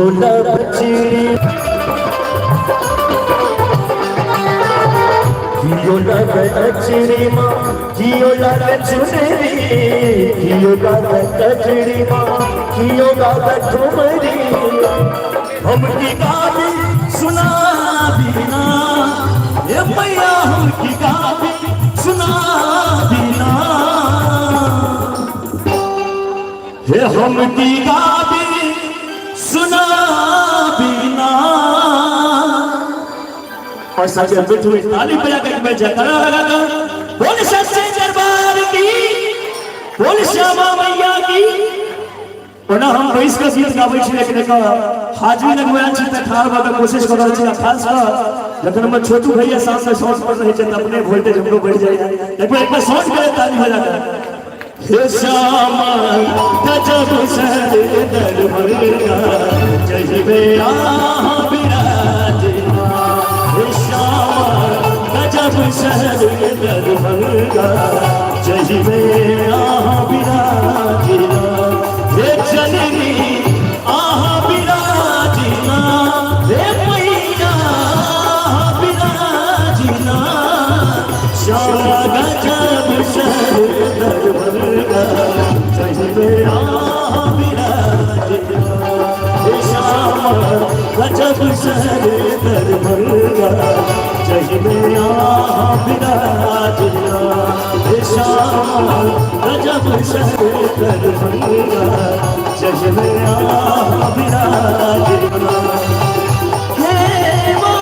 कियो लबचड़ी कियो लग कचड़ी माँ कियो लग चुनरी कियो लग कचड़ी माँ कियो लग ठुमरी हम की गाबी सुना दीना ए मैया हम की गाबी सुना दीना हे हम की गाबी सुना दीना। और साथियों बैठे हुए ताली बजा कर मैं जयकारा लगाकर बोल सच्चे दरबार की, बोल श्यामा मैया की। ओना हम बैस कऽ गीत गाबै छी, लेकिन एकर हाजिरी लगबै छी तऽ ठाढ़ भऽ कऽ कोशिश कऽ रहल छी। आ खास कऽ जखन हमर छोटू भैया सामने साउंड पर रहै छै तऽ अपने वोल्टेज हमरो बढ़ि जाइए। एक बेर एक बेर साउंड करे ताली बजा कऽ। हे श्यामा गजब शहर दरभंगा जहिबे आहाँ विराजना। हे श्यामा गजब शहर दरभंगा जहिबे आहाँ विराजना। हे जननी आहाँ विराजना, हे मैया आहाँ विराजना। श्यामा गजब शहर दरभंगा जहिबे आहाँ विराजना। हे श्यामा गजब शहर दरभंगा जहिबे आहाँ विराजना। हे श्यामा गजब शहर दरभंगा जहिबे आहाँ विराजना। हे माँ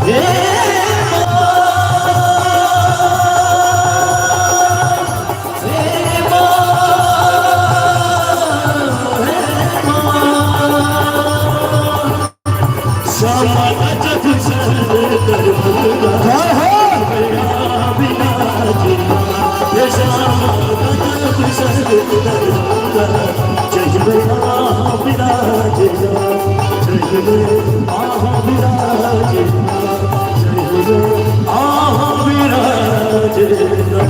हे श्यामा गजब शहर दरभंगा हे श्यामा गजब शहर दरभंगा जय आहाँ विराजना। जय आहाँ विराजना, जय आहाँ विराजना।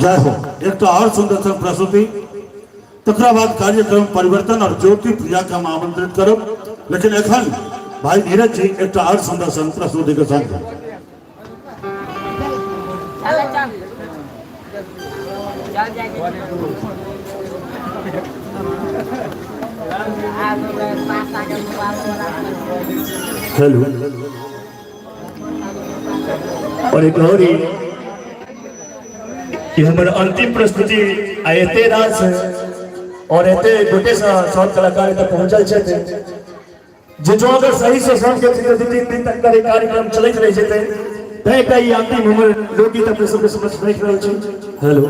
जय हो। एकटा और सुंदर सन प्रस्तुति, तकरा बाद कार्यक्रम परिवर्तन और ज्योति प्रिया के हम आमंत्रित करब, लेकिन एखन भाई नीरज जी एकटा और सुंदर सन प्रस्तुति के संग। हेलो और एक और ही कि हमर अंतिम प्रस्तुति आ एते रास और एते गोटे से सब कलाकार एतऽ पहुंचल छथि जे जो अगर सही से सब के दू तीन दिन तक करे कार्यक्रम चलैत रहि जेतै, तैं एकटा ई अंतिम हमर लोकगीत अपने सबके समक्ष राखि रहल छी। हेलो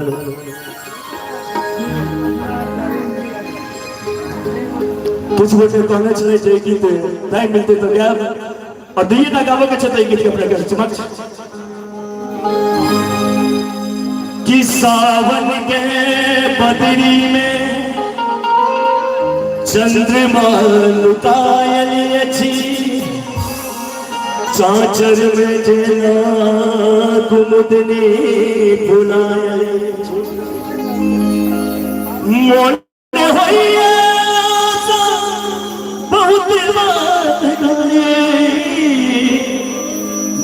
किछु गोटे कहने छलै जे ई गीत टाइम मिलतै तऽ गायब और दुइये टा गाबऽ के छै तऽ ई गीत के अपने के समक्ष कि सावन के बदरी में चंद्रमा लुकायल अछि, चाचर में जेना कुमुदनी फुलायल अछि। मोन होइए बहुत बात गाए,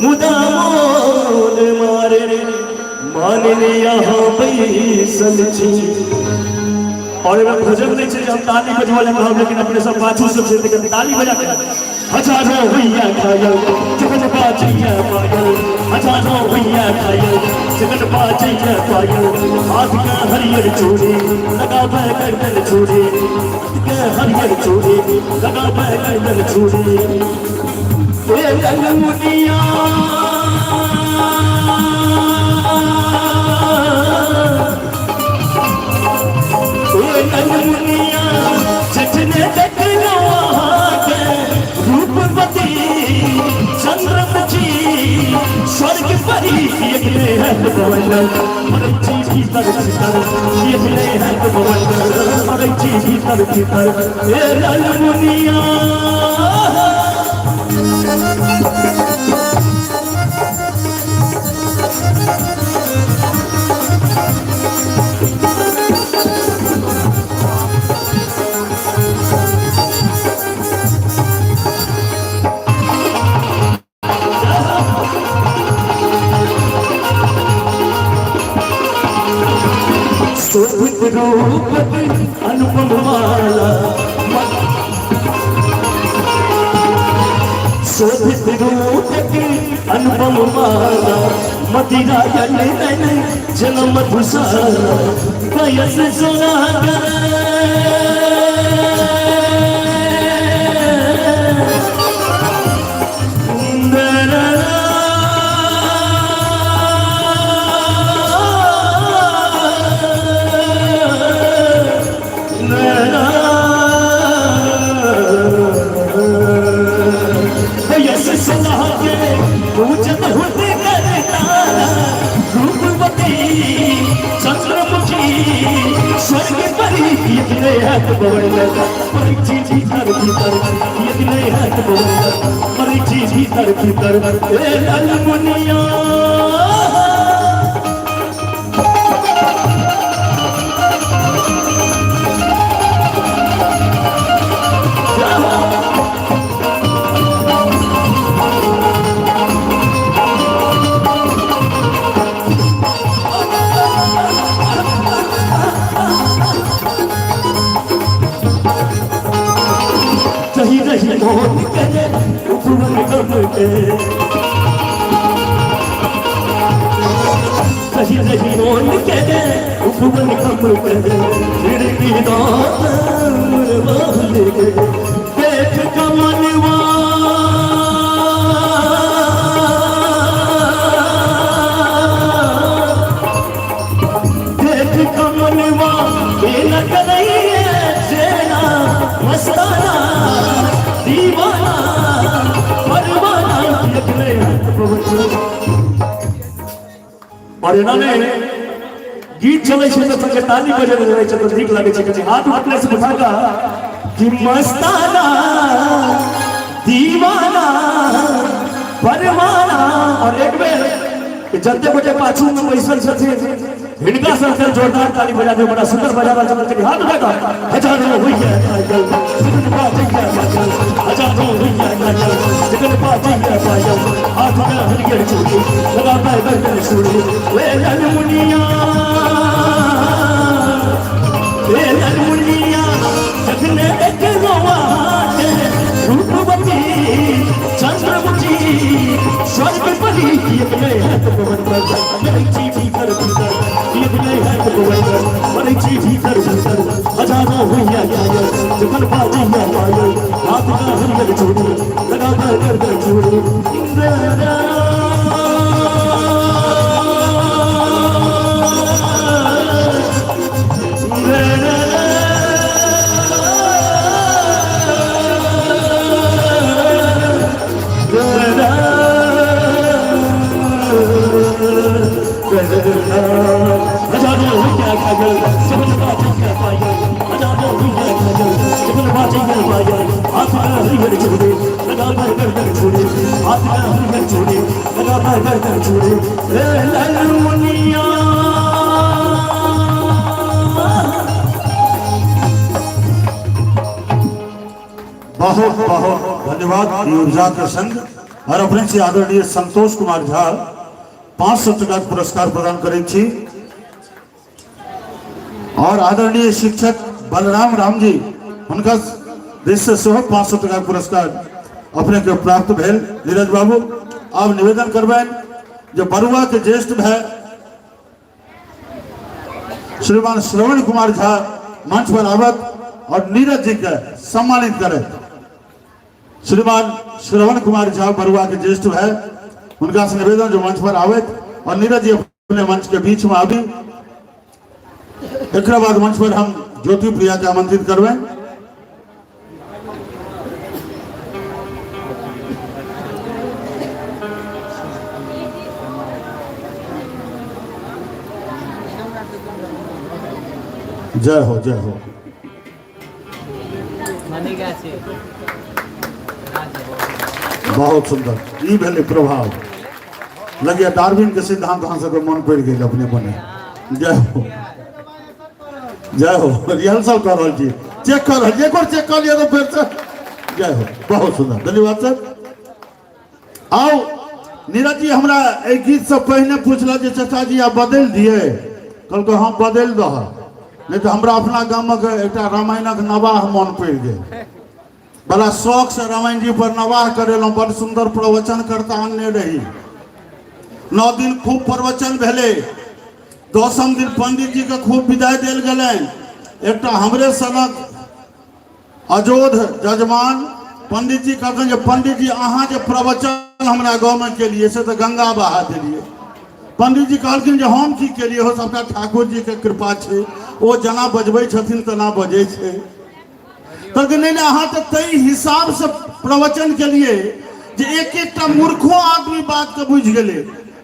मुदा मोन मारे मान लिया बैसल छी। और एहिमे भजन नहि छै जे हम ताली बजबऽ लए कहब, लेकिन अपने सब पाछू सब छै तऽ ताली बजा के। हजारों भैया घायल जगन बाजैया पायल, हजारों भैया घायल जगन बाजैया पायल। हाथ के हरियर चूड़ी लगाबै गर्दन चूड़ी, हाथ के हरियर चूड़ी लगाबै गर्दन चूड़ी। ए ललमुनिया ए ललमुनिया जखने देखलहुँ अहाँके रूपवती चंद्रमुखी स्वर्ग परी। एकले हैत बवंडर मरै छी भीतर भीतर, एकले हैत बवंडर मरै छी भीतर भीतर। ए ललमुनिया शोभित रूप अनुपम माला, शोभित रूप अनुपम माला, मदिरा नैन जन मधुशाला, वयस सुहागा भीतर भीतर ए लाल मुनिया। रही रही मोहन करे उपवन गम के, रही रही मोहन करे उपवन गम के, खिड़की दात के देख कमलवा देख कमलवा न करैये चेना मस्ताना दीवाना परवाना। और एना ने गीत चलै छै तऽ सबके ताली बजैत रहै छै तऽ नीक लागै छै। कनि हाथ अपने से उठा कऽ कि मस्ताना दीवाना परवाना। और एक बेर जते गोटे पाछू में बैसल छथिन हिनका सबके जोरदार ताली बजा दियौ। बड़ा सुंदर बजा रहल छथिन, हाथ उठा कऽ। हजारों होइया पायल जगन बाजैया पायल, हजारों होइया पायल जगन बाजैया पायल, हाथ में हरियर चूड़ी लगा पाए बरतन चूड़ी, वे लाल मुनिया वे लाल मुनिया जखने देखलो अहाँके रूपवती चंद्रमुखी स्वर्ग परी। एक नहीं है तो पवन पर मरै छी भीतर भीतर, एक नहीं है तो पवन पर मरै छी भीतर भीतर, हजारों होइया पायल जखन बाजैया पायल, हाथ में हरियर चूड़ी लगा कर गर्दन चूड़ी। हजारों होइया पायल जखन बाजैया पायल, हजारों होइया पायल जखन बाजैया पायल, हाथ में हरियर चूड़ी लगा कर गर्दन चूड़ी, हाथ में हरियर चूड़ी लगा कर गर्दन चूड़ी, ए लाल मुनिया। बहुत बहुत धन्यवाद ऊर्जा के संग। और अपने से आदरणीय संतोष कुमार झा 500 टका के पुरस्कार प्रदान करै छी। और आदरणीय शिक्षक बलराम राम जी हुनका दिस से सेहो 500 टका के पुरस्कार अपने के प्राप्त भेल। नीरज बाबू आब निवेदन करबनि जे बरुआ के ज्येष्ठ भाई श्रीमान श्रवण कुमार झा मंच पर आवत और नीरज जी के सम्मानित करे। श्रीमान श्रवण कुमार झा बरुआ के ज्येष्ठ भाई हुनका से निवेदन जो मंच पर आवत और नीरज जी अपने मंच के बीच में आबी। एकरा बाद मंच पर हम ज्योति प्रिया के आमंत्रित करबै। जय हो जय हो। बहुत सुंदर ई भेलै प्रभाव। लगिया डार्विन के सिद्धांत अहाँ सबके मन पड़ि गेल अपने मने। जय हो जय हो। रिहर्सल कऽ रहल छी, चेक कऽ रहल छी, एक बार चेक कऽ लिअ तऽ फेर से। जय हो, बहुत सुंदर, धन्यवाद सर। आउ नीरज जी हमरा एहि गीत से पहिने पूछल जे चाचा जी आप बदलि दिए, कहलकै हम बदलि दह। नहि तऽ हमरा अपना गामक एकटा रामायणक नवाह मन पड़ि गेल। बड़ा शौक से रामायण जी पर नवाह करेलहुँ, बड़ सुंदर प्रवचन करता आनने रही। 9 दिन खूब प्रवचन भेलै। 10म दिन पंडित जी के खूब विदाई देल गेलनि। एकटा हमरे सनक अजोध जजमान पंडित जी कहलखिन जे पंडित जी अहाँ जे प्रवचन हमरा गाँवमे केलिए से तऽ गंगा बहा देलिए। पंडित जी कहलखिन जे हम की केलिए हो, सबटा ठाकुर जी के कृपा छै, ओ जेना बजबै छथिन तेना बजै छै। कहलखिन नहीं नहीं अहाँ तऽ ताहि हिसाबसँ प्रवचन केलिए जे एक एकटा मूर्खो आदमी बातके बुझि गेलै।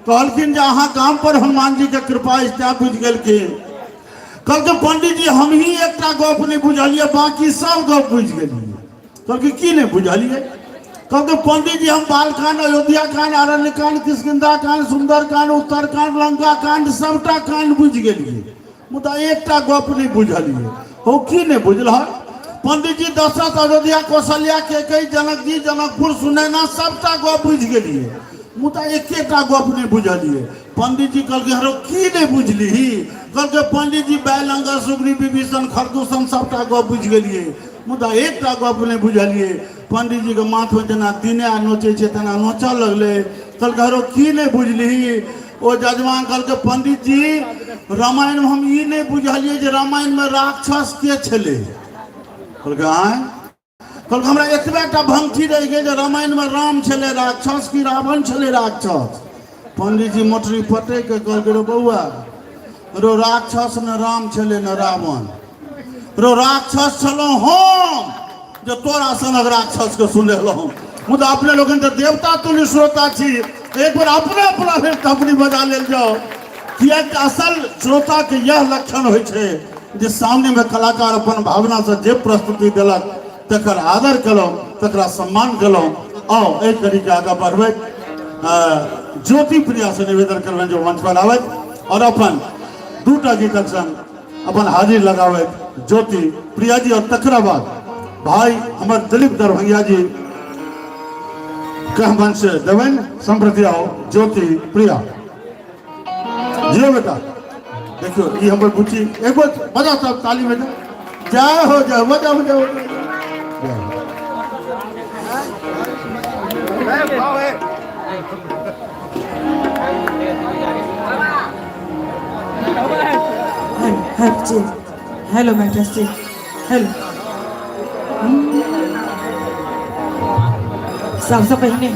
कहलखिन जे अहाँ गाम पर हनुमान जी के कृपा अछि तैं बुझि गेलखिन। कहलखिन पंडित जी हम ही एकटा गप नहीं बुझलिए, बाकी सब गप बुझि गेलिए। कहलखिन की नहीं बुझलिए? कहलखिन पंडित जी हम बालकांड, अयोध्या कांड, अरण्य कांड, किष्किंधा कांड, सुंदर कांड, उत्तर कांड, लंका कांड, सबटा कांड बुझि गेलिए, मुदा एकटा गप नहीं बुझलिए। हो की नहीं बुझल? पंडित जी दशरथ, अयोध्या, कौशल्या, केकई, जनक जी, जनकपुर, सुनैना सबटा गप बुझि गेलिए, मुदा एकेटा गप नहीं बुझलिए। पंडित जी कहलकै हरो की नहीं बुझलिही? कहलकै पंडित जी बैलंगर, सुग्रीव, विभीषण, खरदूषण सबटा गप बुझि गेलिए, मुदा एकटा गप नहीं बुझलिए। पंडित जी के माथ में जेना दिने आ नोचै छै तेना नोचऽ लगलै। कहलकै हरो की नहीं बुझलिही? ओ जजमान कहलकै पंडित जी रामायण में हम ई नहीं बुझलिए जे रामायण में राक्षस के छलै। कहलकै आँय? कहलकै हमरा एतबे टा भंगठी रहि गेल जे रामायण में राम छलै राक्षस कि रावण छलै राक्षस। पंडित जी मोटरी पटकि के कहलकै रो बौआ रो राक्षस न राम छलै न रावण, रो राक्षस छलहुँ हम जे तोरा सनक राक्षस के सुनेलहुँ। मुदा अपने लोकनि तऽ देवता तुल्य श्रोता छी, एक बेर अपने अपना लेल थपड़ी बजा लेल जाओ, किएक असल श्रोता के यह लक्षण होइ छै जे सामने में कलाकार अपन भावना से जे प्रस्तुति देलक तकर आदर केलहुँ, तकरा सम्मान केलहुँ। आओ एहि कड़ी के आगाँ बढ़बैत ज्योति प्रिया से निवेदन करबनि जे मंच पर आबथि और अपन दूटा गीतक संग अपन हाजिर लगाबथि ज्योति प्रिया जी। और तकरा बाद भाई हमर दिलीप दरभंगिया जी के मंच से देबनि। सम्प्रति आओ ज्योति प्रिया जियो बेटा, देखियो ई हमर बुच्ची एक बार बजा सब ताली बजा, जय हो जय हो, बजा बजा बजा। हेलो मैं टेस्टिंग हेलो। सबसे पहले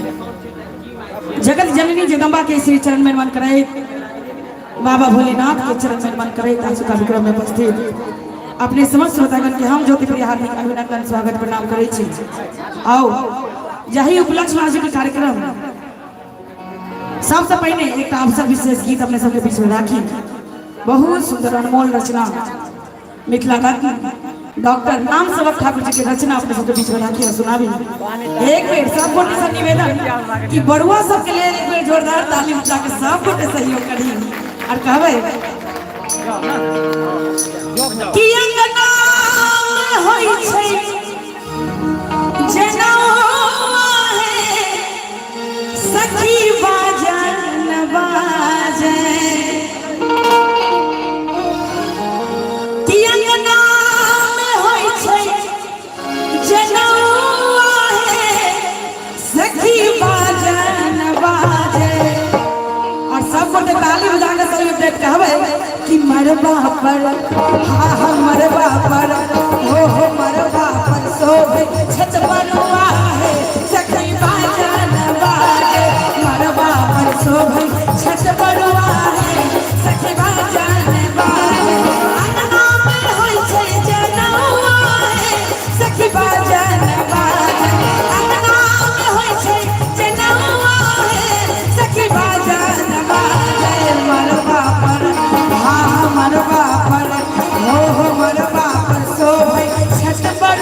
जगत जननी जगदम्बा के श्री चरण में नमन करैत, बाबा भोलेनाथ के चरण में नमन करैत आज कार्यक्रम में उपस्थित अपने समस्त श्रोतागण के हम ज्योति प्रिया हार्दिक अभिनंदन स्वागत प्रणाम करै छी। आओ जाहि उपलक्ष्य में आज के कार्यक्रम सबसे पहले एक अवसर विशेष गीत अपने सबके बीच में राखी, बहुत सुंदर अनमोल रचना मिथिला रत्न डॉक्टर राम सेवक ठाकुर जी के रचना अपने सबके बीच में राखी और सुनाबी। एक बेर सब गोटे से निवेदन कि बड़ुआ सबके लिए एक बेर जोरदार ताली बजा के सब गोटे सहयोग करी और कहबै कि अंगना में होई छै जेना है सखी बाजन बाजे, कि अंगना में होई छै जनौआ है सखी बाजन बाजे। और सब गोटे ताली बजा के सहयोग दैत कहबै कि मरबा पर हा हा मरबा पर हो मरबा पर शोभे छत बनुआ है सखी बाजन बाजे, मरबा पर शोभे छत बनुआ है सखी बाजन बाजे। अंगना में होई छै जनौआ है सखी बाजन बाजे, अंगना में होई छै जनौआ है सखी बाजन बाजे। मरबा पर हा हा मरबा पर हो मरबा पर शोभे छत बरुआ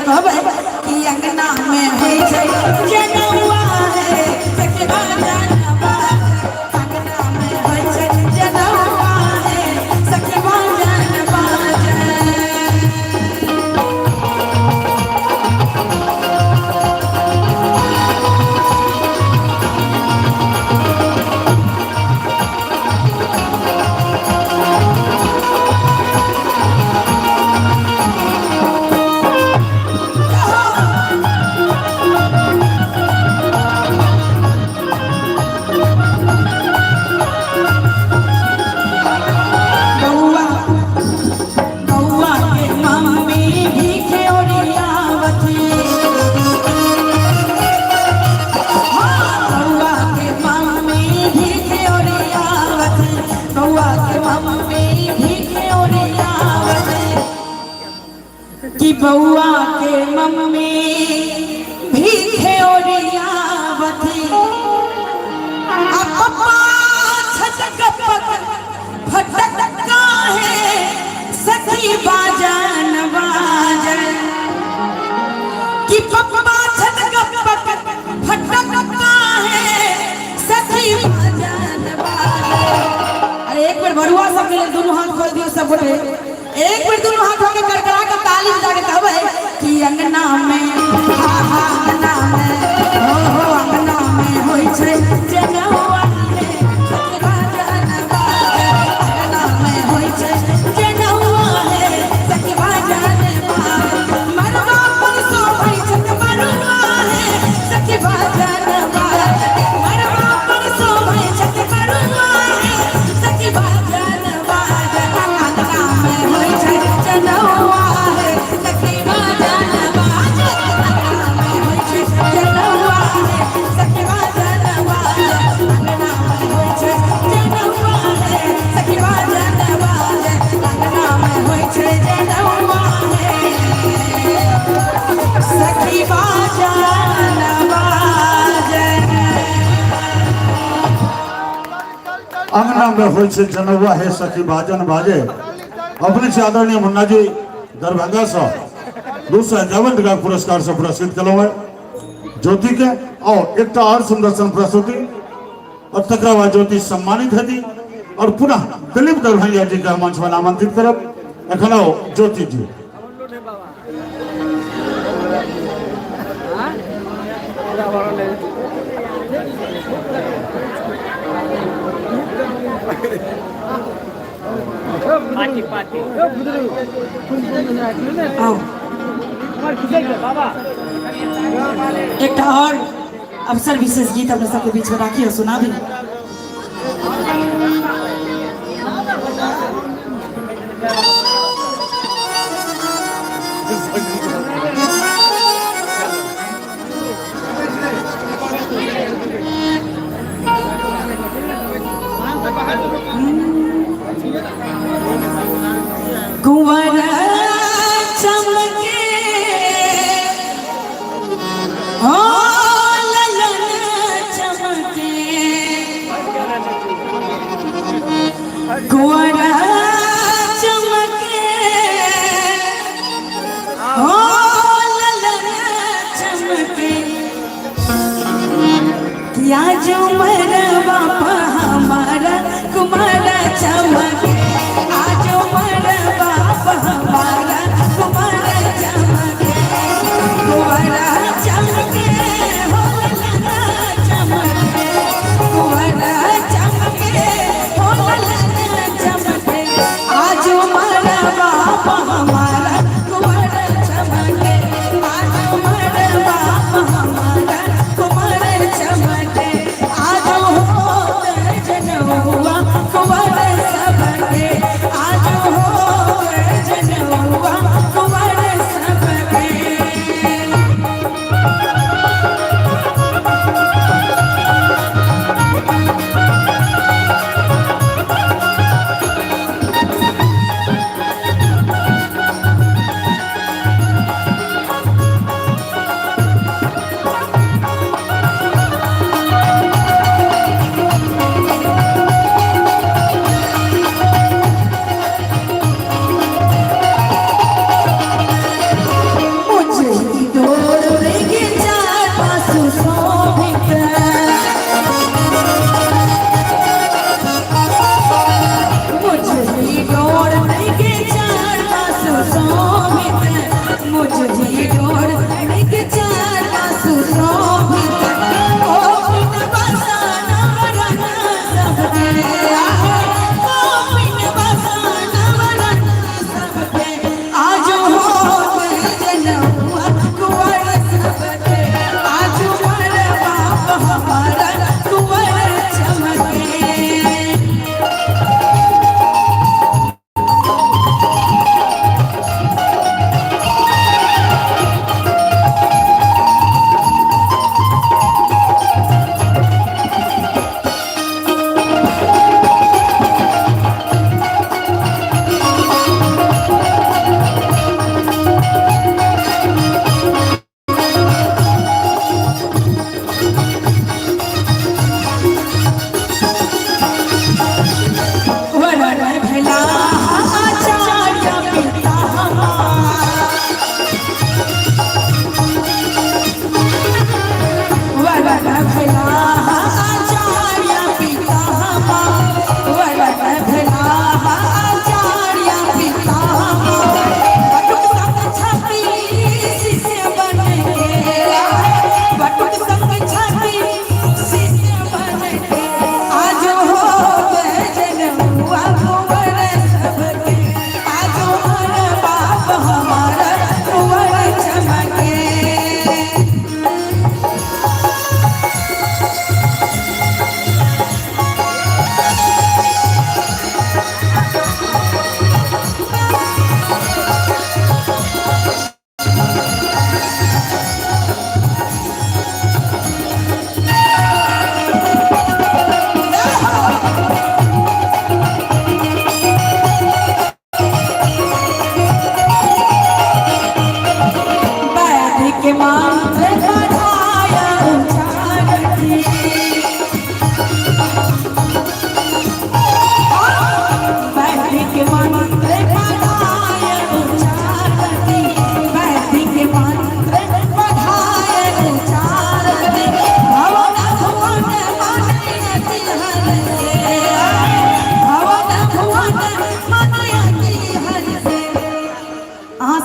कहबै कि अंगना में होइ छै जनौआ हे सखी बाजन बाजे। अंगना में होइ छै जनौआ हे सखी बाजन बाजे। बौआ बौआ के मम्मी भी खेओरियावती। हाँ, बौआ के मम्मी भी खेओरियावती। बौआ के मम्मी भी खेओरियावती। कि बौआ के मम्मी भी खेओरियावती। आ पप्पा छटक पक फटक काहे सखी बाजन बाजन। कि पप्पा छटक पक फटक काहे सखी बाजन बाजन। अरे एक बेर बरुआ सब के लेल दुनू हाथ खोल दियौ सब गोटे। एक बेर दुनू हाथ होके करकरा के ताली बजा के कहबै कि अंगना में हा हा अंगना में हो हो अंगना में होइ छै जनौआ हे सखी बाजन बाजे। अंगना में होइ छै जनौआ हे सखी बाजन बाजे। मरवा पर शोभै छै मरुआ हे सखी बाजन बाजे। मरवा पर शोभै छै मरुआ हे सखी बाजन बाजे। अंगना में होइ छै जनौआ हे सखी बाजन बाजे। अंगना में होइ छै जनौआ हे सखी बाजन बाजे। अंगना में होइ छै जनौआ हे सखी बाजन बाजे। अंगना में होइ छै जनौआ हे सखी बाजन बाजे। अंगना में होइ छै जनौआ हे सखी बाजन बाजे। अपने से आदरणीय मुन्ना जी दरभंगा से 251 टका पुरस्कार से पुरस्कृत केलहुँ है ज्योति के। और एकटा और सुंदर सन प्रस्तुति और तकरा बाद ज्योति सम्मानित हेती और पुनः दिलीप दरभंगिया जी के मंच पर आमंत्रित करब। एखन आओ ज्योति जी। आओ एकटा और अवसर विशेष गीत अपने सबके बीच में राखी और सुनाबी। कुंवर चमके ओ ललन चमके। कुंवर चमके ओ ललन चमके। किया जो मरवा हमारा कुमार चमके। आज मरवा हमारा कुमार चमके। कुंवर चमके हो ललन चमके। कुंवर चमके हो ललन चमके। आज मरवा हमारा कुमार चमके। आज मरवा हमारा कुमार चमके। आज हो जनौआ कुंवर सबके। आज हो जनौआ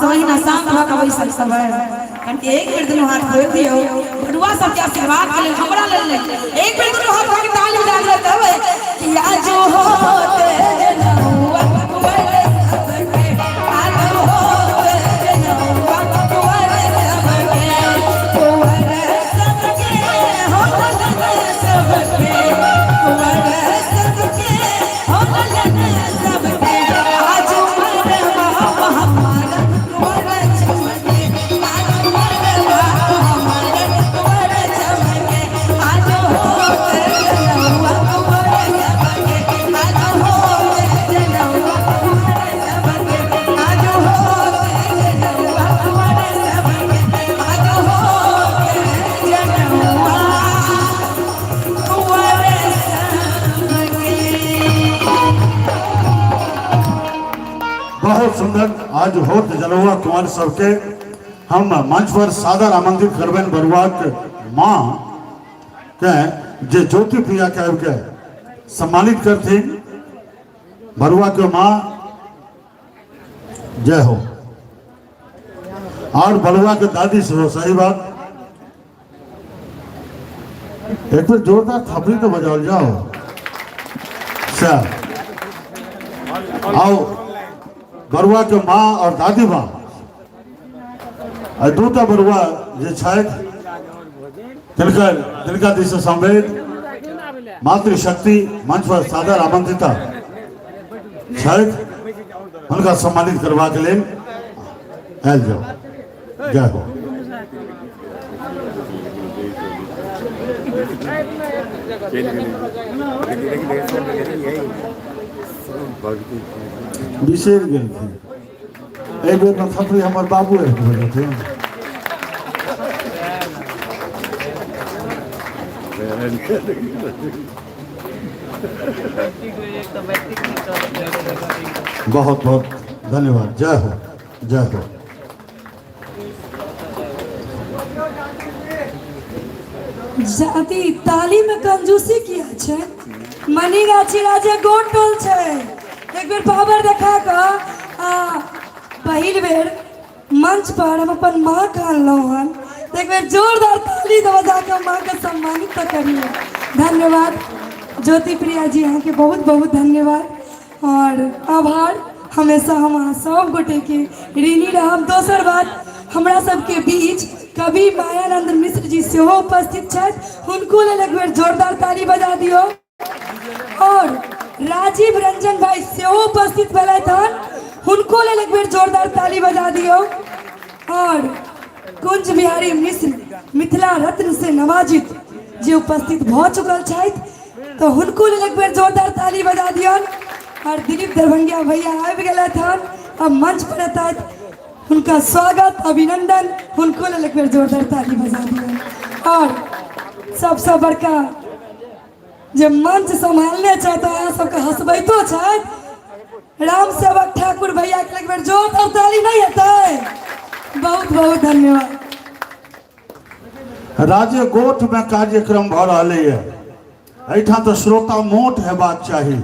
ओहिना शांत भऽ कऽ बैसल सब है। कनि एक बेर दुनू हाथ खोलि दियौ बटुआ सबके आशीर्वाद के लेल, हमरा लेल नहि। एक बेर दुनू हाथ खोलि ताली बजा के कहबै कि आज होते जनौआ कुंवर सबके, आज होते जनौआ कुंवर सबके, कुंवर सबके हो सबके, कुंवर सबके हो सबके, आज मरवा हमार कुंवर चमके, आज मरवा हमार कुंवर चमके, आज होते जनौआ कुंवर सबके, आज होते जनौआ कुंवर सबके, आज होते जनौआ कुंवर सबके, आज होते जनौआ कुंवर सबके। बहुत सुंदर। आज होत जनौआ कुंवर सबके हम मंच पर सादर आमंत्रित करबनि बरुआक माँ के, जे ज्योति प्रिया के आबि के सम्मानित करथिन। बरुआ के माँ जय हो। और बरुआ के दादी सेहो, सही बात। एक बेर जोरदार थपड़ी तो बजाओल जाओ। सर आओ, बरुआ के माँ और दादी माँ आ दूटा बरुआ जे छथि तिनकर तिनका दिस संवेद मातृशक्ति मंच पर सादर आमंत्रित छथि, हुनका सम्मानित करबाक लेल आयल जाओ। जय हो। बिसरि गेलखिन। एहि बेर ने थपड़ी हमर बाबू आबि गेल रहथिन। बहुत बहुत धन्यवाद। जय हो, जय हो। जाति ताली में कंजूसी किया छै? मनीगाछी राजे गोट टोल छै। एक बेर पावर देखा कऽ आ पहिल बेर मंच पर हम अपन माँ के अनलहुँ हन, तऽ एक बेर जोरदार ताली बजा कऽ माँ के सम्मानित तऽ करियौ। धन्यवाद ज्योति प्रिया जी, अहाँके बहुत बहुत धन्यवाद और आभार। हमेशा हम अहाँ सब गोटेके ऋणी रहब। दोसर बात, हमरा सबके बीच कवि मायानंद मिश्र जी सेहो उपस्थित छथि, हुनको लेल एक बेर जोरदार ताली बजा दियौ। और राजीव रंजन भाई सेहो उपस्थित भेलथि हन, हुनको लेल एक बेर जोरदार ताली बजा दियौ। और कुंज बिहारी मिश्र मिथिला रत्न से नवाजित जे उपस्थित भऽ चुकल छथि, तऽ हुनको लेल एक बेर जोरदार ताली बजा दियौन। और दिलीप दरभंगिया भैया आबि गेलथि हन, अब मंच पर एतथि, हुनका स्वागत अभिनंदन, हुनको लेल एक बेर जोरदार ताली बजा दियौन। और सबसँ बड़का जे मंच सम्हालने छथि, अहाँ सबके हंसबैतो छथि, राम सेवक ठाकुर भैया के एक बेर जोरदार ताली नहीं हेतै? बहुत बहुत धन्यवाद। राज्य गोठ में कार्यक्रम भऽ रहलैए, एहिठाम तऽ श्रोता मोट हेबाक चाही,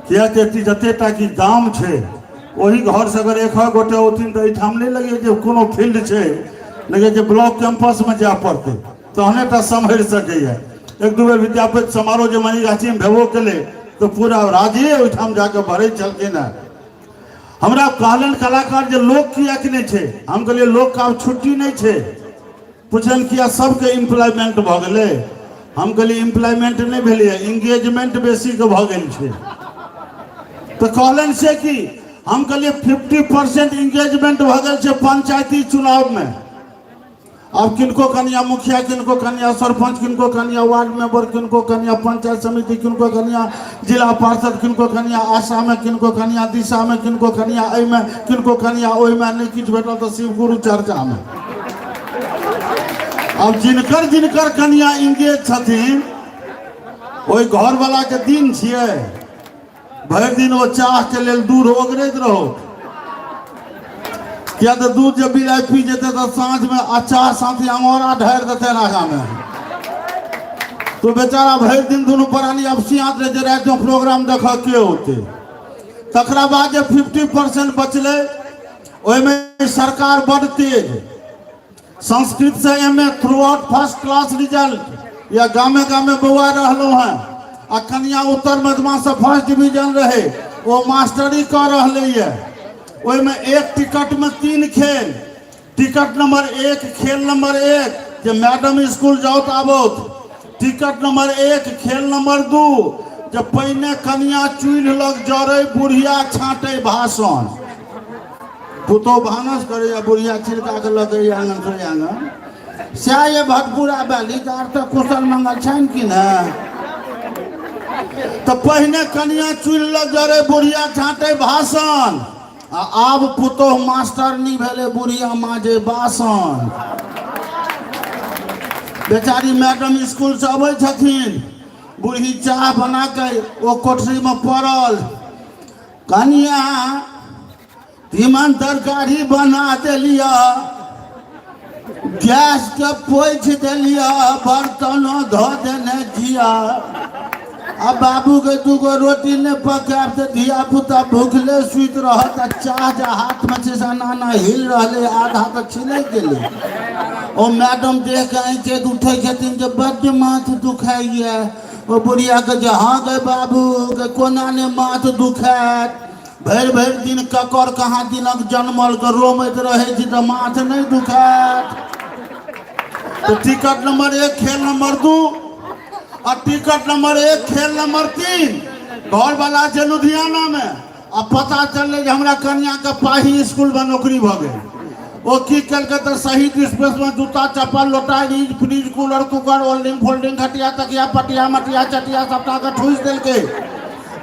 किएकि एती जतेटा कि गाम छै ओहि घरसँ अगर एक गोटे औथिन तऽ एहिठाम नहि लगैए जे कोनो फील्ड छै, लगैए जे ब्लॉक कैंपसमे जाय पड़तै तहने टा सम्हरि सकैए। एक दू बेर विद्यापति समारोह जे मनीगाछीमे भेबो केलै तऽ पूरा राज्ये ओहिठाम जाकऽ भरै छलखिन हेँ। हमरा कहलनि कलाकार जे लोक किएक नहि छै, हम कहलियै लोकके आब छुट्टी नहि छै। पुछलनि किया, सबके एम्प्लॉयमेंट भऽ गेलै? हम कहलियै एम्प्लॉयमेंट नहि भेलैए, एंगेजमेंट बेसीके भऽ गेल छै। तऽ कहलनि से की? हम कहलियै 50% एंगेजमेंट भऽ गेल छै पंचायती चुनावमे। आब किनको कनिया मुखिया, किनको कनिया सरपंच, किनको कनिया वार्ड मेंबर, किनको कनिया पंचायत समिति, किनको कनिया जिला पार्षद, किनको कनिया आशा में, किनको कनिया दिशा में, किनको कनिया एहिमे, किनको कनिया ओहिमे, नहि किछु भेटल तऽ शिवगुरु चर्चा में। आब जिनकर जिनकर कनिया इंगेज छथिन ओहि घरवाला के दिन छियै, भरि दिन ओ चाह के लेल दूध ओगरैत रहो, किया तऽ दूध जे बिलाइ पी जेतै तऽ साँझमे आ चाह साथी अंगोरा ढारि देतै आगामे, तो बेचारा भरि दिन दुनू प्राणी अब सियात रहै छै, रातिमे प्रोग्राम देखऽ के होतै। तकरा बाद जे 50% बचलै, ओहिमे सरकार बड तेज। संस्कृत से M A throughout first class result, या गामे गामे बौआ रहलहुँ हेँ। आ कनिया उत्तर मध्यमा से फर्स्ट डिवीजन रहे, ओ मास्टरी कऽ रहलै यऽ। ओहिमे एक टिकट में 3 खेल। टिकट नंबर 1 खेल नंबर 1 जे मैडम स्कूल जाओ आबोत। टिकट नंबर 1 खेल नंबर 2 जे पहिने कनिया चूल्हि लग जरै, बुढ़िया छाँटे भाषण। पुतोह भानस करैया, बुढ़िया छिलका के लऽ के आंगन से आंगन। सएह ये भटपुरा बाली आर तऽ कुशल मंगल छनि कि ने? तऽ पहिने कनिया चूल्हि लग जरै, बुढ़िया छाँटे भाषण, आ आब पुतोह मास्टरनी भेलै, बुढ़िया माजे बासन। बेचारी मैडम स्कूल से अबै छथिन, बूढ़ी चाह बना के ओ कोठरी में पड़ल, कनिया तीमन तरकारी बना देलिया, गैस के पोछि देलिया, बर्तनो धो देने छिया, आ बाबू के दूगो रोटी नहि पकायब तऽ धिया पुता भूखले सुति रहत। आ चाह जे हाथ में छै से एना एना हिल रहलै, आधा तऽ छिलकि गेलै। ओ मैडम देख के ऐंचैत उठै छथिन जे बड्ड माथ दुखाइए। ओ बुढ़िया के जे हाँ गे बाबू के कोना ने माथ दुखायत, भरि भरि दिन ककर कहाँ दिनक जनमल के रोमैत रहै छी तऽ माथ नहि दुखायत। तऽ टिकट नंबर 1 खेल नंबर 2 आ टिकट नंबर 1 खेल नंबर 3। घर वाला छै लुधियाना में, आ पता चललै जे हमरा कनिया के पाही स्कूल में नौकरी भऽ गेल। ओ की केलकै तऽ शहीद स्पेस में जूता चप्पल लोटा रीज फ्रिज कूलर कुकर ओल्डिंग फोल्डिंग खटिया तकिया पटिया मटिया चटिया सबटा के ठूसि देलकै।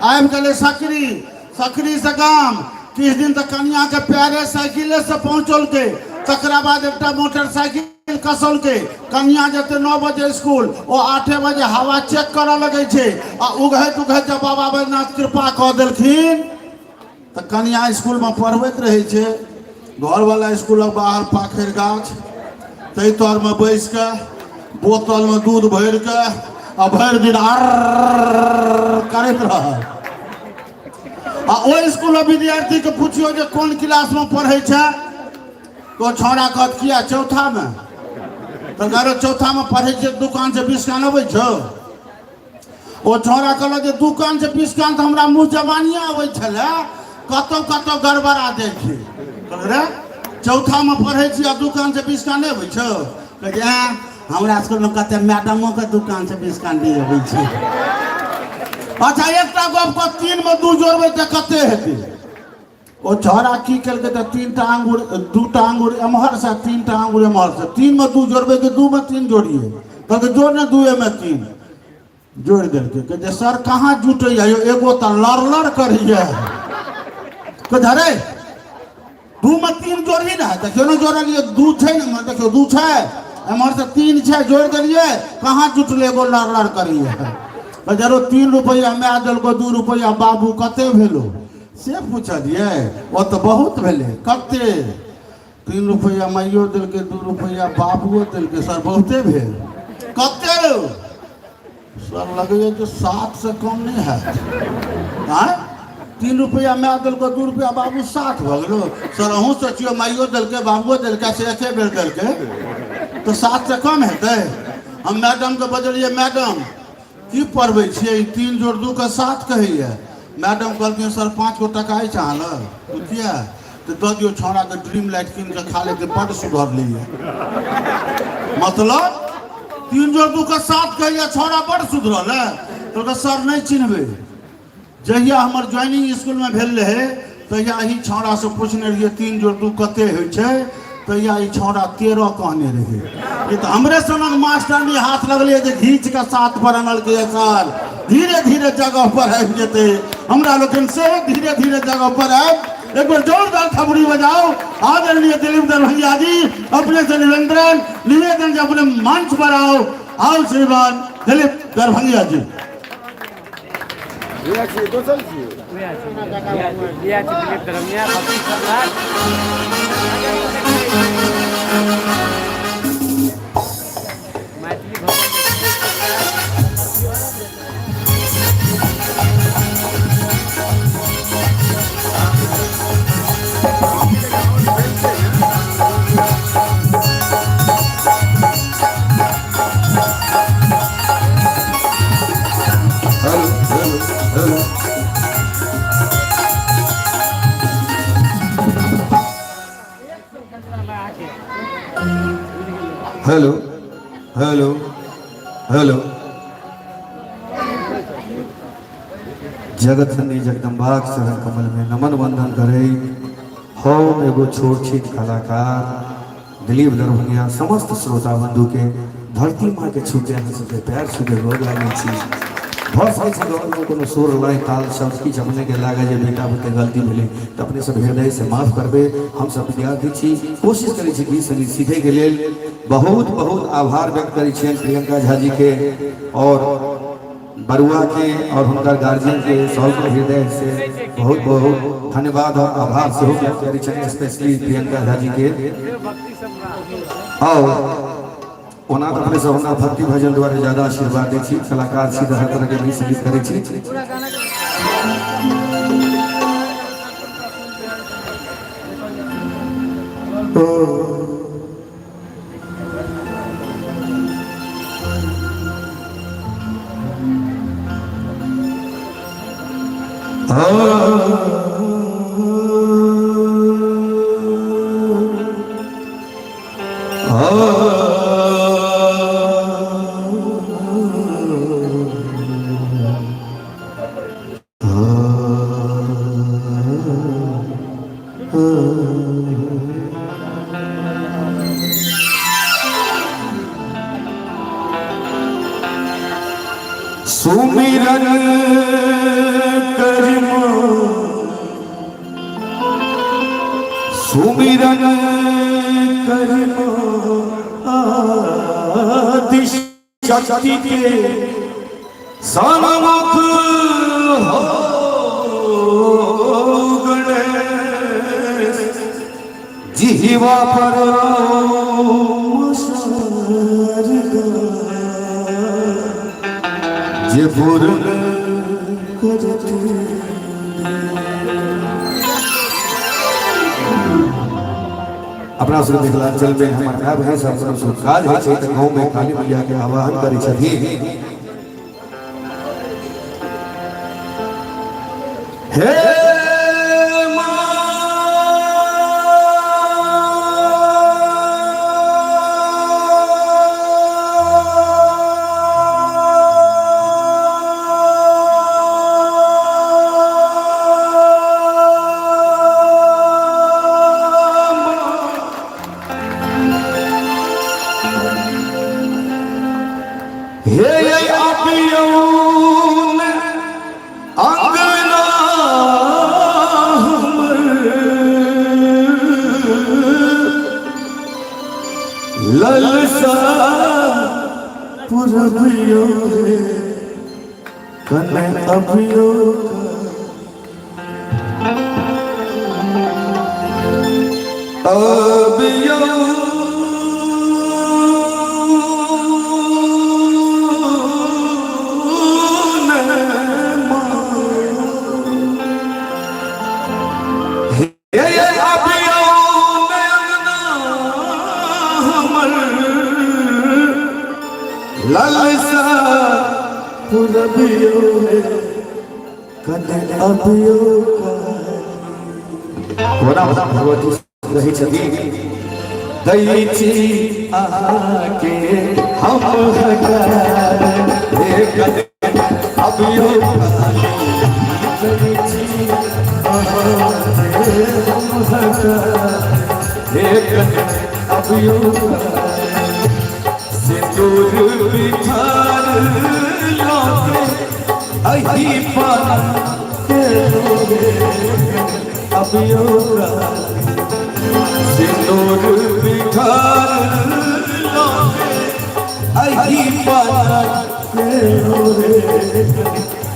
आबि गेलै सकरी, सकरी से गाम। किछु दिन तऽ कनिया के पैरे साइकिले से पहुँचौलकै, तकरा बाद एकटा मोटरसाइकिल कसौलकै। कनिया जेतै 9 बजे स्कूल, ओ 8 बजे हवा चेक करऽ लगै छै। आ उघैत उघैत जब बाबा बैद्यनाथ कृपा कऽ देलखिन तऽ कनिया स्कूलमे पढ़बैत रहै छै, घरवाला स्कूलक बाहर पाखरि गाछ ताहि तरमे बैस कऽ बोतलमे दूध भरि कऽ आ भरि दिन आर करैत रहल। आ ओहि स्कूलक विद्यार्थीके पुछियौ जे कोन क्लासमे पढ़ै छै, तो छौड़ा कहत किया चौथामे। तऽ कहलो चौथामे पढ़ै छै, दुकान से बिस्कान अबै छौ? ओ छौड़ा कहलक जे दुकान से बिस्कान तऽ हमरा मुँह जवानिए अबै छलै, कतौ कतौ गड़बड़ा जाइ छै। कहलक रे चौथामे पढ़ै छी आ दुकान से बिस्कान नहि अबै छौ? कहै छै ऐं हमरा स्कूलमे कते मैडमोके दुकान से बिस्कान नहि अबै छै। अच्छा एकटा गप कह, 3 में 2 जोड़बै तऽ कते हेतै? ओ छौड़ा की केलकै तऽ 3टा आंगुर 2टा आंगुर एम्हर से 3टा आंगुर एम्हर से, 3 में 2 जोड़बै कि 2 में 3 जोड़िए? कहलकै जोड़ ने 2 में 3 जोड़ि देलकै। कहै छै सर कहाँ जुटैया यौ, एगो तऽ लड़ लड़ करैया। कहै अरे 2 में 3 जोड़ही ने, देखियौ ने जोड़लियै, 2 छै ने, देखियौ 2 छै एम्हर से 3 छै, जोड़ि देलियै, कहाँ जुटलै, एगो लड़ लड़ करैया। कहै अरे 3 रुपैआ माय देलको, 2 रुपैआ बाबू, कते भेलो से पूछलियै? ओ तऽ बहुत भेलै। कते? 3 रुपैआ माइयो देलकै, 2 रुपैआ बाबुओ देलकै, सर बहुते भेल। कते रौ? सर लगैया जे 7 से कम नहि हैत। आँय 3 रुपैआ माय देलकै, 2 रुपैआ बाबू, 7 भऽ गेलो। सर अहूँ सोचियौ, माइयो देलकै बाबुओ देलकै से एके बेर देलकै तऽ 7 से कम हेतै? हम मैडमके बजलियै, मैडम की पढ़बै छियै, 3 जोड़ 2 के 7 कहैया। मैडम कहलखिन सर 5 गो टका अछि अहाँ लग? तो किया? तऽ दऽ दियौ छौड़ाके ड्रीम लाइट कीन कऽ खा लेतै, बड्ड सुधरलैया। मतलब 3 जोड़ 2 के 7 कहैया, छौड़ा बड्ड सुधरल है। कहलकै सर नहि चिन्हबै, जहिया हमर ज्वाइनिंग स्कूलमे भेल रहै तहिया एहि छौड़ासँ पूछने रहियै 3 जोड़ 2 कते होइ छै, तहिया ई छौड़ा 13 कहने रहै। ई तऽ हमरे सनक मास्टरनी हाथ लगलै जे घीच कऽ 7 पर अनलकै। सर धीरे धीरे जगह पर आबि जेतै, हमरा लोकनि सेहो धीरे धीरे जगह पर आबि। एक बेर जोरदार थपड़ी बजाओ। आदरणीय दिलीप दरभंगिया जी अपने से निवेदन निवेदन जे अपने मंच पर आओ। आओ श्रीमान दिलीप दरभंगिया जी। Hello hello hello. जगत जननी जगदम्बाक चरण कमल में नमन वंदन करे हम एगो छोट छीन कलाकार दिलीप दरभंगिया समस्त श्रोता बंधु के धरती माँ के छूटे अहाँ सबके पैर छूके गोर लागै छी। भऽ सकै छै गाँव में कोनो सुर लय ताल शब्द किछु अपने के लागै जे बेटा बुते गलती भेलै तऽ अपने सब हृदय से माफ करबै। हम सब विद्यार्थी छी, कोशिश करै छी गीत संगीत सीखै के लेल। बहुत बहुत आभार व्यक्त करै छियनि प्रियंका झा जी के और बरुआ के और हुनकर गार्जियन के, सबके हृदय से बहुत बहुत धन्यवाद और आभार सेहो व्यक्त करै छियनि, स्पेशली प्रियंका झा जी के। और ओना तऽ अपने सब हमरा भक्ति भजन दुआरे ज्यादा आशीर्वाद दै छी, कलाकार छी तऽ हर तरह के गीत संगीत करै छी। सुमिरन कर्म सुमिरन कर्म आदि शक्ति के सन्मुख हो गणेश जिहवा पर जे पूर्ण करती। अपना सबके मिथिलांचल में हमर भाय बहिन सब सब शुभ काज होइ छै तऽ गाँव में काली मैया के आवाहन करै छथिन। हे हे अबियौन अंगना हमर ललसा पुरबियो रे कने अबियो अबियो ललसा पुरबियो रे कने अबियो। कोना भगवती रहै छथिन दै छी अहाँके हम हकार हे कने अबियो दै छी अहाँके हम हकार हे कने अबियो। सिंदूर बिठार लौटे अही पान के अबियो। सिंदूर बिठार लौटे अही पान के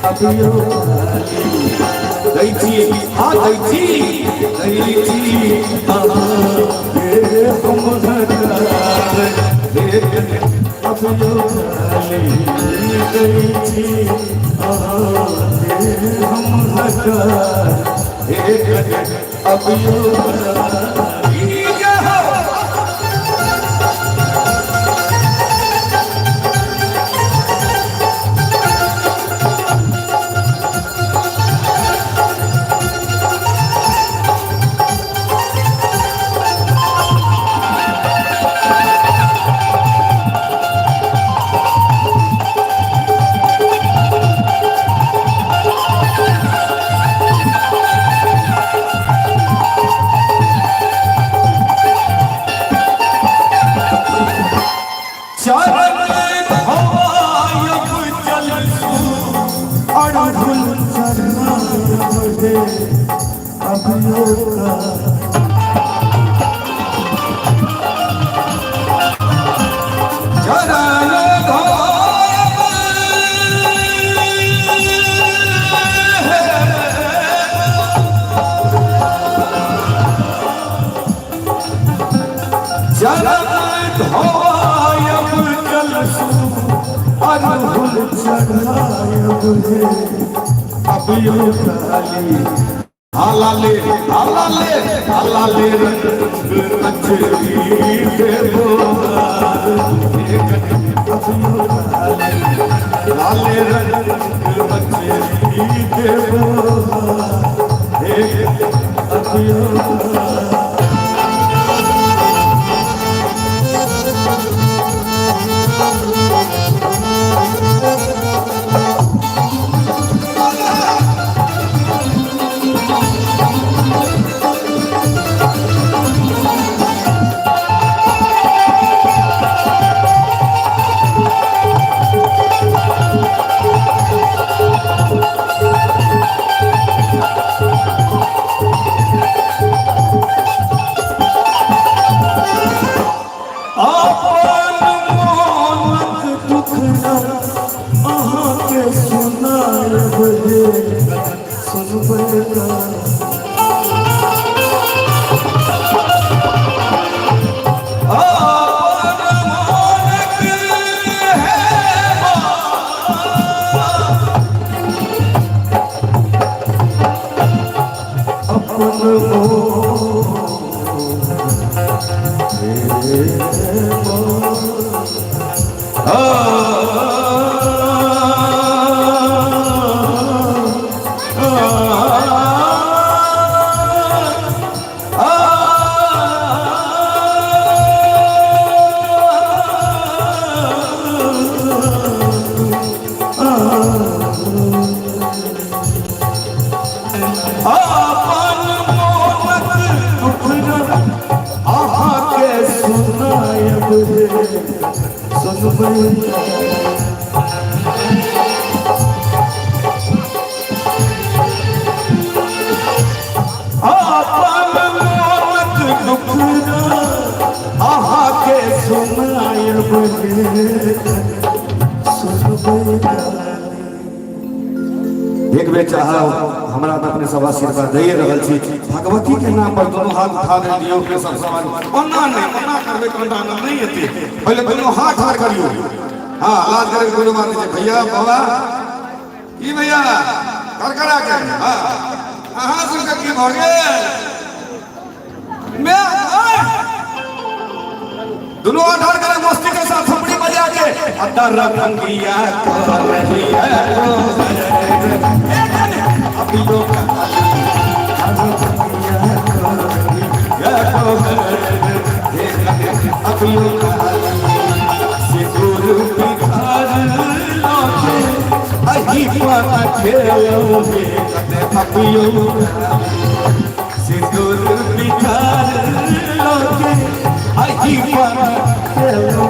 अबियो। दै छी हाँ दै छी दै छी अहाँके हम हकार अबियो दै छी अहाँके हम हकार अबियो। अड़हुल चढ़ायब हे अभियो चरण धोयब चरण धोयब जलसु अड़हुल चढ़ायब हे अभियो काली आलाले आलाले आलाले रंग अचरी देवो लाले रंग अचरी देवो अभियो अपन मोनक दुख न अहाँके सुनायब हे सुनबै ना। अपन मोनक है अपन अपन मोनक दुख न अहाँके सुनायब हे सुनबै ना। अपन मोनक दुख अहाँके सुनायब हे सुनबै ना। एक बेर चाहब हमरा तऽ अपने सब आशीर्वाद दैए रहल छी भगवती के नाम पर दोनों हाथ उठा दे दियौ के सब सवाल ओना नहि ओना करबै तऽ ओना नहि हेतै पहिले दोनों हाथ ठाढ़ करियौ हाँ लाज करे के कोनो बात नहि छै भैया बाबा की भैया करकरा के हाँ अहाँ सबके की भऽ गेल मैं आय! दोनों हाथ ठाढ़ करे मस्ती के साथ थपड़ी बजा के अदर रंगिया कर रही है अभी सिंदूर बिखार लोके अही पर खेलो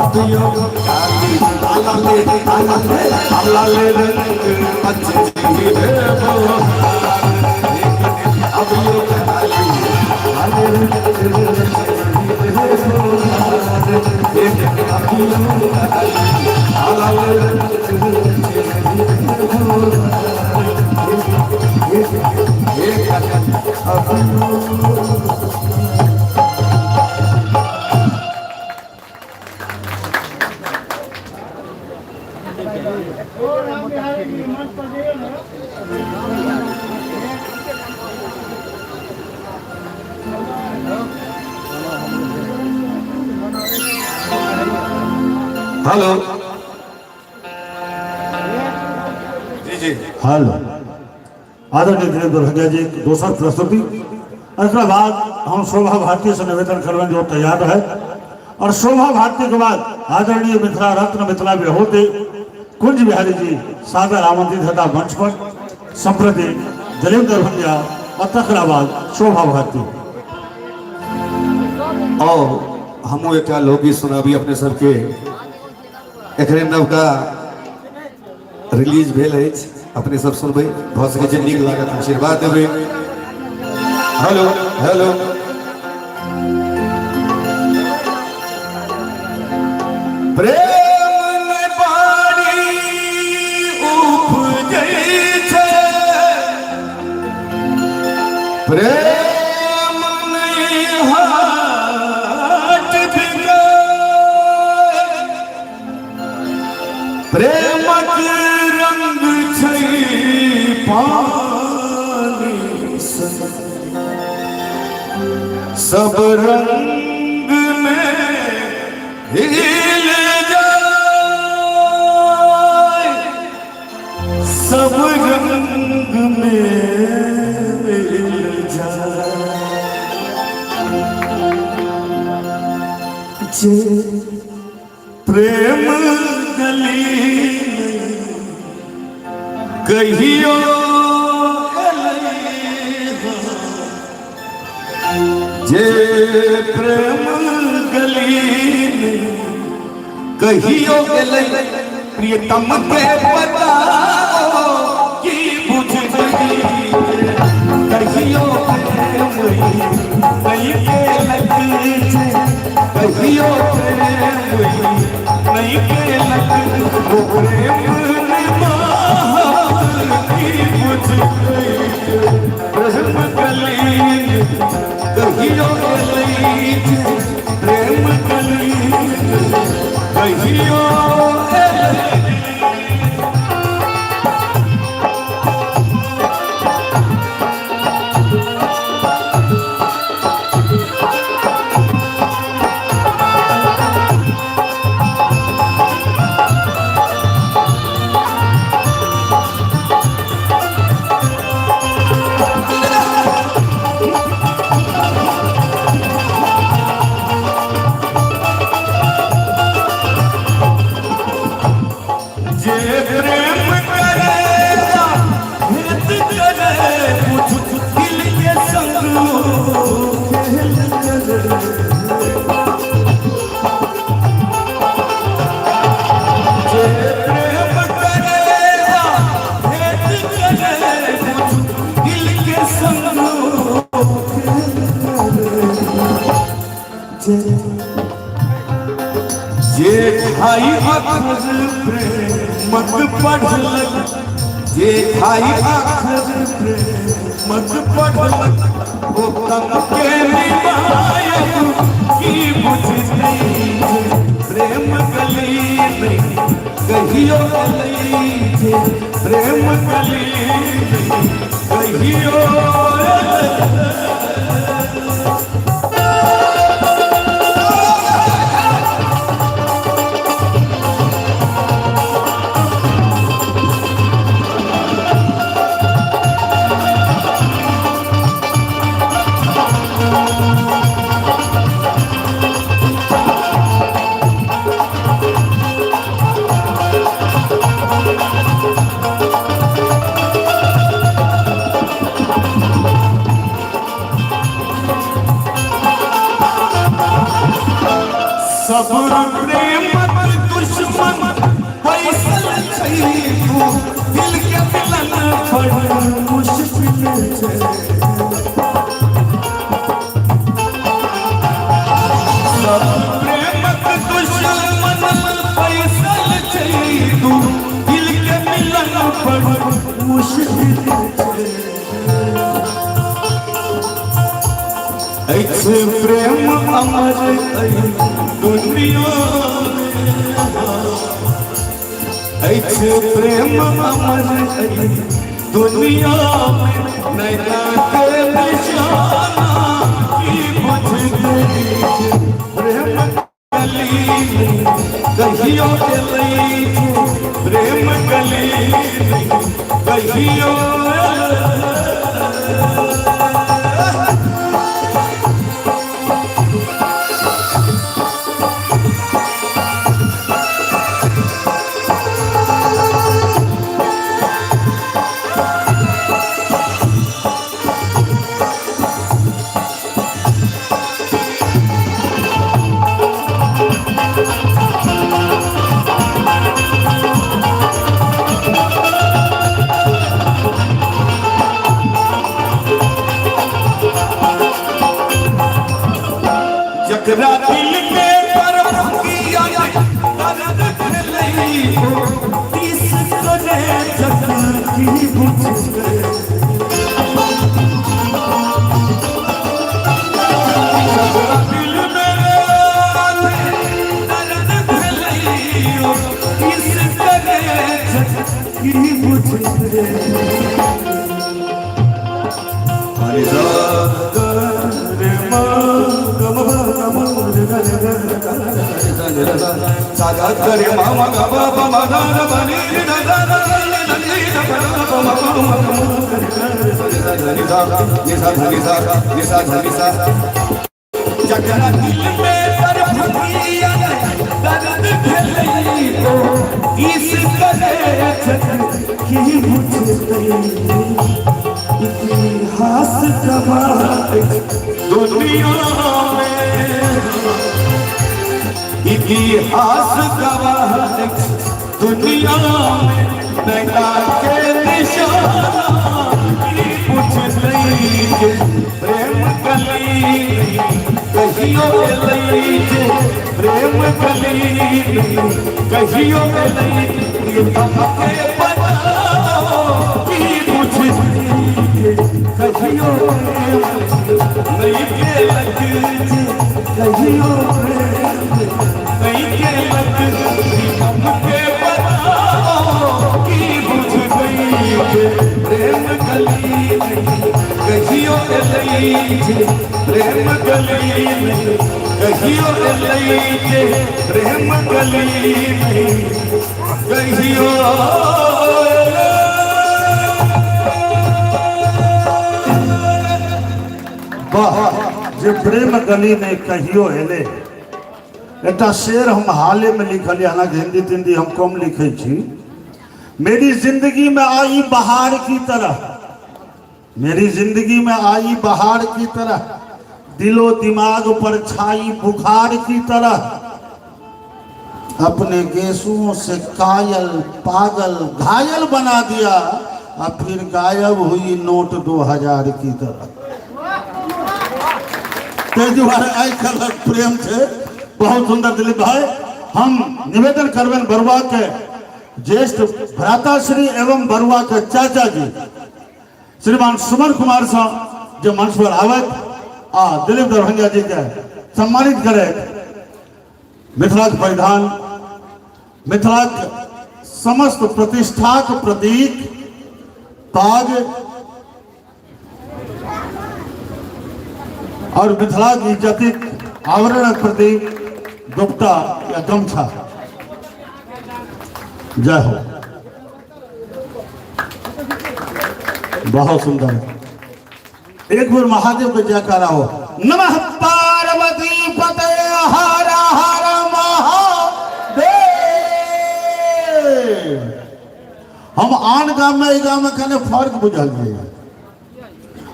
अभियो काली आलाले आलाले आलाले रंग अच्छी देवो अभियो काली हेलो जी जी हेलो आदरणीय दिलीप दरभंगिया जी दोसर प्रस्तुति एकरा बाद हम शोभा भारती से निवेदन करबनि जे ओ तैयार रहे और शोभा भारती के बाद आदरणीय मिथिला रत्न मिथिला विभूति कुंज बिहारी जी सादर आमंत्रित हेता मंच पर। सम्प्रति दिलीप दरभंगिया और तकरा बाद शोभा भारती। और हमहूँ एकटा लोकगीत सुनाबी अपने सबके। एकरे नवका रिलीज भेल अछि, अपने सब सुनबै, भऽ सकै छै नीक लागत, आशीर्वाद देबै। हेलो हेलो, प्रेम में बाड़ी उपजै छै, प्रेम नहीं हाट बिकै, प्रेमक रंग छै पानी सन, सब रंग में हिल जाए, सब रंग में मिल जाए। जे प्रेम गली कहियो जे प्रेम गली कहियो एलै, प्रियतम के बताओ की बुझ गई, कहियो प्रेम नहीं केलक छै, कहियो प्रेम नहीं केलक, ओ प्रेम की बुझ गई, प्रेम गली कहियो एलै छै, प्रेम गली कहियो एलै। जे प्रेम करेगा हित करे, कुछ दिल के संग खेल करे। जे प्रेम करेगा हित करे, कुछ दिल के संग खेल करे। जे भाई अखर प्रेमक पढ़लक, जे भाई अखर प्रेमक पढ़लक, ओ तम के निभायब की बुझतै, प्रेम गली नहीं कहियो एलै जे, प्रेम गली नहीं कहियो एलै। सब प्रेमक दुश्मन बैसल छै, तू दिल के मिलन बड़ मुश्किल छै। सब प्रेमक दुश्मन बैसल छै, तू दिल के मिलन बड़ मुश्किल छै। अछि प्रेम अमर एहि दुनिया में, अछि प्रेम अमर एहि दुनिया में, नैना के निशाना की बुझ गई, प्रेम गली नहीं कहियो एलै, प्रेम गली नहीं कहियो एलै। करे की बुझते। दिल में दर्द भेलैयो इस करे की बुझते। करे मामा ग ब प म ग र ब नि रि the the the नि the नि the प म प म ग म ग रे सा नि सा नि सा नि सा नि सा। जकरा दिल में दरभंगिया दर्द भेलैयो इस करे की बुझते। इतिहास गवाह दुनिया में, इतिहास गवाह दुनिया में, नैना के निशाना की बुझलै जे प्रेम कली कहियो एलै जे प्रेम कली कहियो एलै प्रीतम के बताओ की बुझलै कहियो प्रेम नहीं केलक जे कहियो प्रेम नहीं केलक प्रीतम के बताओ की बुझलै जे प्रेम कली कहियो एलै जे प्रेम कली कहियो एलै जे प्रेम कली कहियो। वाह, जे प्रेम गली नहीं कहियो एले। एकटा शेर हम हाले में लिखल, हालांकि हिंदी तिंदी हम कम लिखे छी। मेरी जिंदगी में आई बहार की तरह, मेरी जिंदगी में आई बहार की तरह, दिलो दिमाग पर छाई बुखार की तरह, अपने गेसुओं से कायल पागल घायल बना दिया, और फिर गायब हुई नोट 2000 की तरह। ताहि दुआरे आइ काल्हिक प्रेम छै। बहुत सुंदर दिलीप भाई। हम निवेदन करबनि बरुआ के ज्येष्ठ भ्राताश्री एवं बरुआ के चाचा जी श्रीमान सुमन कुमार सँ जे मंच पर आबथि आ दिलीप दरभंगिया जी के सम्मानित करैत मिथिलाक परिधान, मिथिलाक समस्त प्रतिष्ठाक प्रतीक पाग और मिथिला की इज्जतिक आवरण प्रतीक दुपट्टा या गमछा। जय हो, बहुत सुंदर। एक बार महादेव के जयकारा हो। नमः पार्वती पते हर हर महादेव। हम आन गाम में ई गाम में कने फर्क बुझल जाइए।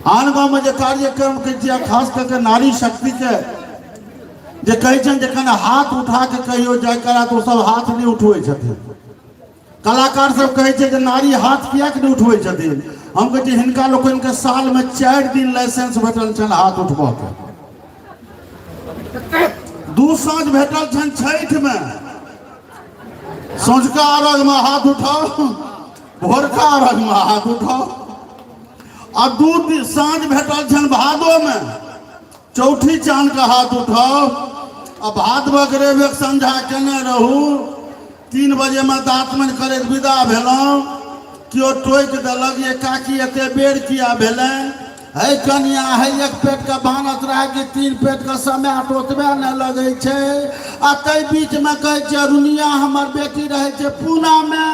आन गाँव में जे कार्यक्रम के छियै, खास करके नारी शक्ति के जे कहै छनि जे कने हाथ उठा के कहियो जयकारा, तऽ ओ सब हाथ नहि उठबै छथिन। कलाकार सब कहै छै जे नारी हाथ किएक नहि उठबै छथिन। हम कहै छी हिनका लोकनिके साल में 4 दिन लाइसेंस भेटल छनि हाथ उठबऽ के। 2 साँझ भेटल छनि छठि में, सँझुका अर्घ में हाथ उठाओ, भोरका अर्घ में हाथ उठाओ, आ 2 दिन साँझ भेटल छनि भादो में, चौठी चांद के हाथ उठाओ, आ भादवक रविक संझा केने रहू, 3 बजे में दाँतमन करैत विदा भेलहुँ, केओ टोकि देलक ये काकी एते बेर किया भेलै, है कनिया है 1 पेट के भानस रहै कि 3 पेट के समय तऽ ओतबे नहि लगै छै। आ ताहि बीचमे कहै छै अरुणिया हमर बेटी रहै छै पूनामे,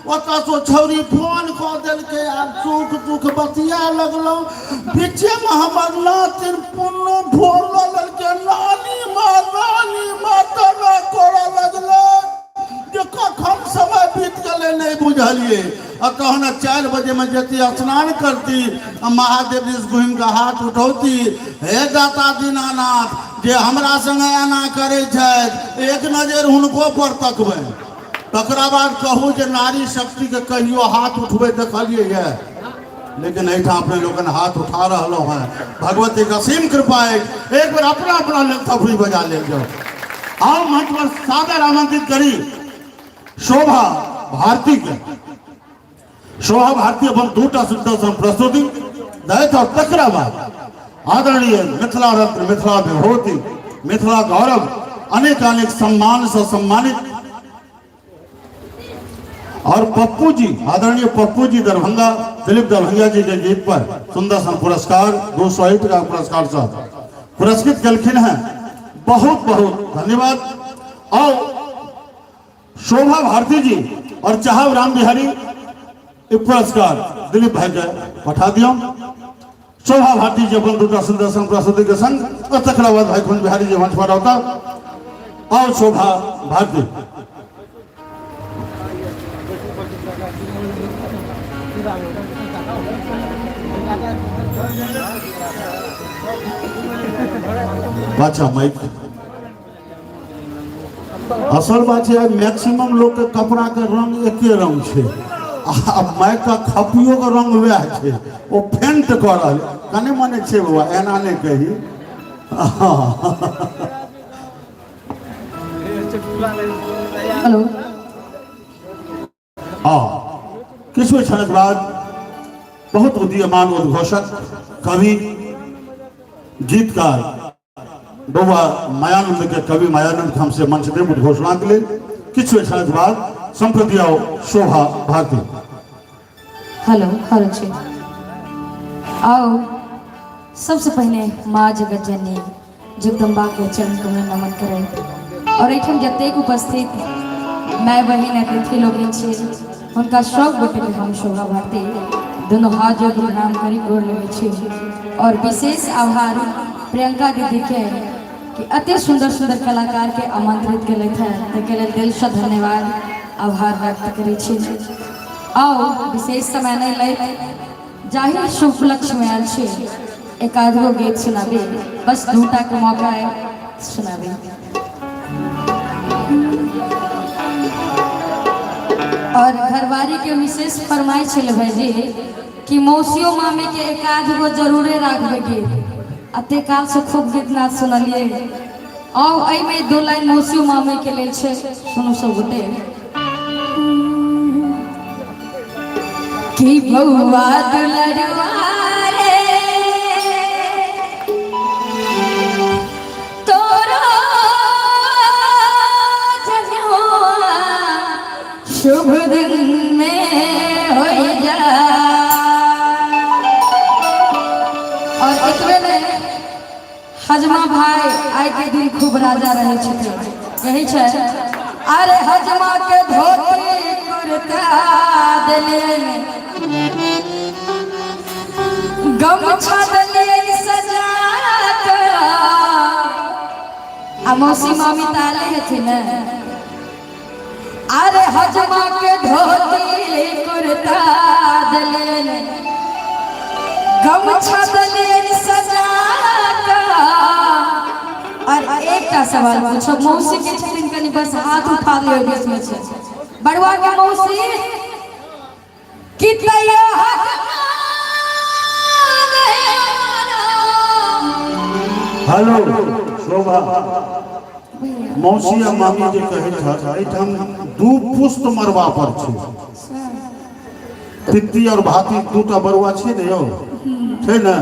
ओतऽसँ छौरी फोन कऽ देलकै, आब सुख दुख बतिया लगलहुँ। बीचेमे हमर नातिन पुन्नू फोन लऽ लेलकै, नानी माँ नानी माँ तना करऽ लगलै जे कखन समय बीत गेलै नहि बुझलियै। आ तहन 4 बजे में जैती स्नान करती आ महादेव दिस घुमि कऽ हाथ उठौती, हे दाता दीनानाथ जे हमरा संगे एना करै छथि एक नजर हुनको पर तकबै। तकरा बाद कहू जे नारी शक्ति के कहियो हाथ उठबै देखलियै ये, लेकिन एहिठाम अपने लोकनि हाथ उठा रहलहुँ हैं। भगवती के असीम कृपा अछि। एक बेर अपना अपना लेल थपड़ी बजा लेल जाओ। आउ मंच पर सादर आमंत्रित करी शोभा भारती के। शोभा भारती अपन दूटा सुन्दर सन प्रस्तुति दैत और तकरा बाद आदरणीय मिथिला रत्न, मिथिला विभूति, मिथिला गौरव, अनेक अनेक सम्मान से सम्मानित और पप्पू जी, आदरणीय पप्पू जी दरभंगा, दिलीप दरभंगा जी के गीत पर सुंदर सन पुरस्कार 201 टका पुरस्कार से पुरस्कृत कलखिन हैं। बहुत बहुत धन्यवाद। और शोभा भारती जी और चाहब राम बिहारी ई पुरस्कार दिलीप भाई के पठा दियौ। शोभा भारती जी अपन दूटा सुंदर संग प्रस्तुति के संग और तकरा बाद भाई कुंज बिहारी जी मंच पर औता। और शोभा भारती। पाछा माइक। असल बात छै मैक्सिमम लोग के कपड़ा के रंग एके रंग छै आ माइक के खपियो के रंग वएह छै, ओ फेंट कऽ रहल कने मने छै। बौआ एना नहि कही। हेलो। हाँ, किछु क्षणक बाद बहुत उदीयमान उद्घोषक, कवि, गीतकार बौआ मायानंद के, कवि मायानंद के हमसे मंच देव उद्घोषणा के लिए। किछु क्षणक बाद संप्रति आओ शोभा भारती। हेलो हेलो जी, आओ सबसे पहले माँ जगत जननी जगदम्बा के चरण कमल नमन करें और एहिठाम जतेक उपस्थित माय बहिन अतिथि लोकनि छी, हुनका सब गोटे के हम शोभा भारती दुनू हाथ जोड़ प्रणाम करी गोर लगै छी। और विशेष आभार प्रियंका दीदी के कि अति सुंदर सुंदर कलाकार के आमंत्रित केलथि हैं, ताहिके लेल दिलसँ धन्यवाद आभार व्यक्त करै छी। आओ विशेष समय नहि लैत जाहि शुभ लक्ष्य में आयल छी एक आध गो गीत सुनाबी, बस दूटा के मौका है सुनाबी। और घरवारी के विशेष फरमाइश छल भाईजी कि मौसियो मामी के एक आध गो जरूरे राखबे गीत, अते काल से खूब गीत नाच सुनलिए। आओ एहिमे दो लाइन मौसियो मामी के लेल छै, सुनू सब गोटे। कि बौआ दुलरुआ रे तोरो जनेउआ शुभ दिन में हो जा। और एतबे नहि, हजमा भाई आइ के दिन खूब राजा रहे छथिन, कहै छै अरे हजमा के धोती कुर्ता देलियनि, गमछा देलियनि सजा कऽ, आ मौसी मामी तऽ आले हेथिन ने। अरे हजमा के धोती कुर्ता देलियनि, गमछा देलियनि सजा कऽ। और एकटा सवाल पूछब, मौसी के छथिन कनि बस हाथ उठा लियौ, बीच में छै बड़ुआ के मौसी कि तैयो हजमा नहीं मानो। हेलो शोभा, मौसी आ मामी जे कहै छथि एहिठाम दू पुस्त मरबा पर छै, पित्ती और भाती दूटा बरुआ छै ने यौ, छै ने?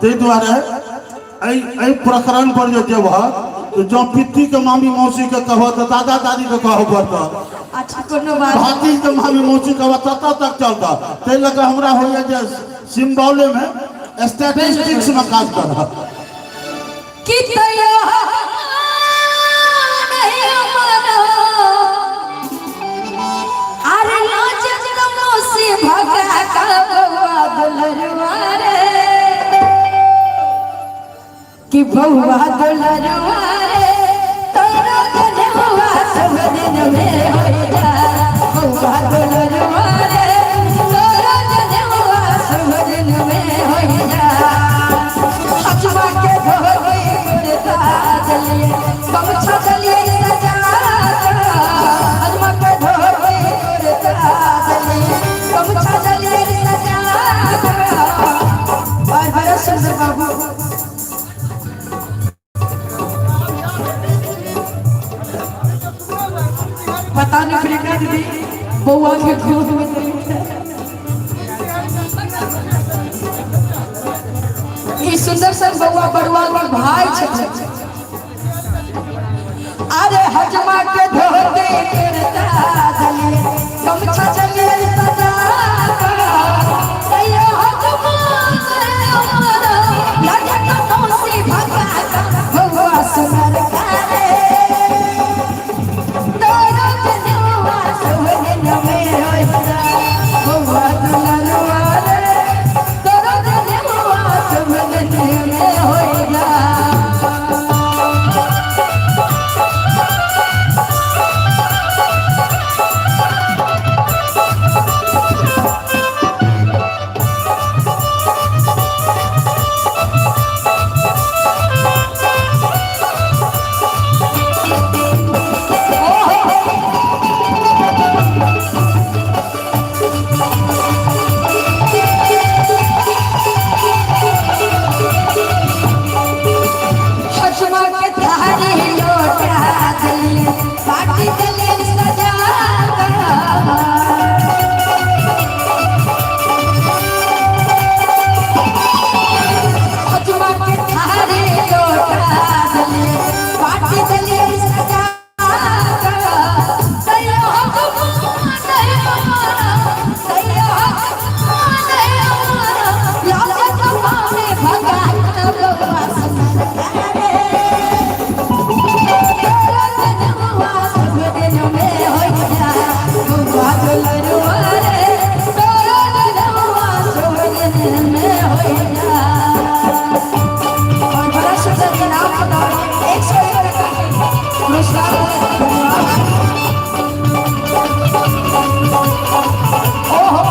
ताहि दुआरे एहि एहि प्रकरण पर जे जेबह तऽ जँ पित्ती के मामी मौसी के कहबह तऽ दादा दादी के कहऽ पड़तह, अच्छा कोनो बात, भाती के मामी मौसी कहबह ततऽ तक चलतह। ताहि लऽ कऽ हमरा होइए जे सिम्बॉले मे स्टैटिस्टिक्स मे काज करह। कि तैयो नहीं मानो, अरे नाच मौसी भगा का बउआ दुलरुआ रे, कि बउआ दुलरुआ रे तोरो जनेउआ सब दिन में होई जा, बउआ दुलरुआ रे तोरो जनेउआ सब दिन में होई जा। हजमा के धोती कुर्ता देलिए, गमछा देलिए सजा कऽ, हजमा के धोती कुर्ता देलिए, गमछा देलिए सजा कऽ। और बड़ा सुंदर बाबू पता नहीं प्रियंका दीदी बउआ के गोद में देली। बरुआ के भाई छथिन। अरे हजमा के धोती कुर्ता दलिए गमछा चलिए सजा तैयो हजमा हमारा लगे कनौसी भगा बउआ सुनर कारे तोरो जनुआ सुहन में होइता बउआ दुलरुआ रे तोरो जनुआ सुहन में होइता। हजमा के थारी लोटा दलिए पाटी दलिए सजा हजमा के थारी लोटा दलिए पाटी दलिए सजा तैयो हजमा नहीं हमारा तैयो हजमा नहीं हमारा लाज कमावे भगा बउआ सुनर कारे और बड़ा सुंदर इनाम प्रदान 101 टका के पुरस्कार धन्यवाद। ओहो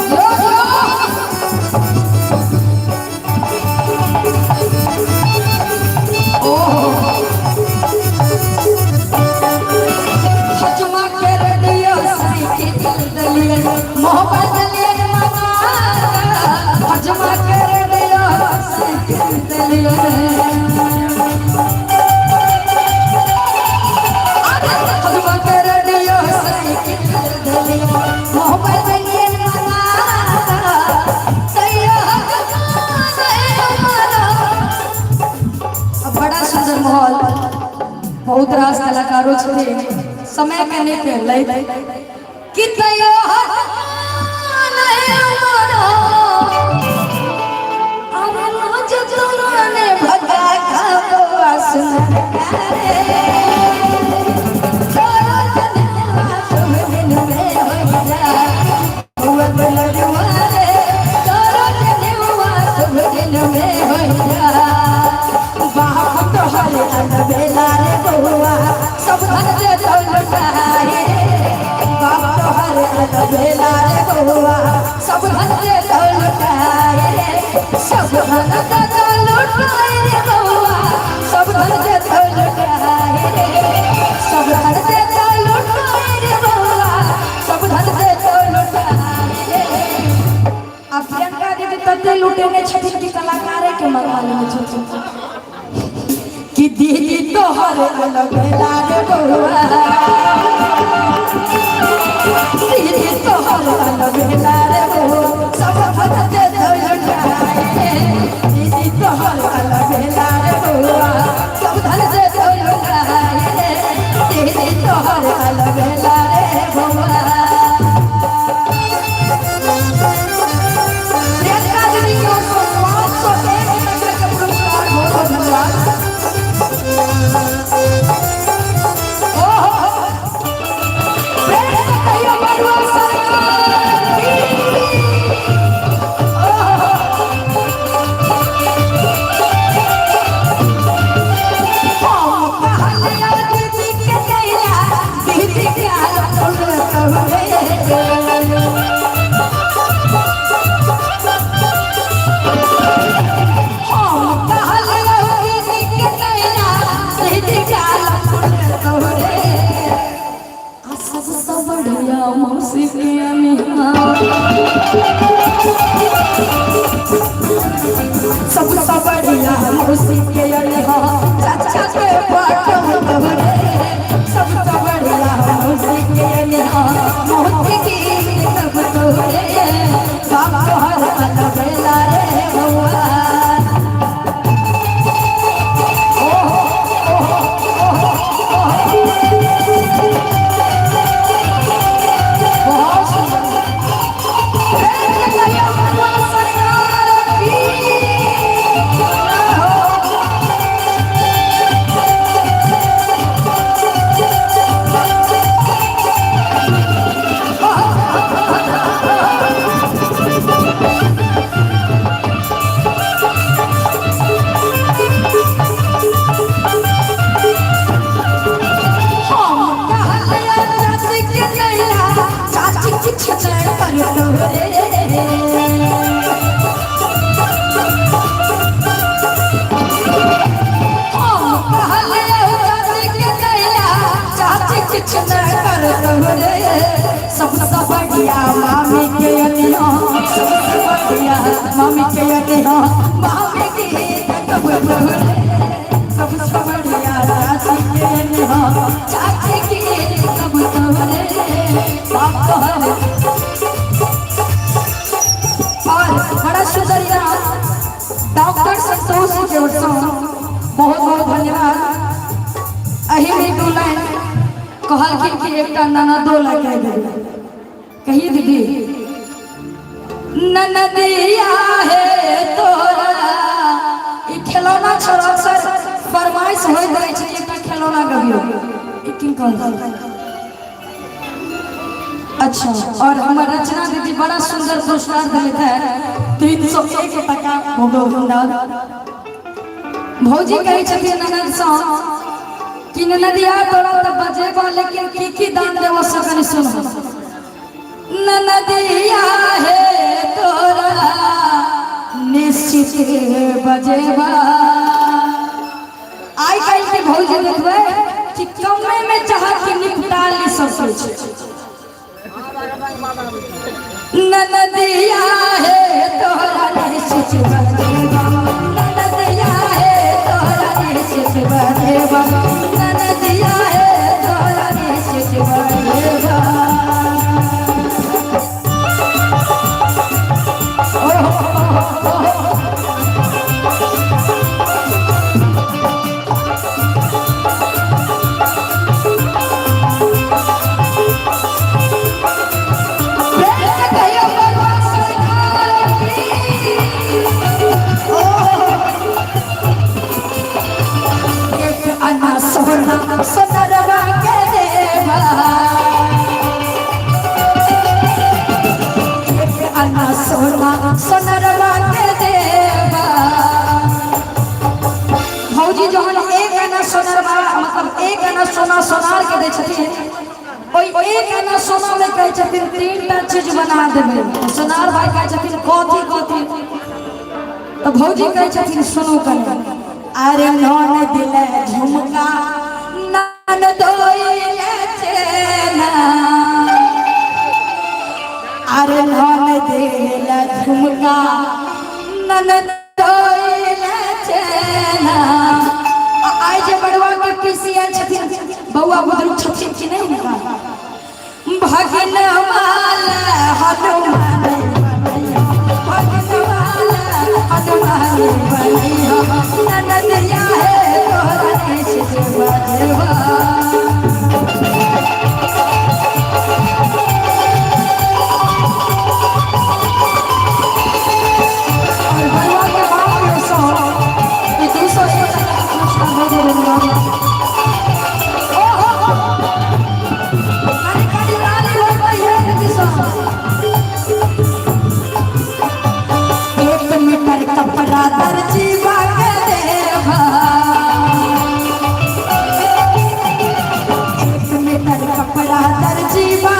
यो यो हजमा के रेडियो साइकिल दलिए मोहब्बत दलिए मना हजमा के रेडियो साइकिल दलिए हजमा के रेडियो साइकिल दलिए मोहब्बत दलिए मना तैयो हजमा नहीं हमारा। अब बड़ा सुंदर माहौल, बहुत रास कलाकारों छथिन, समय के नहीं फैलैत कि तैयो हजमा नहीं हमारा। अरे लाज तोरा भगा खा बउआ सुनर कारे तोरो जनुआ सुहन में होइजा बउआ दुलरुआ रे तोरो जनुआ सुहन में होइजा। बाप तोहर अलबेला रे बउआ सब धन दे दो लुटाए बाप तोहर अलबेला रे बउआ सब धन दे दो लुटाए सब धन दे दो लुटाए रे बउआ सब धन दे दो लुटाए सब धन दे दो लुटाए रे बउआ सब धन दे दो लुटाए। आ प्रियंका दीदी तते लुटेने छथिन कि कलाकारे के मरवा लेने छथिन कि दीदी तोहर अलबेला रे बउआ दीदी तोहर अलबेला रे बउआ सब धन दे दो लुटाए दीदी तोहर अलबेला रे बउआ सब धन दे दो लुटाए दीदी तोहर अलबेला रे बउआ। प्रियंका दीदी की ओर से 501 टका के पुरस्कार, बहुत बहुत धन्यवाद। ओहो प्रेम से कहियो बरुआ सरकार की। ओहो हम कहलिया दीदी के दैया दीदी के हाल कहवे हम कहलिया दीदी के दैया दीदी के हाल कहवे आ सबसे बढ़िया मौसी के अमिया। सबसे बढ़िया मौसी के अनहा चाचा के पाटो तोरे। सबसे बढ़िया मौसी के अनहा मौसी की सब तोरे। बाप तोहर अलबेला रे बउआ। बहुत सुंदर। सरकार की हो। हम कहलिया चाची के नैया, चाची किछु नहि करतौ रे। हम कहलिया चाची के नैया, चाची किछु नहि करतौ रे। सबसँ बढ़िया मामी के अनिहा, सबसँ बढ़िया मामी के अनिहा, मामी के तब रे। सबसे बढ़िया चाची के अनिहा, चाची के तब रे। बाप तोहर। और बड़ा सुंदर इनाम डॉक्टर संतोष जी के ओर से बहुत बहुत धन्यवाद। एही में दू लाइन कहलखिन कि एकटा ननदो लगा देबै। कहिए दीदी। ननदिया हे तोरा ई खेलौना छोड़, अक्सर फरमाइश होइत रहै छै एकटा खेलौना गबियौ। ई किनकर? अच्छा, और हमर रचना दीदी बड़ा सुंदर पुरस्कार दिले है, 301 टका हो गो। भौजी कहै छथिन ननद सँ कि ननदिया तोरा तऽ बजेबा, लेकिन की की दान देबो से कनि सुनो। ननदिया हे तोरा निश्चित बजेबा। आइ काल्हि के भौजी देखबै कि कमे में चाहत कि निपटा ली सब कुछ। ननदिया हे तोरा निश्चित बजेबा, ननदिया हे तोरा निश्चित बजेबा, ननदिया हे तोरा निश्चित बजेबा। ओहो हो हो। प्रेम से कहियो भगवान सरकार की। एक आना सोना सोनरवा के देवा, एक आना सोना सोनरवा के देवा। भौजी जहन एक आना सोनरवा, मतलब एक आना सोना सोनार के दै छथिन, ओहि एक आना सोना में कहै छथिन तीन टा चीज बना देबै। सोनार भाई कहै छथिन कथी कथी? तऽ भौजी कहै छथिन सुनू कने। अरे नन दिले झुमका, नन दोइले चेना। अरे नन दिले झुमका, नन दोइले चेना। आ आइ जे बड़ुआ के पीसी आयल छथिन, बौआ बुजुर्ग छथिन कि नहि हुनका? भगिन माला हनुमान भगिन माला हनुमान बनैया। ननदिया हे तोरा निश्चित बजेबा। और बड़ुआ के बाप के सौ ई 201 टका के पुरस्कार दे देलनि। ओ हो हो, कनि कनि ताली हो गई दीदी सब। 1 मीटर कपड़ा दर्जी के देवा, 1 मीटर कपड़ा दर्जी के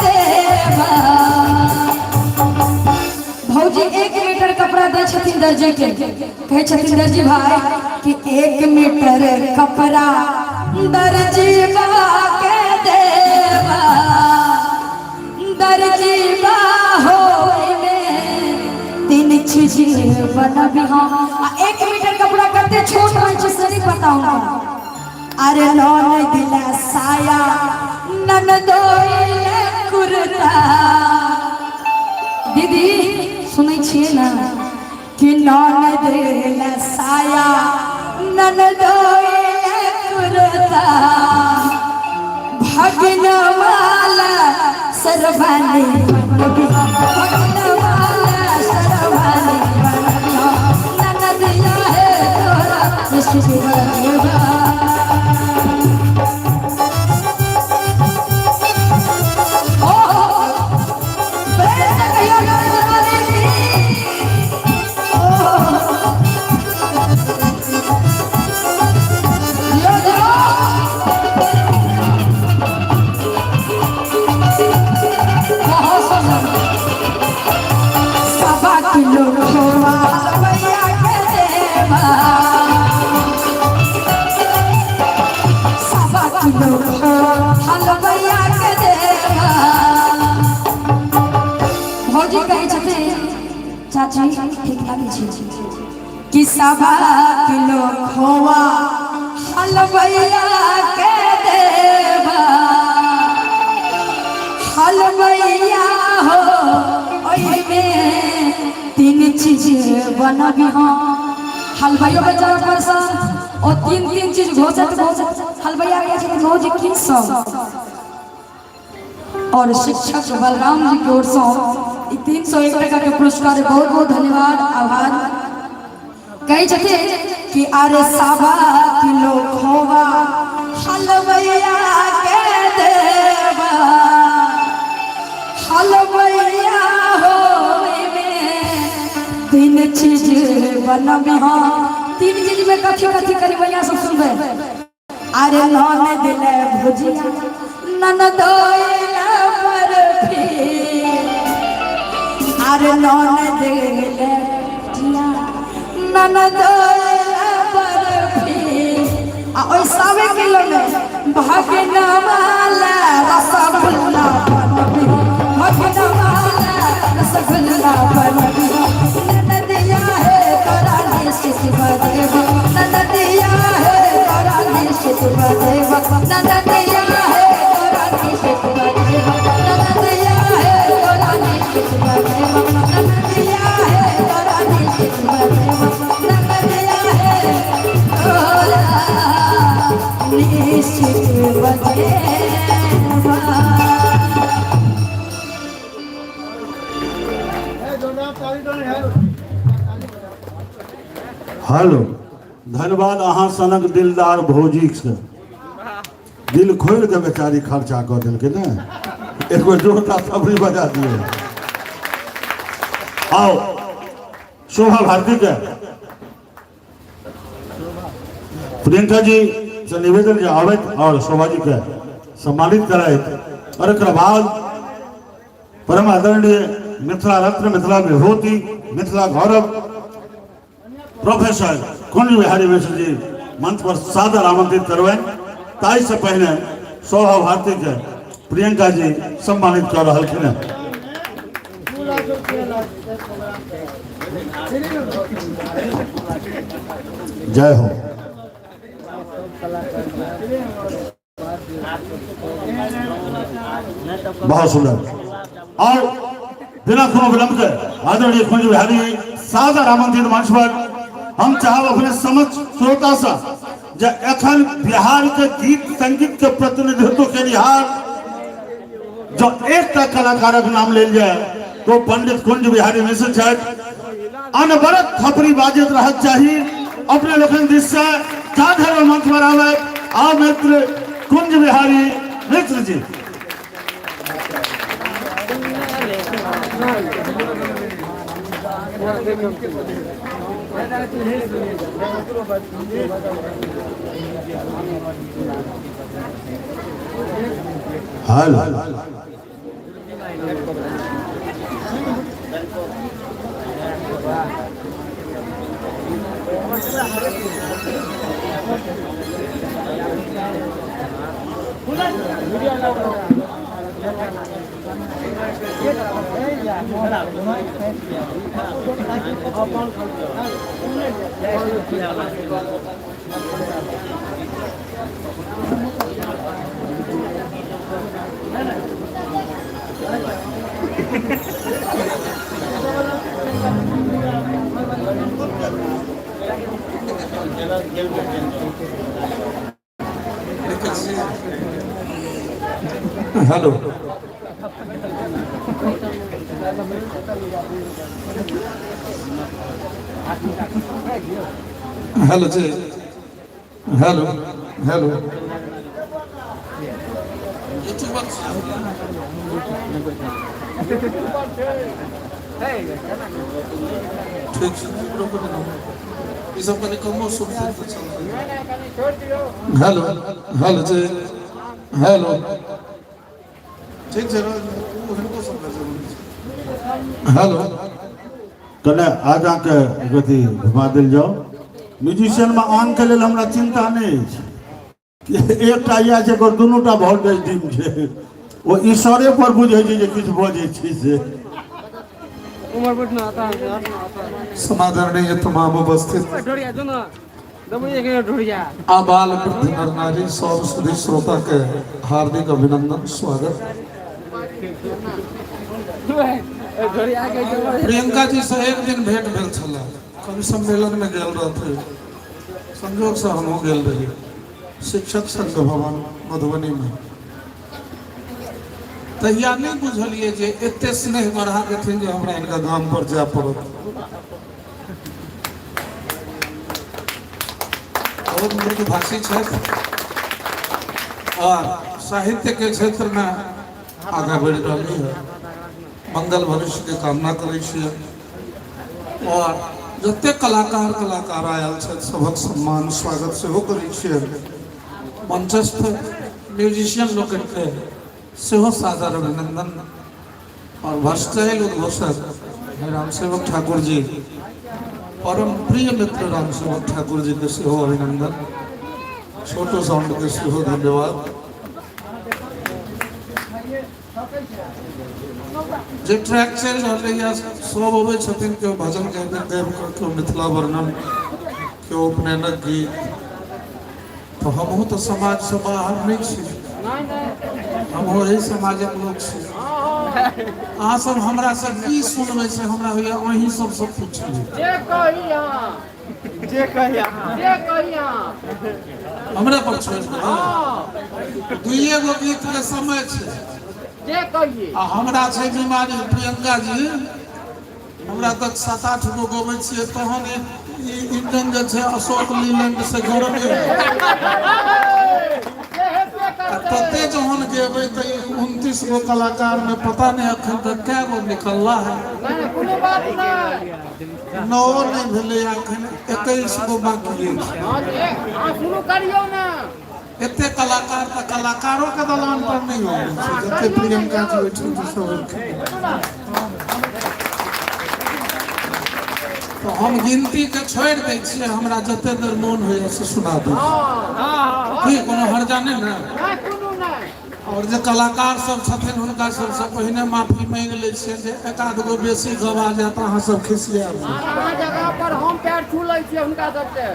देवा। भौजी 1 मीटर कपड़ा दै छथिन दर्जी के, कहै छथिन दर्जी भाई कि 1 मीटर कपड़ा दर्जी के देवा, दर्जी हो में तीन बनबी हम। आ 1 मीटर कपड़ा कते छोट होइ छै से नहि पता हुनका। अरे लोन दिला साया ननदोई कुर्ता। दीदी सुनै छियै ने कि नन दिला साया ननदोई कुर्ता, भगनवाला सरवानी बनबी, भगनवाला सरवानी बनबी, ननदिया हे तोरा निश्चित बनेबा। प्रेम से कहियो ननदोई की। जियो जियो। बहुत सुंदर। 1.25 किलो खोआ हलवैया के देवा, 1.25 किलो खोआ हलवैया के देवा। भौजी कहै छथिन चाची ठीक लागै छै। कि 1.25 किलो खोआ हलवैया के देवा, हलवैया हो ओहिमे 3 चीज बनबी हम। हलवाइयो बेचारा परेशान, ओ 3 3 चीज घोसत घोसत हलवैया कहै छथिन भौजी की सब। और शिक्षक बलराम जी की ओर से 301 टका के पुरस्कार, बहुत बहुत धन्यवाद आभार। कहै छथिन कि अरे 1.25 किलो खोआ हलवैया के देवा, हलवैया हो ओहिमे 3 चीज बनबी हम। 3 चीज में कथी कथी करी यहाँ सब सुनबै। अरे नन दिले भुजिया ननदोइला बर्फी, अरे नन दिले भुजिया ननदोइला बर्फी, आ ओइ 1.25 किलो में भगनवाला रसगुल्ला बनबी, भगनवाला रसगुल्ला बनबी, ननदिया हे तोरा निश्चित बदेब, ननदिया हे तोरा निश्चित बदेब, ननदिया हे तोरा निश्चित बदेब, ननदिया हे तोरा निश्चित बदेब, ननदिया हे तोरा निश्चित बदेब, ननदिया हे तोरा निश्चित बदेब। हेलो, धन्यवाद अहाँ सनक दिलदार भौजी से दिल खोल के बेचारी खर्चा कऽ देलकै ने, एक बेर जोरदार थपड़ी बजा दिए। आओ शोभा भारती के प्रियंका जी से निवेदन जे आबैत और शोभा जी के सम्मानित करैत, और एक बाद परम आदरणीय मिथिला रत्न, मिथिला विभूति, मिथिला गौरव प्रोफेसर कुंज बिहारी मिश्र जी मंच पर सादर आमंत्रित करबनि। ताहि से पहिने शोभा भारती के प्रियंका जी सम्मानित कर रहलखिन हैं। जय हो। बहुत सुंदर। और बिना कोनो विलंब के आदरणीय कुंज बिहारी सादर आमंत्रित मंच पर हम चाहब अपने समक्ष श्रोता से जे एखन बिहार के गीत संगीत के प्रतिनिधित्व केनिहार जो एकटा कलाकारक नाम लेल जाय तो पंडित कुंज बिहारी मिश्र छथि। अनवरत थपड़ी बाजैत रहक चाही अपने लोकनि दिस से। जाधर मंच पर आवे आ मित्र Kunj Bihari Mishra ji. Hello, hello hello जी हेलो हेलो ठीक छै, ई सब कनि कमो सुनतै तऽ चलतै। हेलो हेलो जी हेलो ठीक छै, हिनको सबके जरूरी छै। हेलो कने आगाँके गति घुमा देल जाउ। म्यूजिशियनमे आनके लेल हमरा चिन्ता नहि अछि, एकटा इएह छै, ओकर दुनूटा वोल्टेज डिम छै, ओ इशारे पर बुझै छै जे किछु बजै छै से। समादरणीय तमाम उपस्थित आबाल वृद्ध नर नारी सब सुधी श्रोता के हार्दिक अभिनंदन स्वागत। प्रियंका जी से एक दिन भेंट भेल छल, कवि सम्मेलन में गेल रहथिन, संजोग से हमहूँ गेल रही शिक्षक संघ भवन मधुबनी में। तहिया नहीं बुझलिए जे एते स्नेह बढ़ा देथिन जे हमरा हिनका गाम पर जाय पड़त। बहुत मृदुभाषी छथि और साहित्य के क्षेत्र में आगाँ बढ़ि रहली है, मंगल भविष्य के कामना करै छियै। और जते कलाकार कलाकार आयल छथि सभक सम्मान स्वागत सेहो करै छियै। मंचस्थ म्यूजिशियन लोकनिके सेहो सादर अभिनंदन। और भस्टैल उद्घोषक रामसेवक ठाकुर जी, परम प्रिय मित्र रामसेवक ठाकुर जी के सेहो अभिनंदन, छोटो साउंड के सेहो धन्यवाद। जे ट्रैक चलि रहलैए सब अबै छथिन, केओ भजन गाबि गाबि कऽ, केओ मिथिला वर्णन, केओ उपनयनक गीत। तऽ हमहूँ तऽ समाजसँ बाहर नहि छी, हमहूँ एहि समाजक लोक छी। अहाँ सब हमरासँ की सुनबै से हमरा होइए अहीं सबसँ पूछि ली। हमरे पर छोड़ि देबै, दुइए गो गीतके समय छै आ हमरा छै बीमारी। प्रियंका जी, हमरा तऽ 7-8 गो गबै छियै तहन ई इंजन जे छै अशोक लीलैंड से गरमे आ तते जहन गेबै तऽ ई 29 गो कलाकार में पता नहीं अखन तक कै गो निकलला है, 9 नहि भेलै अखन, 21 गो बाकी अछि। एते कलाकार तऽ कलाकारो के दलान पर नहि अबै छै जते प्रियंका जी ओहिठाम सब। तऽ हम गिनती के छोड़ि दै छियै, हमरा जते देर मोन होइए से सुना दै छी, की कोनो हर्जा नहि ने? और जे कलाकार सब छथिन हुनका सबसँ पहिने माफी मांगि लै छियै जे एक आध गो बेसी गवा जायत अहाँ सब खिसियाब। अहाँ जगह पर हम पैर छू लै छियै हुनका सबके।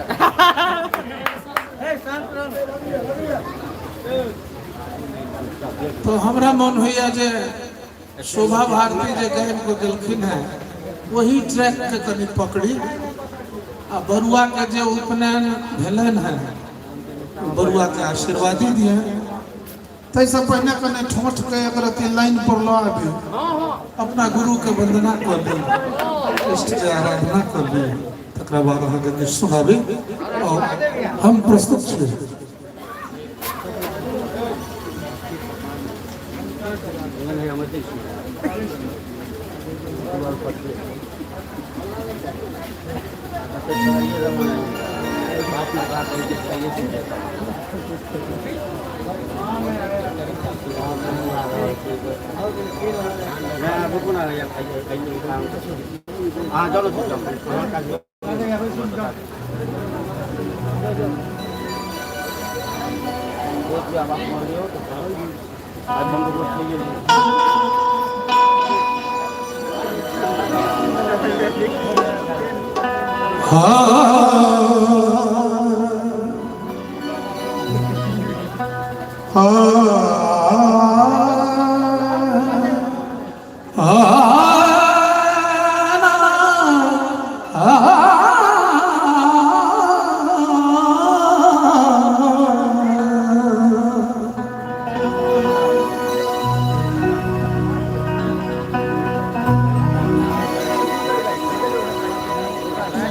तो हमरा मन होइए जे शोभा भारती जे गाबि कऽ गेलखिन हेँ वही ट्रैक के कनि पकड़ी आ बरुआ के जे उपनयन भेलनि हेँ बरुआ के आशीर्वादी दिए। ताहिसँ पहिने कनि ठोंठ के एक रत्ती लाइन पर लऽ आबी, अपना गुरु के वंदना कऽ ली, इष्ट के आराधना कऽ ली, तकरा बाद अहाँके किछु सुनाबी और हम प्रस्तुत छी।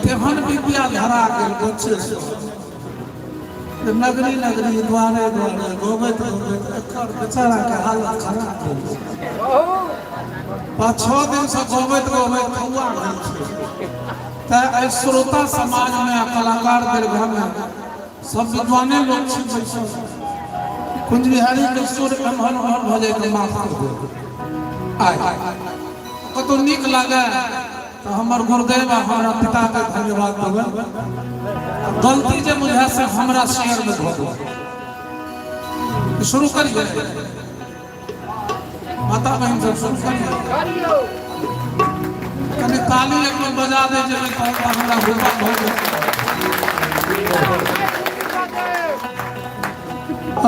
तेहन विद्या धरा गेल बच्चे से जे नगरी नगरी द्वारे द्वारे गबैत गबैत एकर बेचारा के हालत खराब भेल छै। 5-6 दिन से गबैत गबैत कौआ भेल छै। तऽ एहि श्रोता समाजमे आ कलाकार दीर्घामे सब विद्वाने लोक छी बैसल। कुंज बिहारी के सुर एम्हर ओम्हर भऽ जाइ तऽ माफ कऽ देब। आइ कतौ नीक लागै तऽ हमर गुरुदेव आ हमरा पिताके धन्यवाद देबै। गलती जे बुझाय से हमरा शेयरमे धऽ देबै। शुरू करियै माता बहिन सब, शुरू करियै। कनि ताली एक बेर बजा दे जेबै तऽ हमरा हुक्म भऽ जेतै।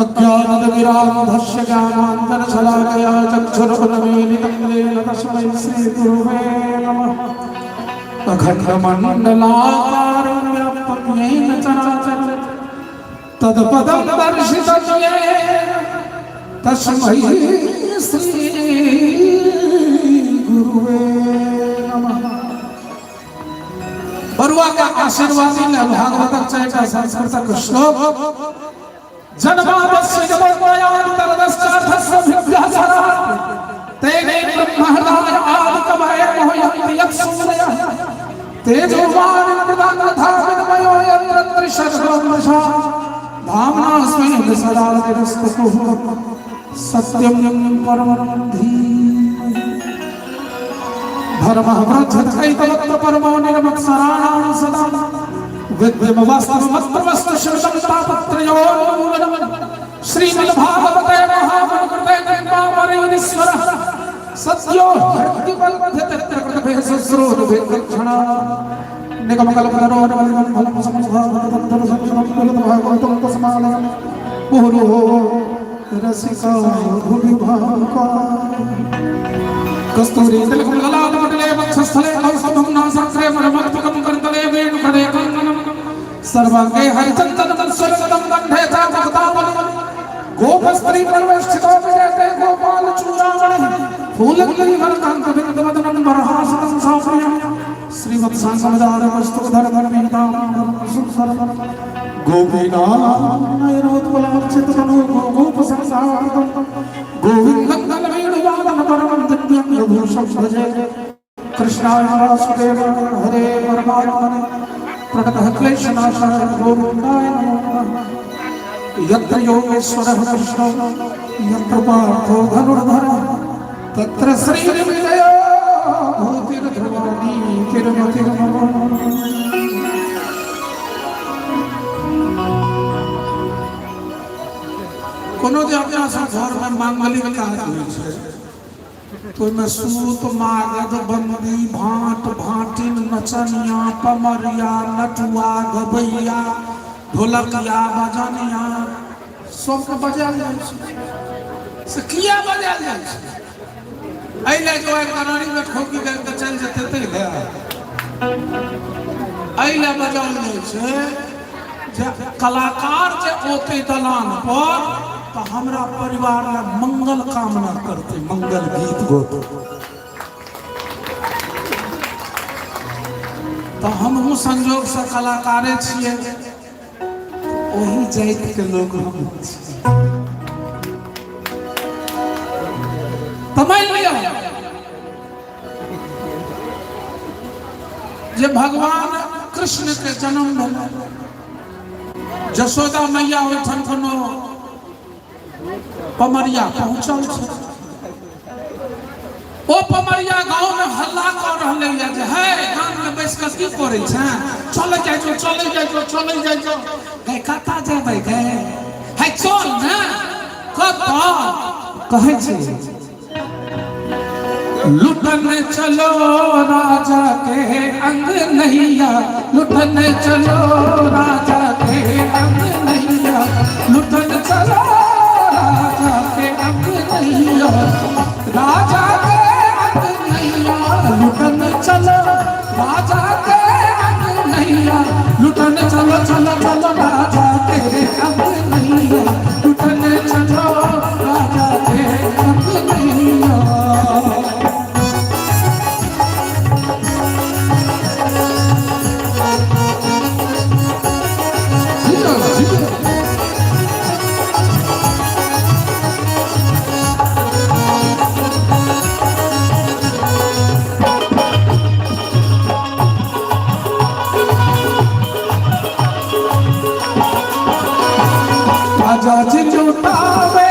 अज्ञानतिमिरान्धस्य ज्ञानाञ्जनशलाकया चक्षुरुन्मीलितं येन तस्मै श्रीगुरुवे नमः। अखण्डमण्डलाकारं व्याप्तं येन चराचरं तत्पदं दर्शितं येन तस्मै श्रीगुरुवे नमः। बरुआ के आशीर्वादी ने भागवतक चारिटा संस्कृतक श्लोक जन्मादस्य जगन्मयान्तरदश्चार्थस्य तेने ब्रह्महृदाय आदिकवये मोहयन्ति यत्सूरयः तेजोवान् मृदान्धाविन्मयो यत्र त्रिसर्गो मृषा धाम्ना स्वेन सदा निरस्तकुः सत्यं परमं धीमहि। धर्मः वृद्धैतवत्र परमो निरमत्सराणां सदा विद्यमवास्तवमत्रवस्तु श्रुतं तापत्रयोन्मूलनम् श्रीमद्भागवते महामनुकृते कृपापरेणीश्वरः सद्यो हृद्युपलब्धतत्र शुश्रूषुभिर्दक्षिणा निगमकल्पतरोर्वलितं फलं समभागवतं तस्मालयं मुहुरुहो रसिका भुवि भावुका। कस्तूरी तिलकं ललाटपटले वक्षस्थले कौस्तुभं नासाग्रे मणिमौक्तिकं करतले वेणुकरे कङ्कणं सर्वाङ्गे हरिचन्दनं सुरगतं कण्ठे च मुक्तावनं गोपस्त्री परमेष्ठितो विजयते गोपाल चूड़ामणि फूलग्रीवरकान्तबिन्दवदनं वरहासनं साप्रियं श्रीवत्साङ्गमदारवस्तुधरधर्मीतां गोपीनाथनयनोत्पलार्चिततनु गोपसंसारं गोविन्दं वेणुवादन परमं दिव्यं विभूषं भजे कृष्णाय वासुदेवाय हरे परमात्मने प्रणतः क्लेशनाशाय गोविन्दाय नमो नमः। यत्र योगेश्वरः कृष्णो यत्र पार्थो धनुर्धरः तत्र श्रीर्विजयो भूतिर्ध्रुवाणी तिरुमतिर्मम। कोनो जे अपना सब घरमे मांगलिक काज होइ छै तऽ ओहिमे सूत मागध बंदी भाँट भाँटिन नचनिया पमरिया नटुआ गबैया ढोलकिया बजनिया सबके बजायल जाइ छै। से किया बजायल जाइ छै? एहि लए जे ओहि करारीमे ठोकी गाबि कऽ चलि जेतै ताहि लए? एहि लए बजाओल जाइ छै जे कलाकार जे औतै दलान पर तऽ हमरा परिवार लए मंगल कामना करतै, मंगल गीत गौतै। तऽ हमहूँ संजोगसँ कलाकारे छियै, ओही जातिके लोक हम छी। तऽ मानि लिअ जे भगवान कृष्ण के जन्म भेलै, जसोदा मैया ओहिठाम कोनो पमरिया पहुंचल छै। ओ पमरिया गाँव में हल्ला कऽ रहलै ये जे हे गाम में बैस कऽ की करै छै, चलै जाइ छौ, चलै जाइ छौ, चलै जाइ छौ। गै कतऽ जेबै गै? हे चल ने। कतऽ? कहै छै लुटन चलो राजा के अंग नैया, लुटन चलो राजा के अंग नैया, लुटन चलो राजा के अंग नैया, राजा के अंग नैया, लुटन चलो राजा के अंग नैया, लुटन चलो चलो चलो राजा के अंग नैया, लुटन चलो राजा के अंग नैया। राजा जी लुटावे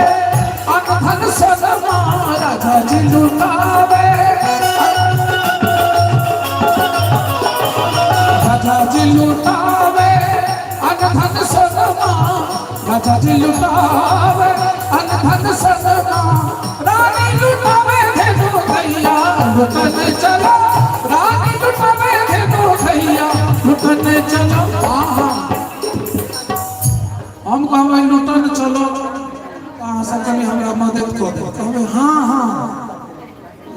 अनधन सनमा, राजा जी लुटावे, राजा जी लुटावे अनधन सनमा, राजा जी लुटावे अनधन सनमा, रानी लुटावे धेनु भैया लुटन चलो, रानी लुटावे धेनु भैया लुटन चलो। हम कहबै लुटन चलो, अहाँ सब कनि हमरा मदद कऽ देब, कहबै हाँ हाँ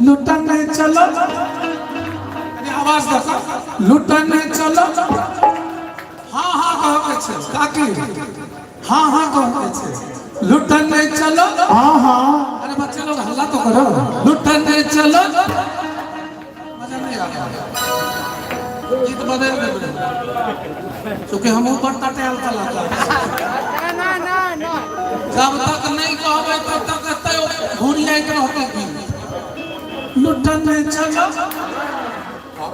लुटन चलो, आवाज दऽ लुटन चलो, हाँ हाँ कहके छै काकी, हाँ हाँ कहके छै, लुटन चलो, हाँ हाँ। अरे बच्चे लोग हल्ला तो करो, लुटन चलो, मजा नहीं आ रहा, गीत बदल देबै चूँकि हम ऊपर तटेल कलाकार, जब तक नहीं कहबै तब तक एतै घुरियाइत रहतै गीत। लुटन चलो,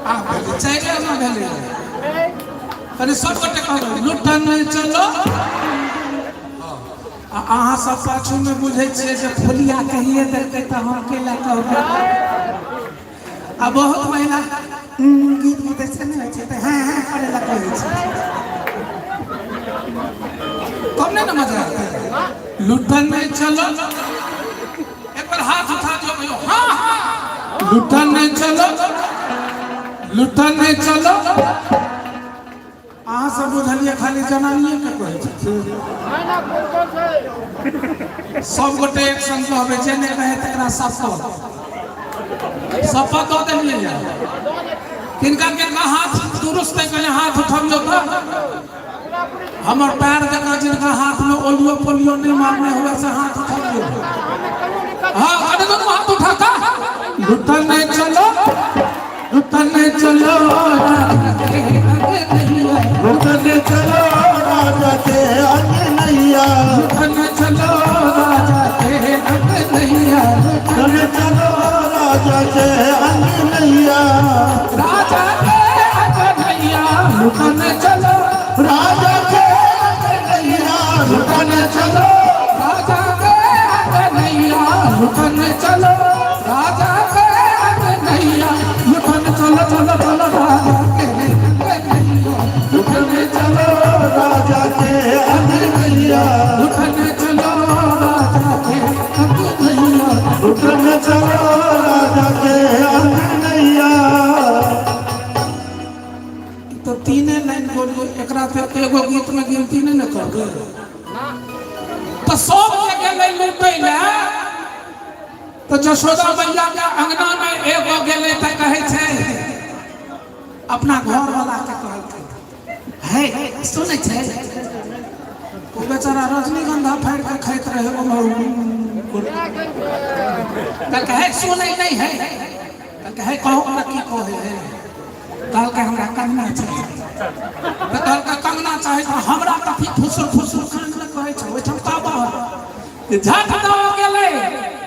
आ भेलै चारि आना भेलै, कनि सब गोटे कहबै लुटन चलो। आ अहाँ सब पाछूमे बुझै छियै जे फुलिया कहिए देलकै तऽ हम केला कहबै, आ बहुत महिला गीत गीत ऐसे नहि होइ छै तऽ हाँ हाँ करे ला कहै छै, तब नहि ने मजा आते। लुटन चलो, एक बार हाथ उठा दियो भैया, हाँ हाँ लुटन चलो, लुटन चलो। अहाँ सब बुझलियै खाली जनानिए के कहै छै, सब गोटे एक संग कहबै, जे नहि कहै तकरा सपत सपत दऽ देलियै। किनका किनका हाथ दुरुस्त है कनि हाथ उठबियौ तऽ, हमर पैर जकाँ जिनका हाथ में ओलियो पोलियो नहीं मारने हुए से हाथ उठबियौ, हाँ कनि दुनू हाथ उठा कऽ लुटन चलो, लुटन चलो, लुटन चलो राजा के अंग नैया, लुटन चलो राजा के अंग नैया, लुटन चलो राजा के अंग नैया, राजा के अंग नैया, लुटन चलो राजा के अंग नैया, लुटन चलो राजा के अंग नैया, लुटन चलो राजा के अंग नैया, लुटन चलो चलो चलो राजा के अंग नैया, लुटन चलो राजा के अंग नैया, लुटन चलो राजा के अंग नैया, लुटन चलो राजा के अंग नैया। तो तीने लाइन बोलियो, एकरा पे एगो गीत में गिनती नहीं न करबै, तो सब जे गेलै लुटै लए तो जशोदा मैया के अंगना में एगो गेलै तऽ कहै छै अपना घर वाला के कहलकै, हे सुनै छै, ओ बेचारा रजनीगंधा फाड़ि कऽ खाइत रहै ओम्हर, कहलकै हे सुनै नहि है, कहलकै हे कहू हमरा की कहै है, कहलकै हमरा कंगना चाही, तऽ कहलकै कंगना चाही तऽ हमरा कथी फुसुर फुसुर कान मे कहै छै, ओहिठाम काबा झट दऽ गेलै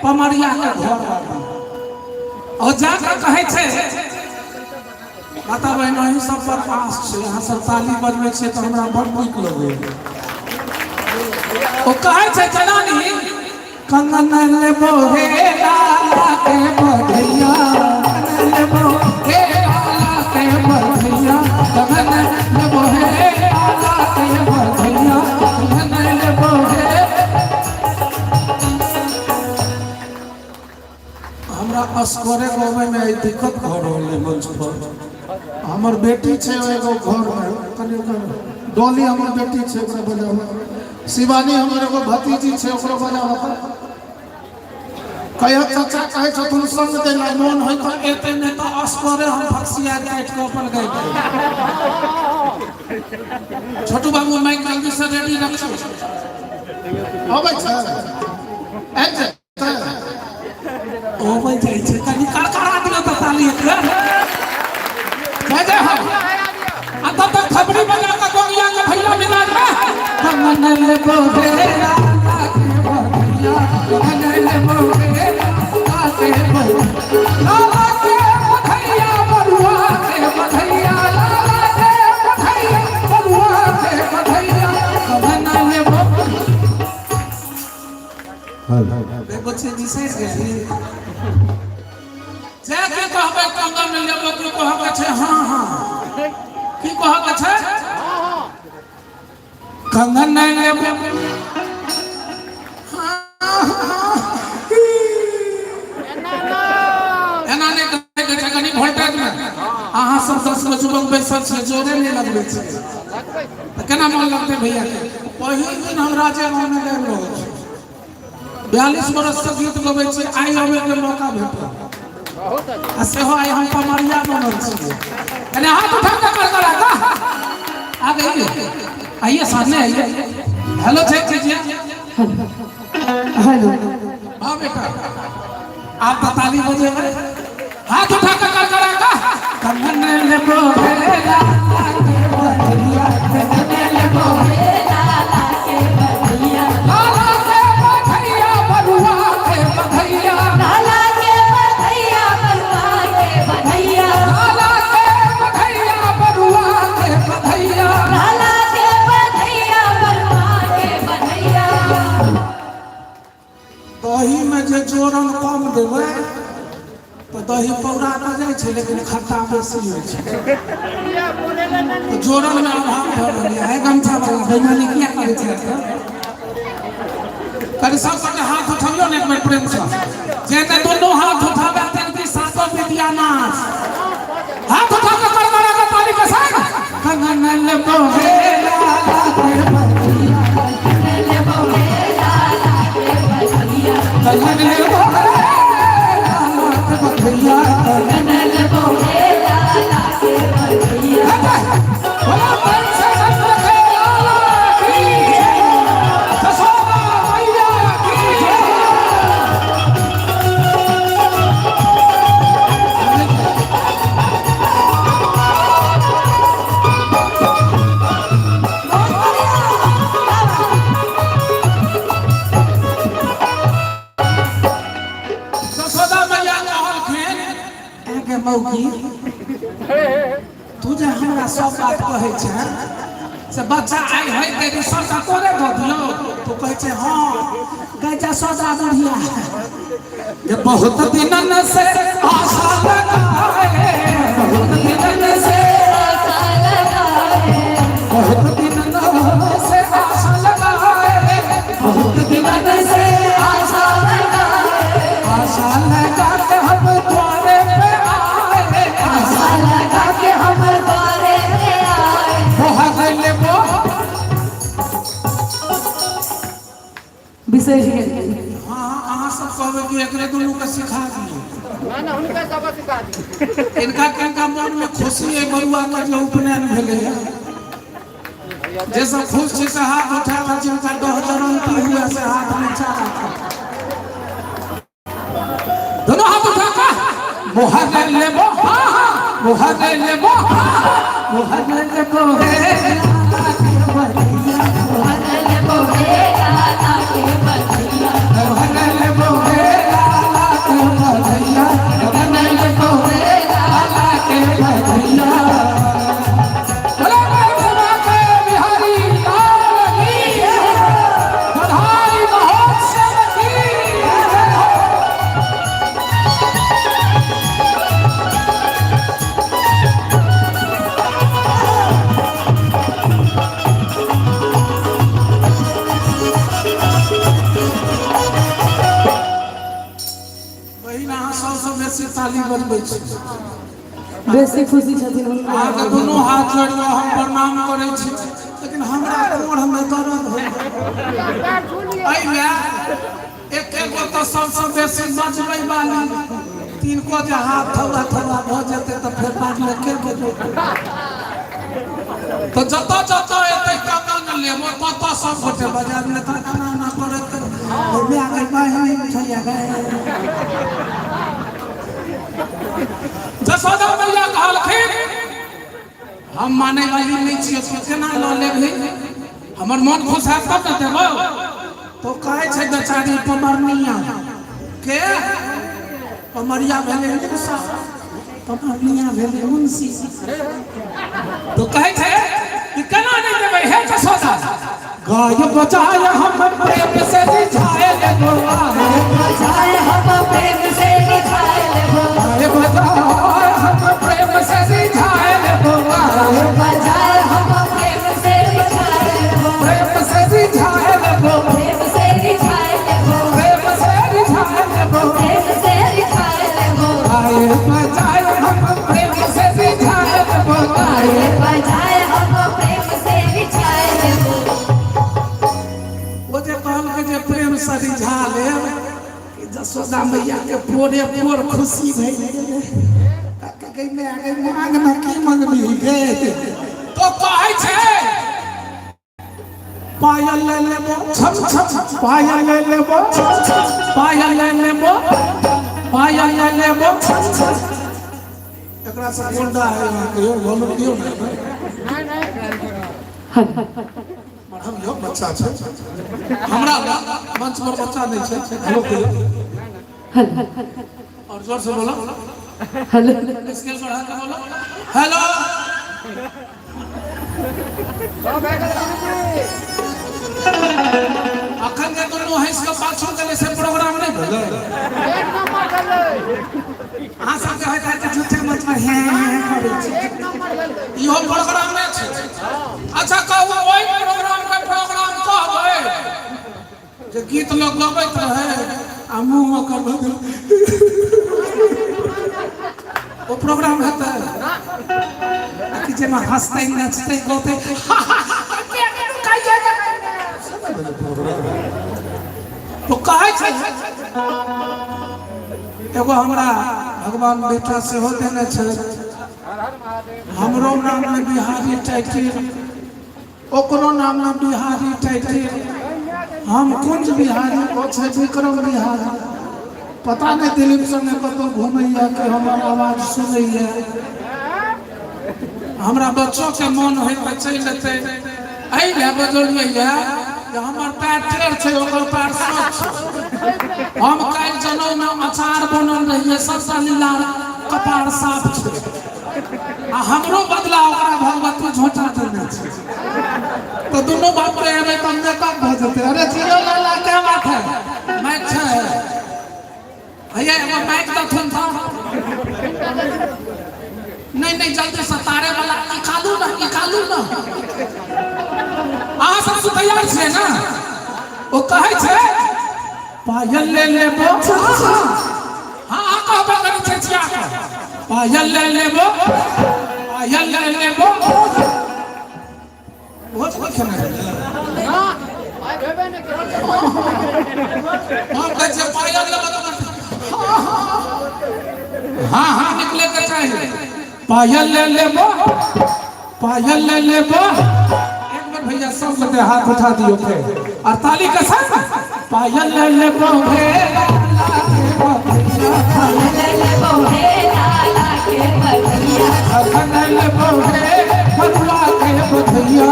पमरिया के घर और जाके कहै छै, माता बहिन अहीं सब पर आस छै, अहाँ सब ताली बजबै छियै तऽ हमरा बड़ नीक लगैए। ओ कहै छै जनानी कंगन लेबो हे लाला के बधैया, कंगन लेबो हे लाला के बधैया, कंगन लेबो हे लाला के बधैया, कंगन लेबो हे। हमरा असगरे गाबैमे आइ दिक्कत भऽ रहल अइ मंच पर। हमर बेटी छै एगो घरमे, कनि ओकर डॉली हमर बेटी छै, ओकरा बजाबऽ। शिवानी हमर एगो भतीजी छै, ओकरो बजाबऽ। कहियो चाचा कहै छथुन संग दै लए, मोन होइ तऽ एतै, नहि तऽ असगरे हम फक्सिया काटि कऽ अपन गाबि। छोटू बाबू माइक जल्दी से रेडी रखू। अबै छै, आबि जेतै, अबै जाइ छै। कनि करकरा दियौ तऽ ताली एक बेर। जय जय हो। आ तब तक थपड़ी बजा कऽ गोगिया के भैया मिलाद में कमनल बोहे लाला के भैया, कमनल बोहे लाला के भैया, लाला के भैया बरुआ के भैया, लाला के भैया बरुआ के भैया, कमनल बोहे। देखो छै बिसरि गेली जे के कहबै कंगन लेबो की कहके छै? हाँ हाँ, की कहके छै? कंगन लेबो। एना नहि कहै छै, कनि वोल्टेज मे अहाँ सब 10 गो युवक बैसल छै, जोरे नहि लगबै छै तऽ केना मन लगतै भैया के? पहिल दिन हम राजे गाँवमे गाबि रहल छी, 42 बरस से गीत गबै छी, आइ अबै के मौका भेटल आ सेहो आइ हम पमरिया बनल छी। कने हाथ उठा के कर करा का आ गई। आइए, सामने आइए। हेलो, चेक कीजिए। हेलो। हाँ बेटा, आप तो ताली बजेंगे। हाथ उठा के कर करा का कंगन ले बोले लाला के बधैया, कंगन ले बोले लाला के बधैया, लाला के बधैया बरुआ के बधैया, लाला के बधैया बरुआ के बधैया, लाला के बधैया बरुआ के बधैया, लाला के बधैया बरुआ के बधैया। दही में जे जोरन कम देबै तऽ दही पौरा तऽ जाइ छै, लेकिन खट्टा बेसी होइ छै। तऽ जोरन में अभाव भऽ रहलै है। गमछा वाला बेईमानी किया करै छै? कनि सब गोटे हाथ उठबियौ ने एक बेर प्रेम से। जे तऽ दुनू हाथ उठाबै तन की सातो विद्या नाश। हाथ उठा के कर करा के ताली के संग कंगन बोहे लाला के बधैया, कंगन बोहे लाला के बधैया, कंगन बोहे लाला के बधैया। बोला मन से रखे लाला की जय, जसोदा मैया की जय। जसोदा मैया कहलखिन, एगे मौगी, तू जे हमरा सब बात कहै छै से बच्चा आइ है तेरी सबटा तोरे दऽ दियौ? तू कहै छै हँ। गै जसोदा बुढ़िया, जे बहुत दिनन से आशा लगाए, बहुत दिनन से आशा लगाए, बहुत दिनन से आशा लगाए, बहुत दिनन से आशा लगाए, आशा लगा के हम द्वारे पे आए, आशा लगा के हम द्वारे पे आए। मोहन लेबो। बिसरि गेलियै। हाँ, अहाँ सब कहबै कि एकरे दुनू के सिखा दियौ। ना ना, हुनका सबक सिखा दियौ। इनका किनका मन में खुशी है बरुआ के जे उपनयन भेलै है? जे सब खुश छै से हाथ उठा कऽ, जिनका दहजरंती हुए से हाथ नीचा राखब। दोनों हाथ उठा के मोहन लेबो। हाँ हाँ, मोहन लेबो, मोहन लेबो हे लाला के बधैया, मोहन बोहे लाला के बधैया, मोहन लेबो हे लाला के बधैया, मोहन लेबो हे लाला के बधैया। बोलो ब्रह्मा के बिहारी लाल की जय, बधाई महोत्सव की जय हो। लेकिन अहाँ सबसँ बेसी ताली बजबै छी। बेसी खुशी छथिन हुनका। अहाँके दुनू हाथ जोड़ि कऽ हम प्रणाम करै छी, लेकिन हमरा कोढ़मे दर्द होइए। एहि लए एक एक गो तऽ सबसँ बेसी बजबै वाली, तिनको जे हाथ थौआ थौआ भऽ जेतै तऽ फेर बादमे के बजेतै? तऽ जतऽ जतऽ एतै कंगन लेबो ततऽ सब गोटे बजाबी, नहि तऽ एना एना करैत माय गै बहिन छैया गै। जसोदा मैया कहलखिन हम मानै वाली नहि छियै, तू केना लऽ लेबही? हमर मन खुश हैत तब ने देबौ। तो कहै छै बेचारी पमरनिया के, पमरिया भेलै मुसा, पमरनिया भेलै मुंशी। तो कहै छै कि केना नहि देबै हे जसोदा? गाय बजाय हम प्रेम से रिझाए लेबो, बजाय हम प्रेम से रिझाए लेबो, गाय बजाय हम प्रेम से रिझाए लेबो, बजाय हम प्रेम से रिझाए लेबो, प्रेम से रिझाए लेबो, प्रेम से रिझाए लेबो, प्रेम से रिझाए लेबो, प्रेम से रिझाए लेबो, गाय बजाय हम प्रेम से रिझाए लेबो, गाय बजाय हम प्रेम से रिझाए लेबो। ओ जे कहलकै जे प्रेम से रिझा लेब, कि जसोदा मैया के पोरे पोर खुशी भए गेलै। गै माय गै, मांगना की मंगबी गे? तो कहै छै पायल ले लेबो छम छम, पायल ले लेबो, पायल ले लेबो, पायल ले लेबो छम छम। एकरा से गोंडा है अहाँके यौ, वॉल्यूम दियौ ने। हम यौ बच्चा छै, हमरा मंच पर बच्चा नहि छै। हेलो कहियौ और जोर से बोलो, हेलो, स्केल बढ़ा के बोलो, हेलो। अखन जे दुनू हंसि कऽ पाछू गेलै से प्रोग्राम नहि भेलै? अहाँ सबके होइत हैत जे झूठे मंच पर हे हे करै छी, इहो प्रोग्राम नहि छै। अच्छा कहू, ओहि प्रोग्राम के प्रोग्राम कहबै जे गीत लोक गबैत रहै आ मुँह ओकर भऽ गेल, ओ प्रोग्राम हेतै? कि जेना हँसतै नचतै गौतै, तो कहै छै एगो हमरा भगवान बेटा सेहो देने छै, हमरो नाम ने बिहारी टाइटिल, ओकरो नाम ने बिहारी टाइटिल, हम कुंज बिहारी, ओ छै विक्रम बिहारी। पता नहि दिलीप संगे कतहु घुमैया कि हमर आवाज सुनैया। हमरा बच्चो के मन होइ तऽ चलि एतै। एहि लए बजलियै जे हमर पैर टेढ़ छै, ओकर पैर सोझ छै। हम काल्हि जनउमे अचार बनल रहियै, सबटा लीला कपार साफ छै, आ हमरो बदला ओकरा भगवती झोंटा देने छै। तऽ दुनू बाप के एबै तऽ मेकअप भऽ जेतै। अरे जियो लाला, क्या बात है? माइक छै भैया? एगो माइक दथुन था। नहीं नहीं, जल्दी से तारे वाला निकालू ना, निकालू ना। अहाँ सब से तैयार छियै ने? ओ कहै छै पायल ले लेबो, हाँ हाँ कहबे करै छै छिया के, पायल ले लेबो, पायल ले लेबो। भोज नहि खेने हम कहै छियै पायल लेबो तऽ हाँ हाँ निकले के चाही। पायल ले लेबो, पायल ले लेबो। एक बार भैया सब गोटे हाथ उठा दियो फेर और ताली के संग, पायल ले लेबो हे ले लेबो हे लाला के बधैया, अखन लेबो हे बरुआ के बधैया,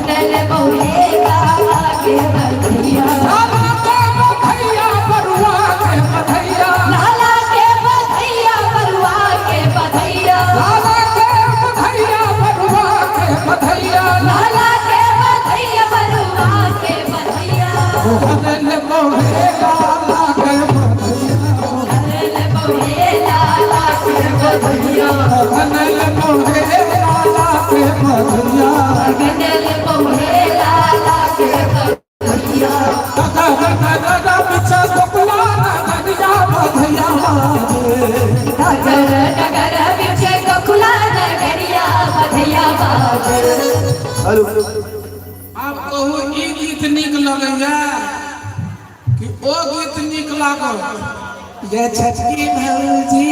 ले लेबो हे लाला के बधैया, लाला के बधैया बरुआ के बधैया, लाला के बधैया बरुआ के बधैया, लाला के बधैया बरुआ के बधैया, लाला के बधैया बरुआ के बधैया, लेबो हे लाला के बधैया, ले लेबो हे लाला के बधैया, अखन लेबो हे लाला के बधैया, ले लेबो हे लाला के बधैया। दादा दादा दादा बिचा गोकुला नगरिया बधैया, हेलो। आब कहू ई गीत नीक लगैया कि ओ गीत नीक लागल? ये छटकी भौजी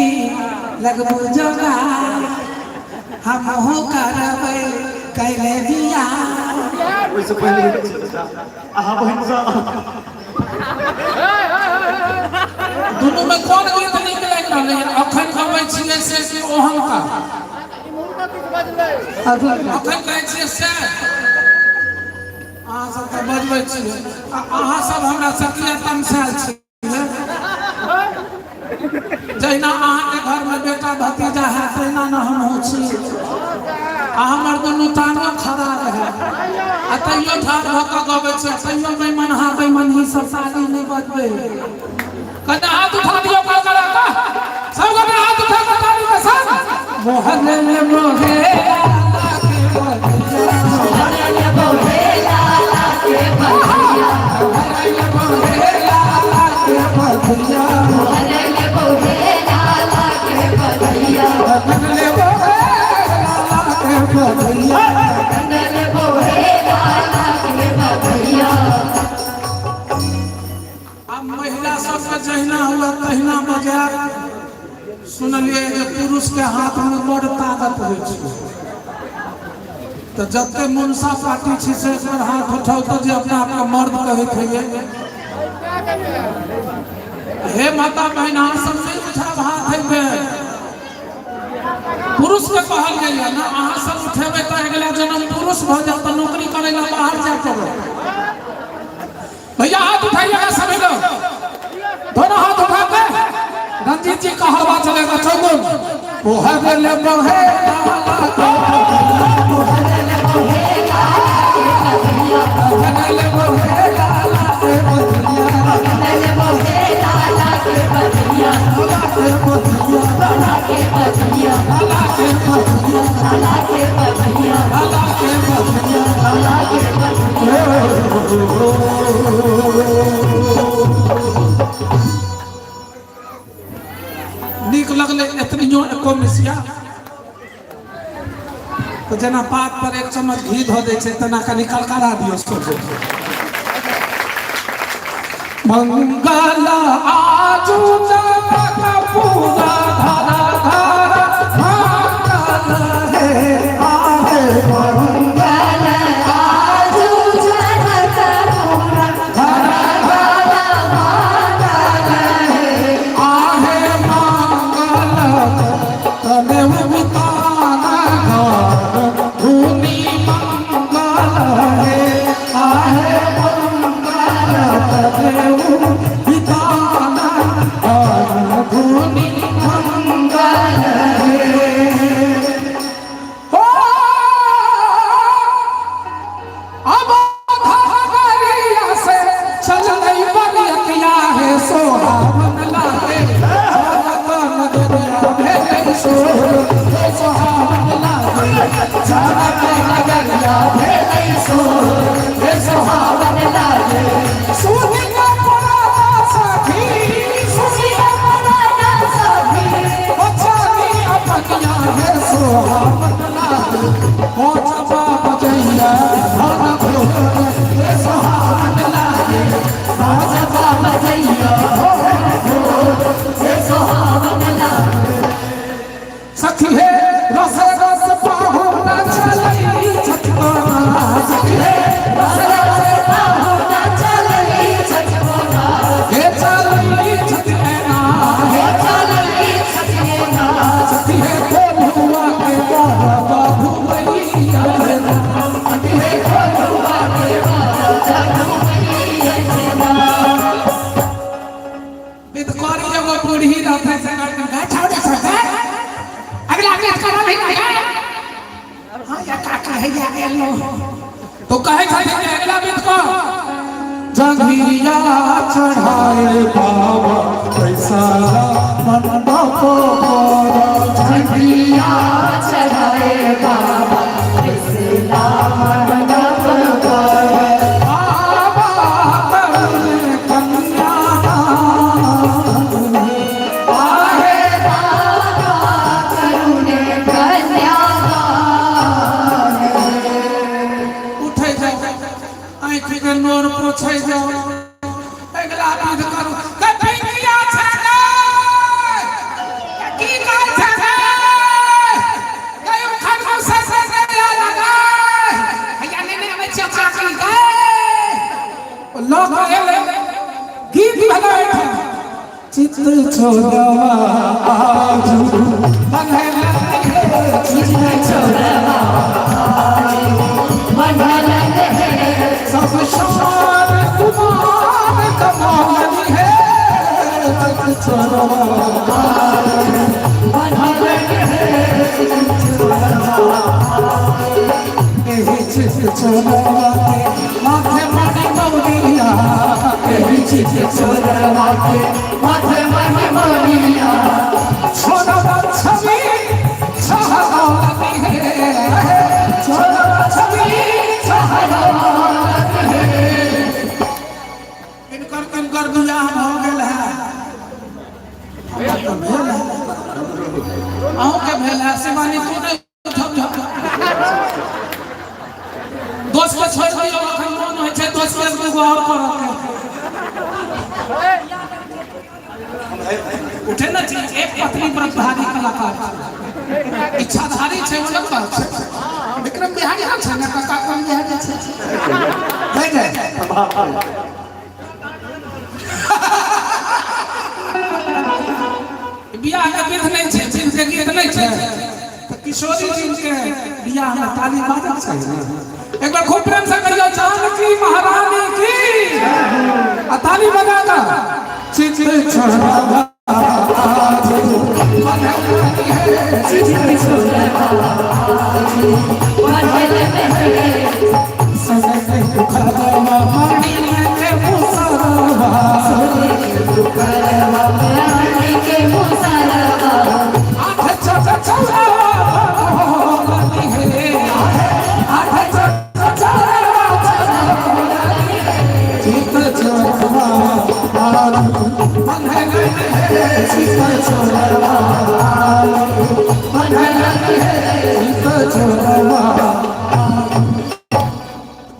लगबू जोगा, हमहू करबै कैले बियाह। ओहिसँ पहिले अहाँ बहिनसँ दुनू में कोन गीत नीक लागि रहलै? अखन गबै छियै से कि ओहन का अखन कहै छियै से? अहाँ सब तऽ बजबै छियै आ अहाँ सब हमरा से किया तमसायल छियै? जहिना अहाँके घरमे बेटा भतीजा है तहिना ने हमहूँ छी। आ हमर दुनू टांगो खड़ा रहै आ तैयो ठाढ़ भऽ कऽ गबै छियै, तैयो बेमनहा बेमनही सब ताली नहि बजबै। कने हाथ उठा दियौ कलकला कऽ, सब गोटे हाथ उठा कऽ ताली के संग। मोहन मोहे आब महिला सबके जहिना हुआ तहिना बजाय। सुनलियै जे पुरुष के हाथ में बड़ ताकत होइ छै, तऽ जते मुनसा पार्टी छी से एक बेर हाथ उठाउ तऽ, जे अपना आपके मर्द कहैत होइए। हे माता बहिन, अहाँ सब नहि उठाब हाथ। एहि पुरुष के कहल गेल ने, अहाँ सब उठेबै तऽ अगिला जन्म पुरुष भऽ जायत, तऽ नौकरी करै लए बाहर जाय पड़त। भैया हाथ उठाइएगा सभी लोग, दोनों हाथ उठा के रंजीत जी का हवा चलेगा चौगुन। मोहर ले मोहे नीक लगलै एतनियो एको मिसिया तऽ जेना पात पर एक चम्मच घी धऽ दै छै तेना कनि कलकरा दियौ सोझे। मंगल आजू जनक पूरा धारा धारा मंगल हे आहे, मंगल आजू जनक पूरा धारा धारा मंगल हे आहे, मंगल तने उताना घर धुनी मंगल हे आहे, मंगल तने उताना घर धुनी मंगल हे। हो अब धरिया से चललै बरियतिया हे सोहावन लागे, नगरिया भेलै सोर हे सोहावन लागे, जनक नगरिया भेलै सोर हे सोहावन लागे। सुनि के पुराना सखी, सुनि के पुराना सखी, ओ चानी अपनिया हे सोहावन लागे, ओ चबा बजैया धन घोर हे सोहावन लागे, बाजबा बजैया धन घोर हे सोहावन लागे। सखी हे रस रस पाहु न चलई छटकोना, सखी हे रस रस पाहु न चलई छटकोना, हे चलई छटकोना, हे चलई छटकोना। सखी हे कोल्हुआ के बाबा घुमैया रे, सखी हे कोल्हुआ के बाबा घुमैया रे। विदकारी एगो बूढ़ी रहते से करते छोड़े सकते अगला गीत करो भी नहीं। हाँ या काका है या एलो तो कहे छथिन जे अगला गीत को जंघिया चढ़ाए बाबा पैसा मंडप पर, जंघिया चढ़ाए बाबा पैसा मंडप पर, बाबा करुण कन्या आहे, बाबा करुण कन्या। लऽ कऽ एलै गीत भेलै एहिठाम चित चोरवा आजू बन्हल चित चोरवा बन्हल सब शान कुमार कमाल है चित चोरवा बन्हल एहि चित चोरवा के माथे मणि मौलिया एहि चित चोरवा के माथे मणि मौलिया छोड़वा छवि छहरानी है छोड़वा छवि छहरानी है किनकर किनकर बियाह भऽ गेल है हमरा तऽ भेल है अहूँके भेल है शिवानी तू नहि दोस्त के छोड़ि दियौ अखन मोन होइ छै दोस्त के दूगो आओर करऽ के उठे ने छी एक पत्नी व्रतधारी कलाकार छै इच्छाधारी छै ओ अलग बात छै विक्रम बिहारी छै ने काका कोन बिहारी छै जय जय बियाह के विध नहि छै विध के गीत नहि छै तऽ किशोरी जी के बियाह में ताली बाजक चाही ने एक बार खूब प्रेम से कहियो जानकी महारानी की आ ताली बजा कऽ चित छोड़ा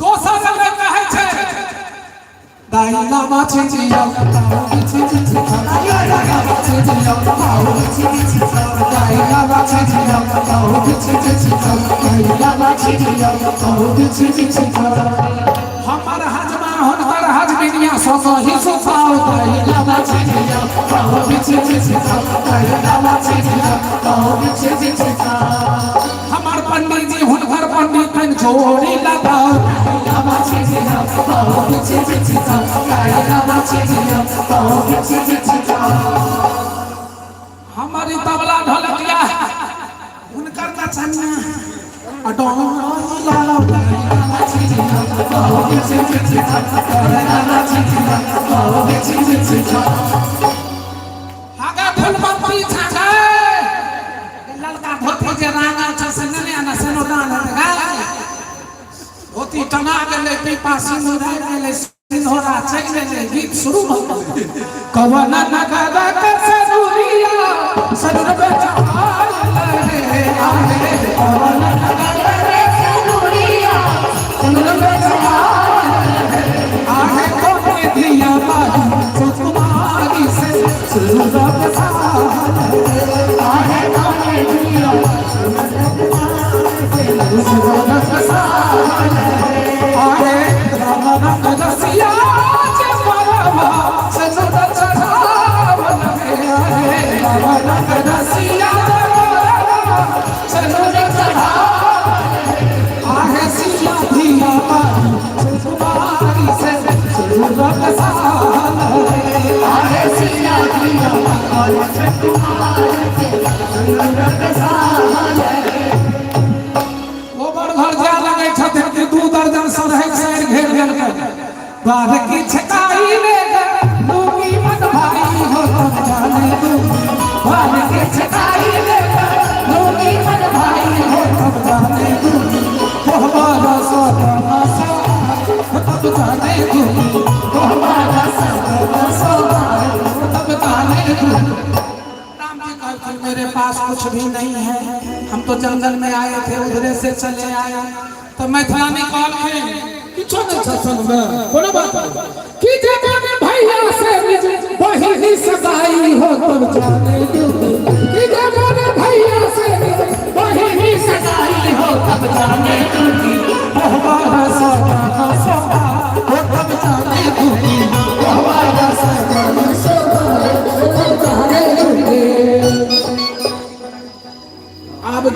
दोसर सबके कहै छै दाई लामा छी जिया छी छी दाई लामा छी जिया छी छी छी छी हमर हजमा हुनकर हजमिनिया सो ही सुताओ दाई लामा छी जिया छी छी दाई लामा छी जिया छी छी हमर पंडित जी हुनकर पंडित तन जोड़ी लगाओ लामा छी जिया छी छी दाई लामा छी जिया छी छी हमारी तबला ढोलकिया हुनकर नचनिया आगा फुलबत्ती छाछे ललका धोती जे रांगल छै से नेने आना सेनो दान हेतै गा धोती टना गेलै पीपा सिंदूर आबि गेलै सिंधोरा चलि गेलै गीत शुरू भऽ गेलै कवन नगर के सनुरिया सनुर बेचार लगे आहे कवन नगर के सनुरिया सनुर बेचार लगे आहे कोने धिया बाई सुकुमारी से सुरत सार आहे कोने धिया सुरत सार आहे राम रंग रसिया जे परवा सजद चढ़ावन में आहे राम रंग रसिया सजद चढ़ावन आहे सिया धिया सुकुमारी से सुरत साल आहे सिया धिया सुकुमारी से सुरत साल गोबर घर जाय लगै छथिन कि दू दर्जन सरहै सैर घेर गेलकै द्वार की छकाई ले लूगी मन भाई हो तब जाने दू द्वार की छकाई ले लूगी मन भाई हो तब जाने दू तो हमारा सपना सा तब जाने दू तो हमारा सपना सा तब जाने दू राम जी कहलखिन मेरे पास कुछ भी नहीं है, हम तो जंगल में आए थे, उधरे से चले आए। तो मैथिलानी कहलखिन किछो नहीं छै संग में, कोनो बात नहीं। कि जे जाने भैया से निज बहिनी सगाई हो तब जाने दू, कि जे जाने भैया से निज बहिनी सगाई हो तब जाने दू, हमारा सपना सपना हो तब जाने दू,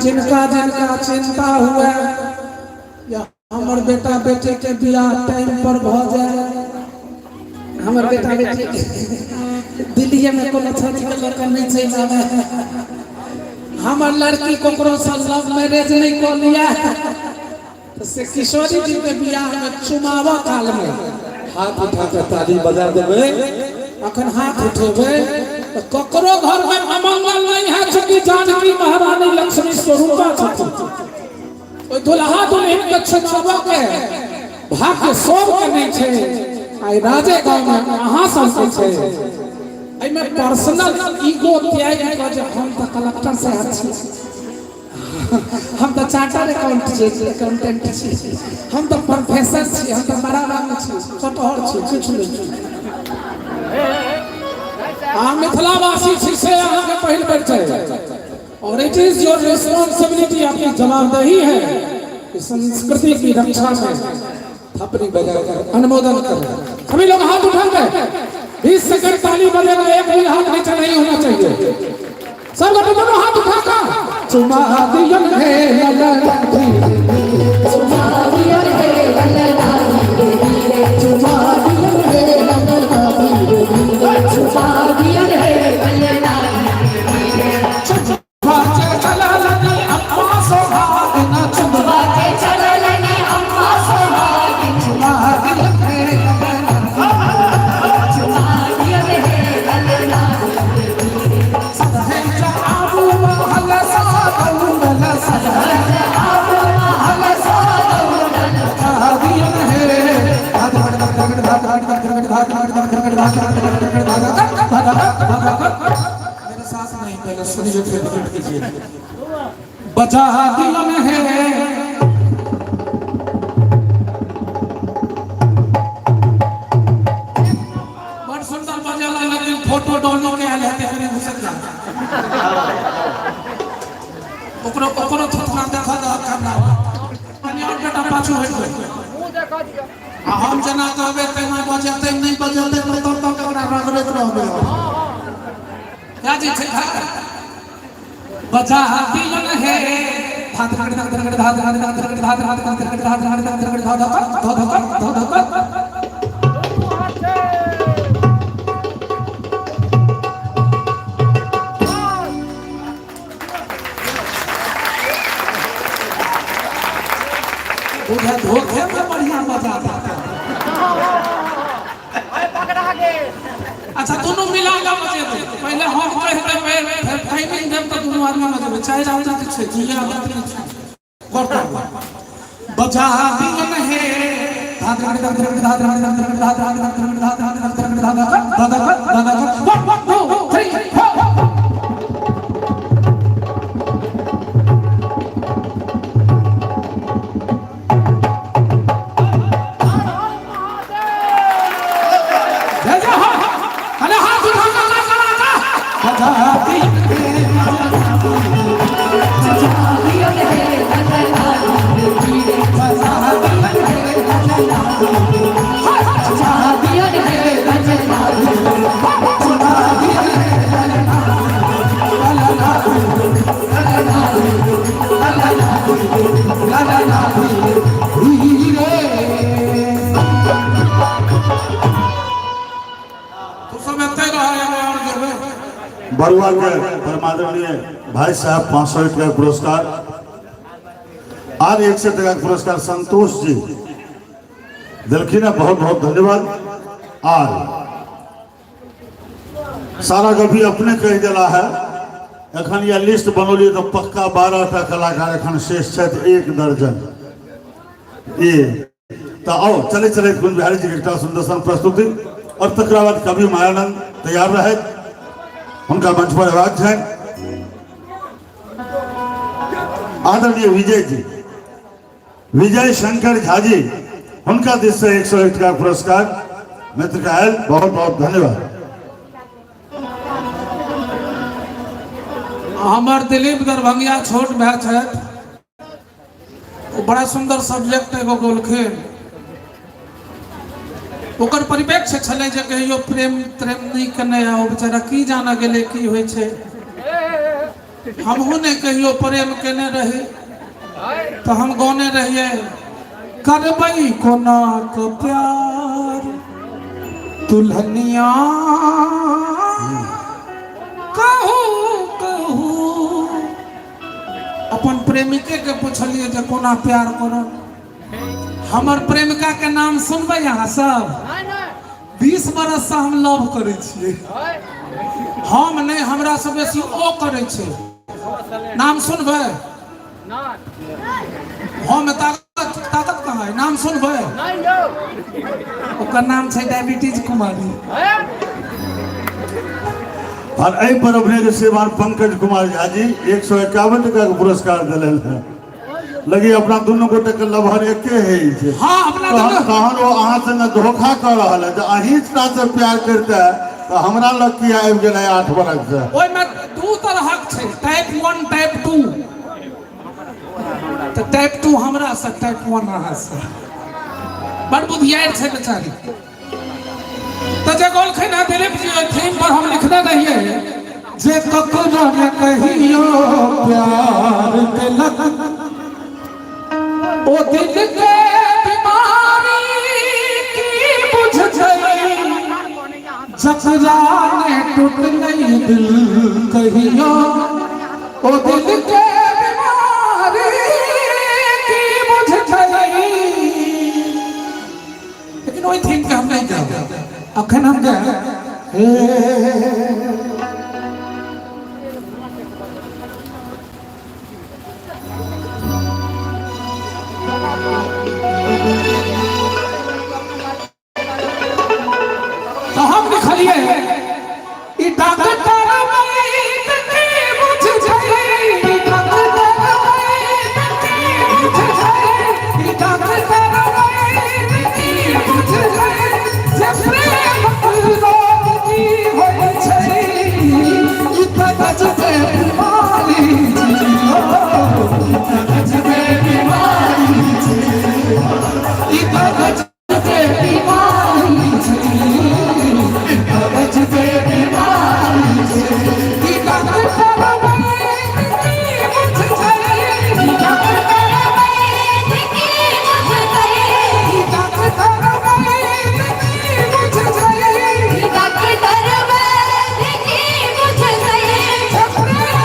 जिनका जिनका चिंता हुए या हमर बेटा बेटी के बियाह टाइम पर भ जाए, हमर बेटा बेटी के दिल्ली में कोनो छोटी के लड़का नहीं चलि आवे, हमर लड़की ककरो से लव मैरिज नहीं कऽ लिया, तो से किशोरी जी के बियाह में चुमावा काल में हाथ उठा के ताली बजा देबै। अखन हाथ उठेबै तऽ ककरो घर में अमंगल नहीं है, चूंकि जानकी महारानी लक्ष्मी स्वरूपा छथिन। ओहि दुल्हा दुल्हन के चुमावा के भाग्य सब के नहीं छै। आइ राजे गांव में अहाँ सबके छै। एहिमे पर्सनल ईगो त्यागि कऽ जे हम तऽ कलेक्टर साहब छी, हम तऽ चार्टर अकाउंट छी, अकाउंटेंट छी, हम तऽ प्रोफेसर छी, हम तऽ बड़ा बाबू छी, कटहर छी, किछु नहि छी। अहाँ मिथिलावासी छी से अहाँके पहिल बेर छै और it is your responsibility, आपकी जवाबदेही है कि संस्कृति की रक्षा में थपड़ी बजाकर अनुमोदन करें। सभी लोग हाथ उठाएंगे, 20 सेकंड ताली बजेगा, एक भी हाथ नीचे नहीं होना चाहिए। सब लोग दोनों हाथ उठाकर चुमा दियन हे ललन चुमा दियन हे ललन चुमा दियन हे ललन चुमा दियन हे ललन मेरे साथ नहीं, पहले सुनिए फिर रिपीट कीजिए। बजा दिल है बड़ सुंदर बजेला, लेकिन फोटो डोनो के आयल हेतै कनि घुसक जा। ओकरो ओकरो थोथना देखा दहक कैमरा। कनि और बेटा पाछू हटि जाउ। आ हम जेना कहबै तेना बजेतै, नहि बजेतै तऽ तब तक ओकरा रगड़ैत रहबै। क्या जी ठीक है? बजा दिल है धात धड़ धड़ धड़ धात धड़ धड़ धड़ धात धड़ धड़ धड़ धात धड़ धड़ धड़ धात धड़ धड़ धड़ धड़। उधर धोखे में बढ़िया मजा आता है। अच्छा दोनों मिला के बजेबै। पहिले हम कहि देबै, फेर टाइमिंग देब तऽ दुनू आदमी बजेबै। चारि आदमी छै, दुइये आदमी छै। गौर करबै। बजा दिल हे धात धड़ धड़ धड़ धात धड़ धड़ धड़ धात धड़ धड़ धड़ धात धड़ धड़ धड़ धात धड़ धड़ धड़ धड़। 1 2 3 4। जय जय हो। अरे हाथ उठा कर बजा दिल तू सब एते रह एगो और जेबै। बरुआ के परमादरणीय भाई साहब 500 रुपया के पुरस्कार आर 100 टका के पुरस्कार संतोष जी दिलखिन है, बहुत बहुत धन्यवाद। आर सारा कभी अपने कह दिला है, एखन यह लिस्ट बनौलिए तो पक्का 12 टा कलाकार एखन शेष छथि, 1 दर्जन। ये तो आओ चले चले कुंज बिहारी जी के एकटा सुंदर सन प्रस्तुति और तकरा बाद कवि मायानंद तैयार रहे, हुनका मंच पर अयबाक छनि। आदरणीय विजय जी, विजय शंकर झा जी, हुनका दिस से 101 टका पुरस्कार मित्र का आयल, बहुत बहुत धन्यवाद। हमर दिलीप दरभंगिया छोट भाई छथि, ओ बड़ा सुंदर सब्जेक्ट एगो गोलखिन। ओकर परिप्रेक्ष्य छलै जे कहियो प्रेम त्रेम नहि केने, आ ओ बेचारा की जाना गेलै की होइ छै। हमहूँ नहि कहियो प्रेम केने रही तऽ हम गौने रहियै करबै कोना के प्यार दुल्हनिया कहू कहू। अपन प्रेमिके के पुछलियै जे कोना प्यार करब। हमर प्रेमिका के नाम सुनबै अहाँ सब? 20 बरस से हम लव करै छियै। हम नहि, हमरा से बेसी ओ करै छै। नाम सुनबै? हम ताकत ताकत कहाँ है? नाम सुनबै? ओकर नाम छै डायबिटीज कुमारी। और एहि पर अपने के श्रीमान पंकज कुमार झा जी 151 टका के पुरस्कार दिलन है। लगी अपना दुनू गोटे के लभर एके है छै। हाँ, अपना दुनू। तहन ओ अहाँ संगे धोखा कऽ रहल है। जे अहीं से प्यार करते तऽ हमरा लग किया आबि गेलै 8 बरख से? ओहिमे दू तरहक छै, टाइप 1 टाइप 2। तऽ टाइप 2 हमरा से, टाइप 1 अहाँ से। बड़ बुधियार छै बेचारी। तऽ जे गौलखिन हँ दिलीप जी, ओहि थीम पर हम लिखने रहियै जे ककरो ने कहियो प्यार केलक ओ दिल के बीमारी की बुझतै, जकरा ने टूटलै दिल कहियो ओ दिल के बीमारी की बुझतै। लेकिन ओहि थीम के हम नहीं गायब अखन, हम गायब हे तो हम लिखलिए ई डॉक्टर वैद की बुझतै, ई डॉक्टर वैद की बुझतै, ई डॉक्टर वैद की बुझतै जे प्रेम रोग की होइ छै, ई तऽ गजबे बीमारी छै, ई तऽ गजबे बीमारी छै, ई तऽ गजबे बीमारी छै, ई तऽ गजबे बीमारी छै, ई डॉक्टर वैद की बुझतै, ई डॉक्टर वैद की बुझतै, ई डॉक्टर वैद की बुझतै, ई डॉक्टर वैद की बुझतै।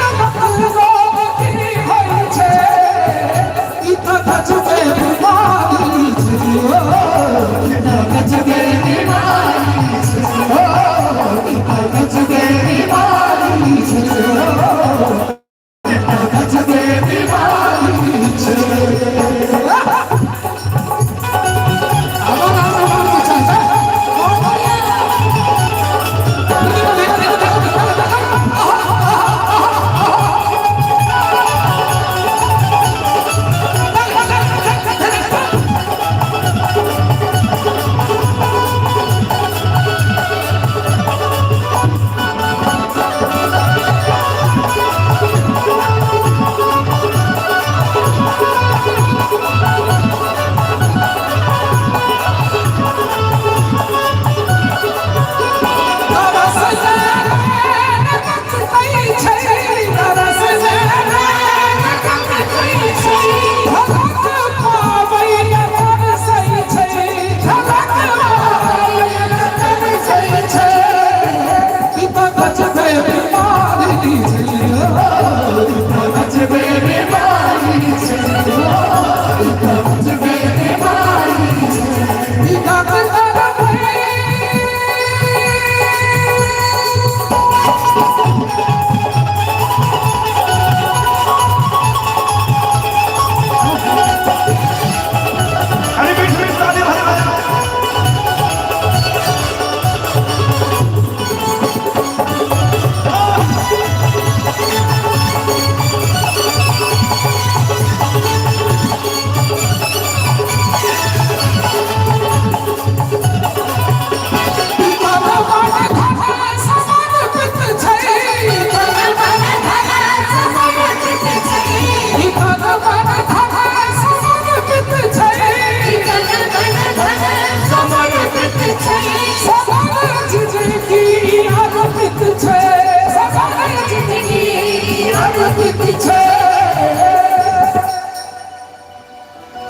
छै।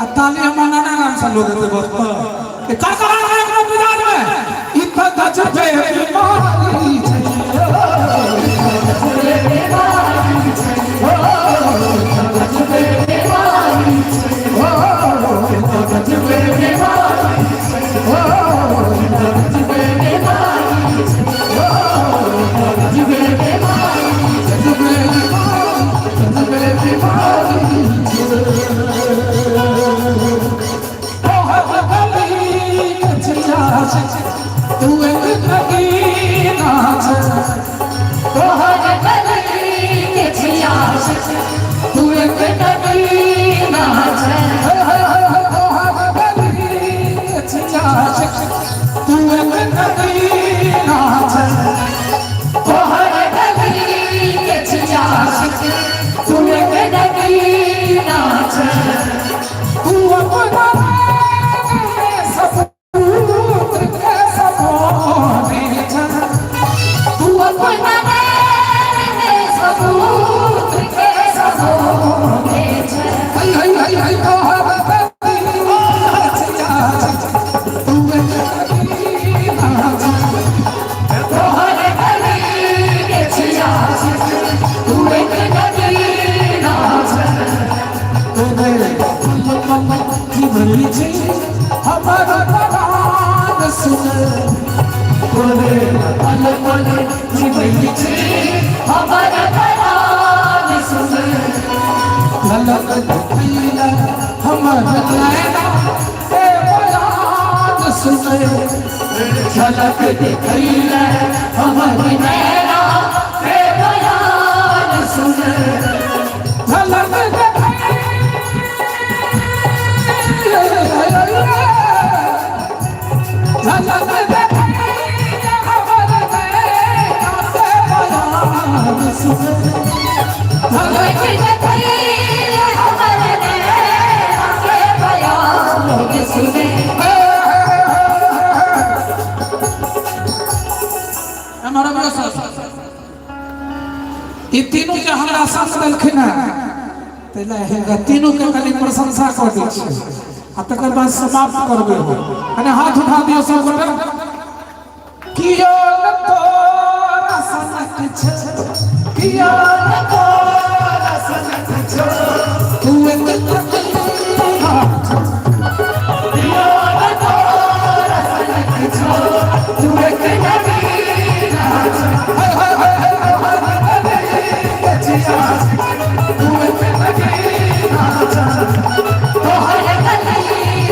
आ ताली हम नाना नाम से लोग एते बस पर का का का मिजाज में ई त गजबे बीमारी छै। तोहर गली के छिया तू एक नगीना छै। तोहर गली के छिया तू एक नगीना छै। तू अपना सपूत के सपोने छै। तू अपना सबूत के सबोने छै। हई हई हई हई तोहर गली के छिया तू एक नगीना छै। तोहर गली के छिया तू एक नगीना छै। हमर परान सुन तोरे पल पल जीवै छी हमर परान सुन। झलक देखैला हमर नैना के बयान सुन। झलक देखैला हमर नैना के बयान सुन। झलक झलक देखैला हमर नैना के बयान सुन। झलक देखैला हमर नैना के बयान सुन। हमारा ई तीनों जे हमरा संग देलखिन हेँ ताहि लए हिनका तीनों के कनि प्रशंसा कऽ दै छी आ तकर बाद समाप्त करबै हम। कनि हाथ उठा दियौ सब गोटे। कियो न तोरा सनक छै, कियो न तोरा सनक छै, तू एक नगीना छै। कियो न तोरा सनक छौ तू एक नगीना छै। हाय हाय हाय हाय तू एक नगीना छै। तोहर गली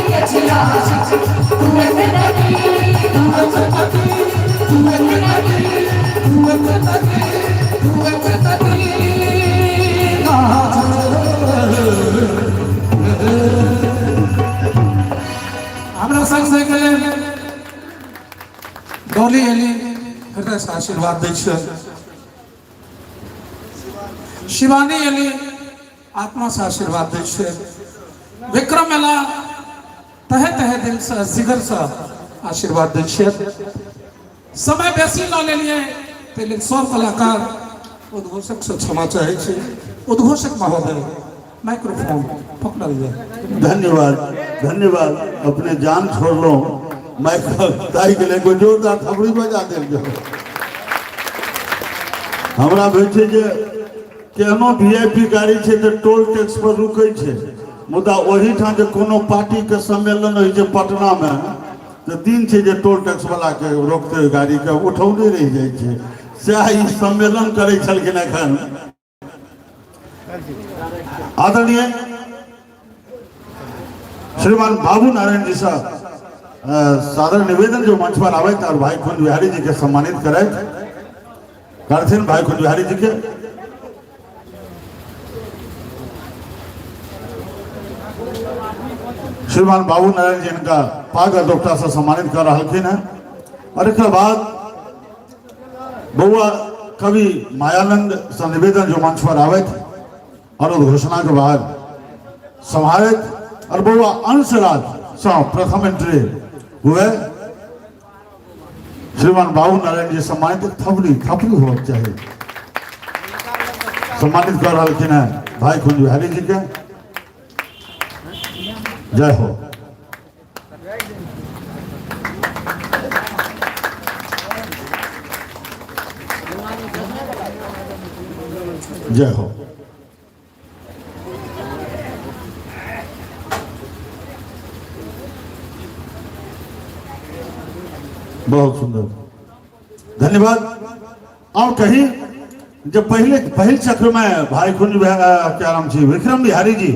के छिया तू एक नगीना छै। तू एक नदी, तू एक नदी, तू एक नगीना छै। हमरा संग से गेलै डोली एली, हृदय से आशीर्वाद दै छियै। शिवानी एली, आत्मा से आशीर्वाद दै छियै। विक्रम एला, तहे तहे दिल से जिगर से आशीर्वाद दै छियै। समय बेसी लऽ लेलियै ताहि लेल सब कलाकार उद्घोषक से क्षमा चाहै छी। उद्घोषक महोदय माइक्रोफोन पकड़ल जाय। धन्यवाद धन्यवाद, अपने जान छोड़लहुँ माइक ताहि के लेल जोरदार थपड़ी बजा देल जाओ। हमरा होइ छै जे केहनो वीआईपी गाड़ी छै तऽ टोल टैक्स पर रुकै छै, मुदा ओहिठाम जे कोनो पार्टीके सम्मेलन होइ छै पटनामे तऽ दिन छै जे टोल टैक्स वाला के रोकते गाड़ी के उठौने रहि जाइ छै। सएह ई सम्मेलन करै छलखिन एखन। आदरणीय श्रीमान बाबू नारायण जी साहब सादर निवेदन जो मंच पर आबैत और भाई कुंज बिहारी जी के सम्मानित करैत करथिन। भाई कुंज बिहारी जी के श्रीमान बाबू नारायण जी इनका पाग और दोपटा से सम्मानित कर रहलखिन हैं। और एक बाद बउआ कवि मायानंद से निवेदन जो मंच पर आबैत और उद्घोषणा के बाद सम्हारैत और बउआ अंशराज से प्रथम एंट्री हुए श्रीमान बाबू नारायण जी सम्मानित। थपड़ी थपड़ी होना चाहिए। सम्मानित कर रहलखिन हैं भाई कुंज बिहारी जी के। जय हो। जय हो। बहुत सुंदर, धन्यवाद। और कहीं जब पहले पहिल चक्र में भाई कुंज क्या नाम छी विक्रम बिहारी जी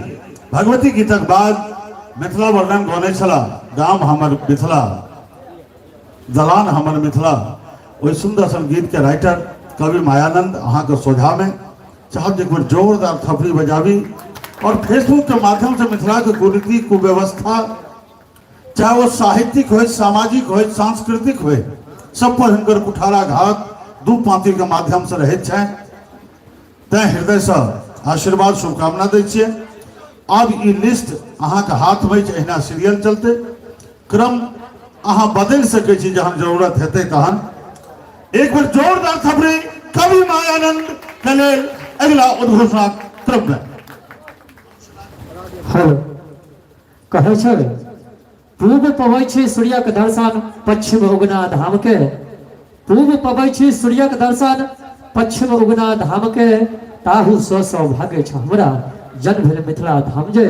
भगवती गीतक बाद मिथिला वर्णन गौने छला, गाम हमर मिथिला, दलान हमर मिथिला, ओहि सुंदर सन गीत के राइटर कवि मायानंद अहाँ के सोझा में चाहब जे एक बेर जोरदार थपड़ी बजाबी और फेसबुक के माध्यम से मिथिला के कुरीति कुव्यवस्था, चाहे वो साहित्यिक हो, सामाजिक हो, सांस्कृतिक हो, सब पर हिनकर कुठाराघात दू पाँति के माध्यम से रहैत छनि। तैं हृदय से आशीर्वाद शुभकामना दै छियै। आब ई लिस्ट अहाँके हाथमे अछि, एहिना सीरियल चलतै, क्रम अहाँ बदलि सकै छी जहन जरूरत हेतै तहन। एक बेर जोरदार थपड़ी कवि मायानंद के लेल अगिला उद्घोषणा क्रम में। हेलो, कहै छै पूब पबै छी सूर्यक दर्शन पश्चिम उगना धाम के, पूब पबै छी सूर्यक दर्शन पश्चिम उगना धाम के, ताहू सौ सौभाग्य छ हमरा जन्म भेल मिथिला धाम जे,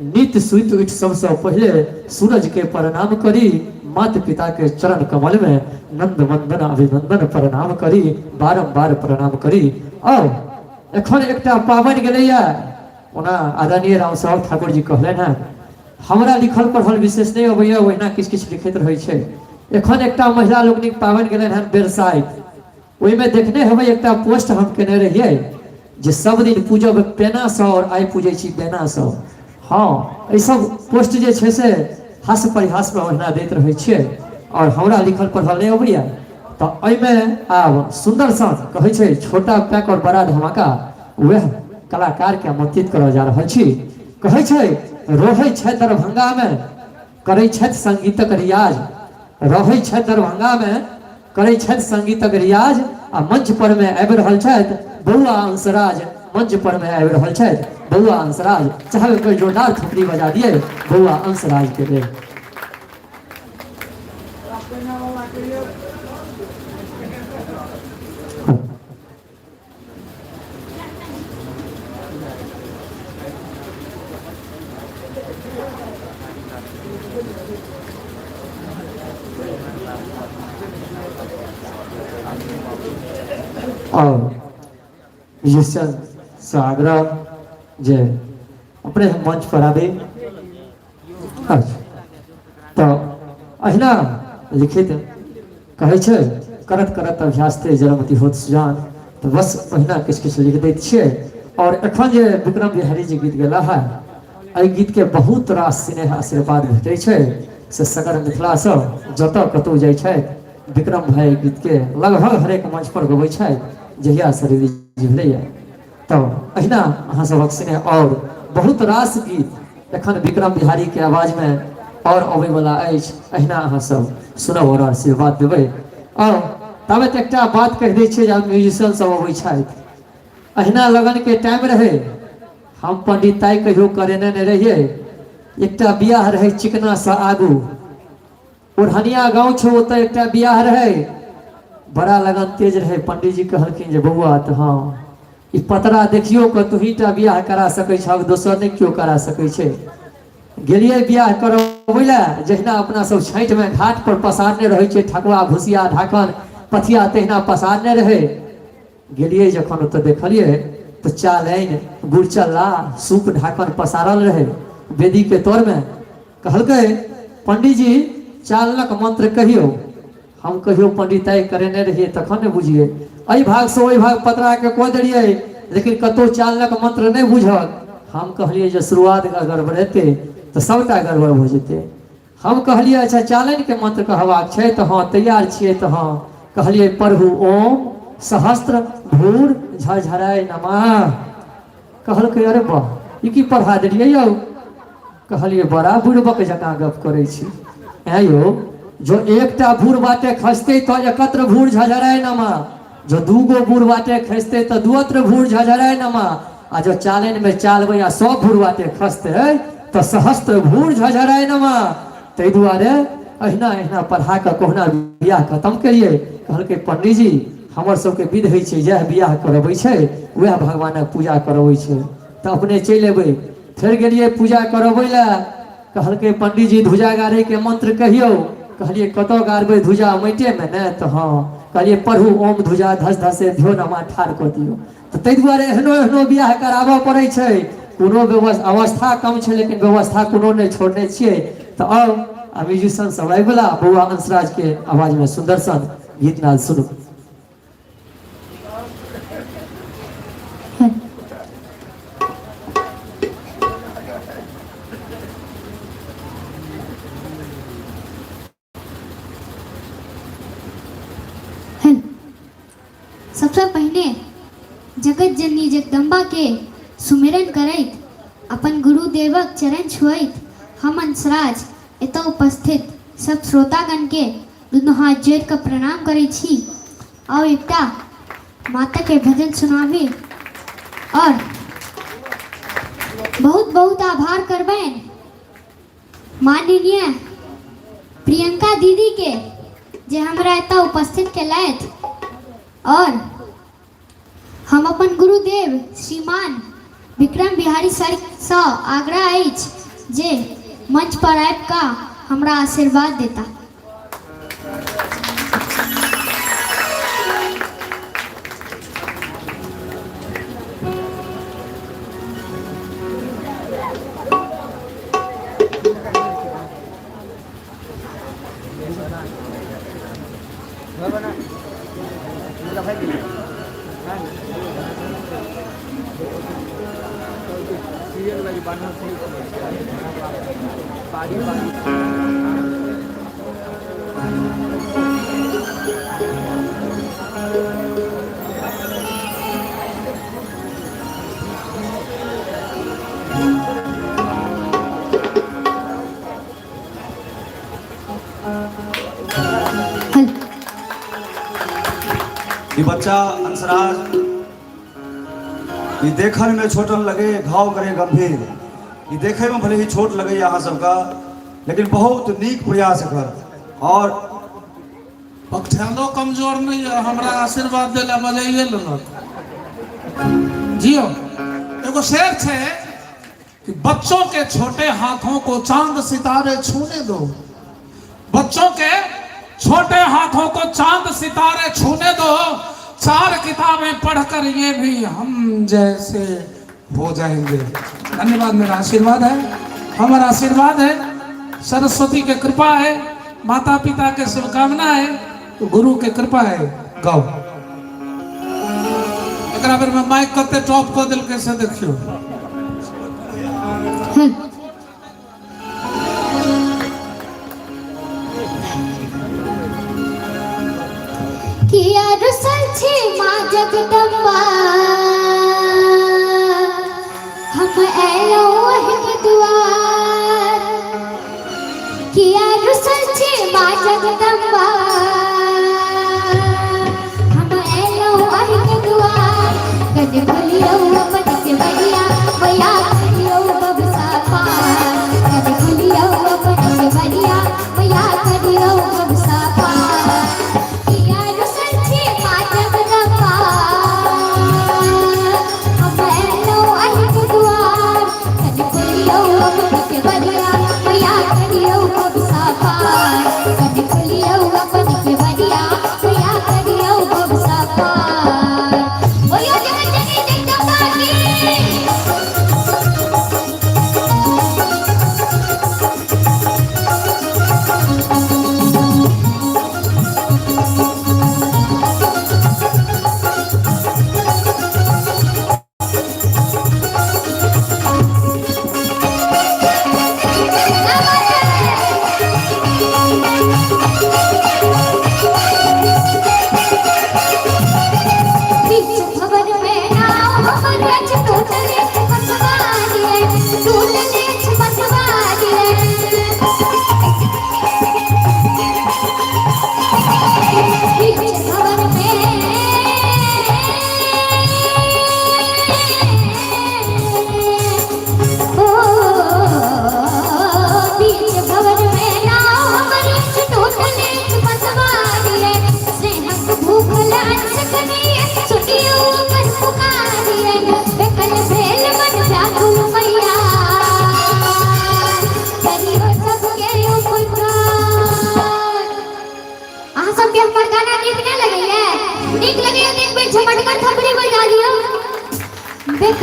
नित सुति उठि सबसँ पहिले सूरज के प्रणाम करी, मात पिता के चरण कमल में नंद वंदन अभिनंदन प्रणाम करी, बारंबार प्रणाम करी। और एखन एकटा पाबनि गेलैया, ओना आदरणीय राम साहब ठाकुर जी कहलनि हेँ हमरा लिखल पढ़ल विशेष नहि अबैया, ओहिना किछु किछु लिखैत रहै छै। एखन एकटा महिला लोकनिक पाबनि गेलनि हेँ बेरसाइत, ओहिमे देखने हेबै एकटा पोस्ट हम केने रहियै जे सब दिन पूजब पेनासँ और आइ पूजै छी बेनासँ। हँ, एहिसब पोस्ट जे छै से हास्य परिहासमे ओहिना दैत रहै छियै और हमरा लिखल पढ़ल नहि अबैया, तऽ एहिमे आब सुन्दर सन कहै छै छोटा पैक और बड़ा धमाका, वएह कलाकारके आमंत्रित करऽ जा रहल छी। कहै छै रहै छथि दरभंगामे करै छथि संगीतक रियाज, रहै छथि दरभंगामे करै छथि संगीतक रियाज, आ मंच पर मे आबि रहल छथि बौआ अंशराज, मंच पर मे आबि रहल छथि बौआ अंशराज। चाहब एक बेर जोरदार थपड़ी बजा दियै बौआ अंशराज के लेल। और म्यूजिशियन से आग्रह जे अपने मंच पर आबी। अच्छा, तऽ अहिना लिखित कहै छै करत करत अभ्यास ते जरमति होत सुजान, तऽ बस ओहिना किछु किछु लिख दैत छियै। और एखन जे विक्रम बिहारी जी गीत गेला है, एहि गीतके बहुत रास स्नेह आशीर्वाद भेटै छै से सगर मिथिलासँ जतऽ कतहु जाइ छथि विक्रम भाई गीतके लगभग हरेक मंच पर गबै छथि जहियासँ रिलीज भेलैए। तऽ अहिना अहाँ सभक स्नेह और बहुत रास गीत एखन विक्रम बिहारी के आवाज में और अबै वाला अछि, अहिना अहाँ सब सुनब और आशीर्वाद देबै। और ताबत एकटा बात कहि दै छियै जे आब म्यूजिशियन सब अबै छथि, अहिना लगन के टाइम रहै, हम पंडिताई कहियो करेने नहि रहियै। एकटा बियाह रहै चिकना से आगू ओढ़निया गाँव छौ, ओतऽ एकटा बियाह रहै, बड़ा लगन तेज रहै। पंडीजी कहलखिन जे बौआ तऽ हँ ई पतरा देखियो कऽ तूही टा बियाह करा सकै छहक, दोसर नहि केओ करा सकै छै। गेलियै बियाह करबै लए, जहिना अपना सब छठिमे घाट पर पसारने रहै छै ठकुआ भुसिया ढाकन पथिया, तहिना पसारने रहै। गेलियै जखन ओतऽ देखलियै तऽ चालनि गुड़चल्ला सूप ढाकन पसारल रहै वेदीके तरमे। कहलकै पंडीजी चालनक मंत्र कहियौ। हम कहियो पंडिताई करेने रहियै तखन ने बुझियै। एहि भागसँ ओहि भाग पतराके कऽ देलियै लेकिन कतहु चालनक मंत्र नहि बुझल। हम कहलियै जे शुरुआत गड़बड़ेतै तऽ सभटा गड़बड़ भऽ जेतै। हम कहलियै अच्छा चालनके मंत्र कहबाक छै तऽ हँ तैयार छियै तऽ हँ। कहलियै पढ़ू ओम सहस्त्र भूर झरझराय नमः। कहलकै अरे वाह ई की पढ़ा देलियै यौ। कहलियै बड़ा बुड़बक जकाँ गप करै छी। ऐं यौ, जो एकटा भूर बाटे खसतै तऽ एकत्र भूर झझराय नमा, जो दूगो बूढ़ बाटे खसते तो दुअत्र भूर झझराय नमा, आ जो चालन में चालबै आ सब भूर बाटे खसते तो सहस्त्र भूर झझराय नमा। ताहि दुआरे अहिना अहिना पढ़ा कऽ कहुना बियाह खत्म केलियै। कहलकै पंडीजी हमर सबके विध होइ छै, जएह बियाह करबै छै वएह भगवानक पूजा करबै छै, तऽ अपने चलि एबै। फेर गेलियै पूजा करबै लए, कहलकै पंडीजी धुजा गाड़ैके मंत्र कहियौ। कहलियै कतऽ गाड़बै धुजा, माटिएमे ने? तऽ हँ। कहलियै पढ़ू ओम धुजा धस धसे ध्यो नमा ठाढ़ कऽ दियौ। तऽ ताहि दुआरे एहनो एहनो बियाह कराबऽ पड़ै छै। कोनो व्यवस्था अवस्था कम छै लेकिन व्यवस्था कोनो नहि छोड़ने छियै। तऽ आउ आ म्यूजिशियन सब आबि गेला, बौआ अंशराज के आवाजमे सुन्दर सन गीत नाद सुनू। सबसँ पहिने जगत जननी जगदम्बा के सुमिरन करैत अपन गुरुदेवक चरण छुअैत हम अंशराज एतऽ उपस्थित सब श्रोतागण के दुनू हाथ जोड़ि कऽ प्रणाम करै छी। आउ एकटा माता के भजन सुनाबी और बहुत बहुत आभार करबनि माननीय प्रियंका दीदी के जे हमरा एतऽ उपस्थित केलथि और हम अपन गुरुदेव श्रीमान विक्रम बिहारी सर सँ आग्रह अछि जे मंच पर आबि कऽ हमरा आशीर्वाद देता। ई बच्चा अंशराज ई देखन में छोटन लगे, घाव करे गंभीर। ई देखे में भले ही छोट लगे अहाँ सबका, लेकिन बहुत नीक प्रयास एकर। और पक्षालो कमजोर नहीं है, हमरा आशीर्वाद देला बजाइए लेलक। जियो एगो शेर छै कि बच्चों के छोटे हाथों को चांद सितारे छूने दो, बच्चों के छोटे हाथों को चांद सितारे छूने दो, चार किताबें पढ़कर ये भी हम जैसे हो जाएंगे। धन्यवाद, मेरा आशीर्वाद है, हमारा आशीर्वाद है, सरस्वती के कृपा है, माता पिता के शुभकामना है, गुरु के कृपा है। गाओ एकरा बेर में माइक कते टॉप कऽ देलकै से देखियौ। किया रुसल छी माँ जगदम्बा, हम एलौं अहिके दुआर। किया रुसल छी माँ जगदम्बा, हम एलौं अहिके दुआर। कने खोलियौ अपन के बड़िया, मैया करियौ बबसा पार। कने खोलियौ अपन के बड़िया, मैया करियौ बबसा पार। किया रुसल छी माँ जगदम्बा, हम एलौं अहिके दुआर। कने खोलियौ अपन के बड़िया, मैया करियौ बबसा पार। कने खोलियौ अपन के बड़िया, मैया करियौ बबसा पार। बोलियौ जगत जननी जगदम्बा की।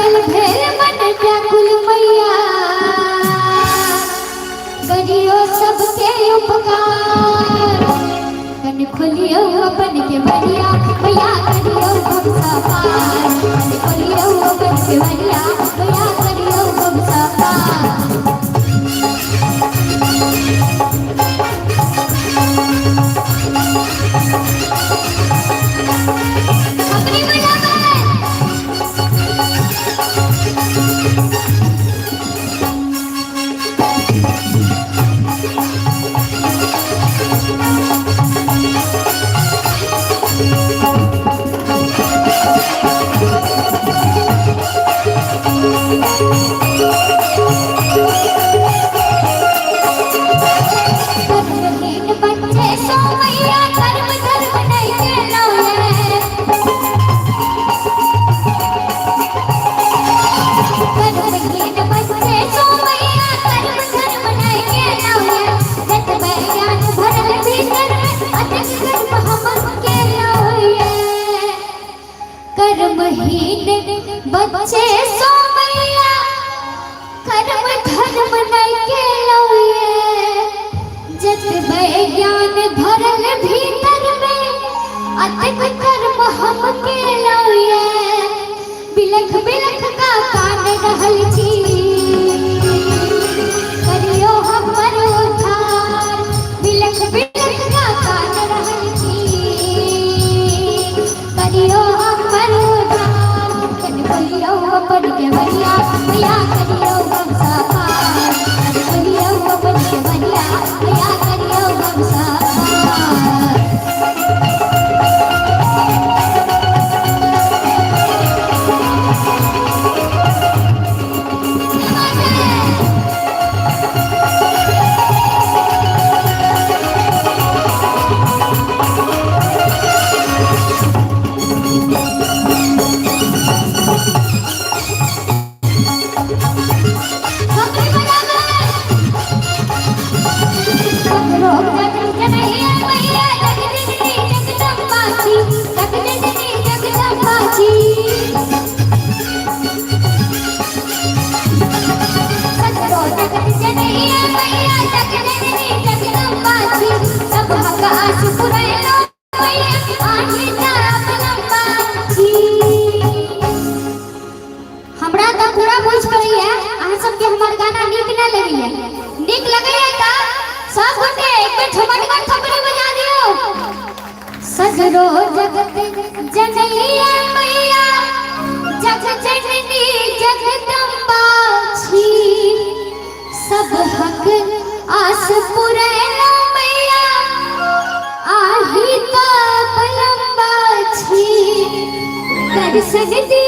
पागल भेल मन व्याकुल मैया करियो सबके उपकार कन खोलियो अपन के बरिया मैया करियो भवसा पार कन खोलियो अपन के बरिया मैया करियो भवसा पार। अपनी बजावे। कर्महीन बच्चे सो मैया कर्म धर्म नहीं केलौ रे। कर्महीन बच्चे सो मैया कर्म धर्म नहीं केलौ रे। जतबे ज्ञान भरल भीतर में अतक कर्म हम केलौ रे। कर्महीन बच्चे सो मैया कर्म धर्म नहीं केलौ रे। जतबे ज्ञान भरल भीतर में अतक कर्म हम केलौ ये। बिलख बिलख का कान रहल छी करियो हमर उद्धार बिलख बिलख का कान रहल छी करियो हमर उद्धार कन खोलियो अपन के बरिया मैया करियो भवसा पार कन खोलियो अपन के बरिया मैया करियो भवसा पार। अपनी बजावे। हमरा तऽ पूरा बुझ पड़ैया अहाँ सबके हमर गाना नीक ना लगैया। नीक लगैया तऽ सब गोटे एक बेर झमटगर थपड़ी बजा दियौ। सगरो जगत जनैया मैया जग जननी जगदम्बा छी सब हक आस पुरैलो मैया आही तऽ बलम्बा छी दर्शन दियौ।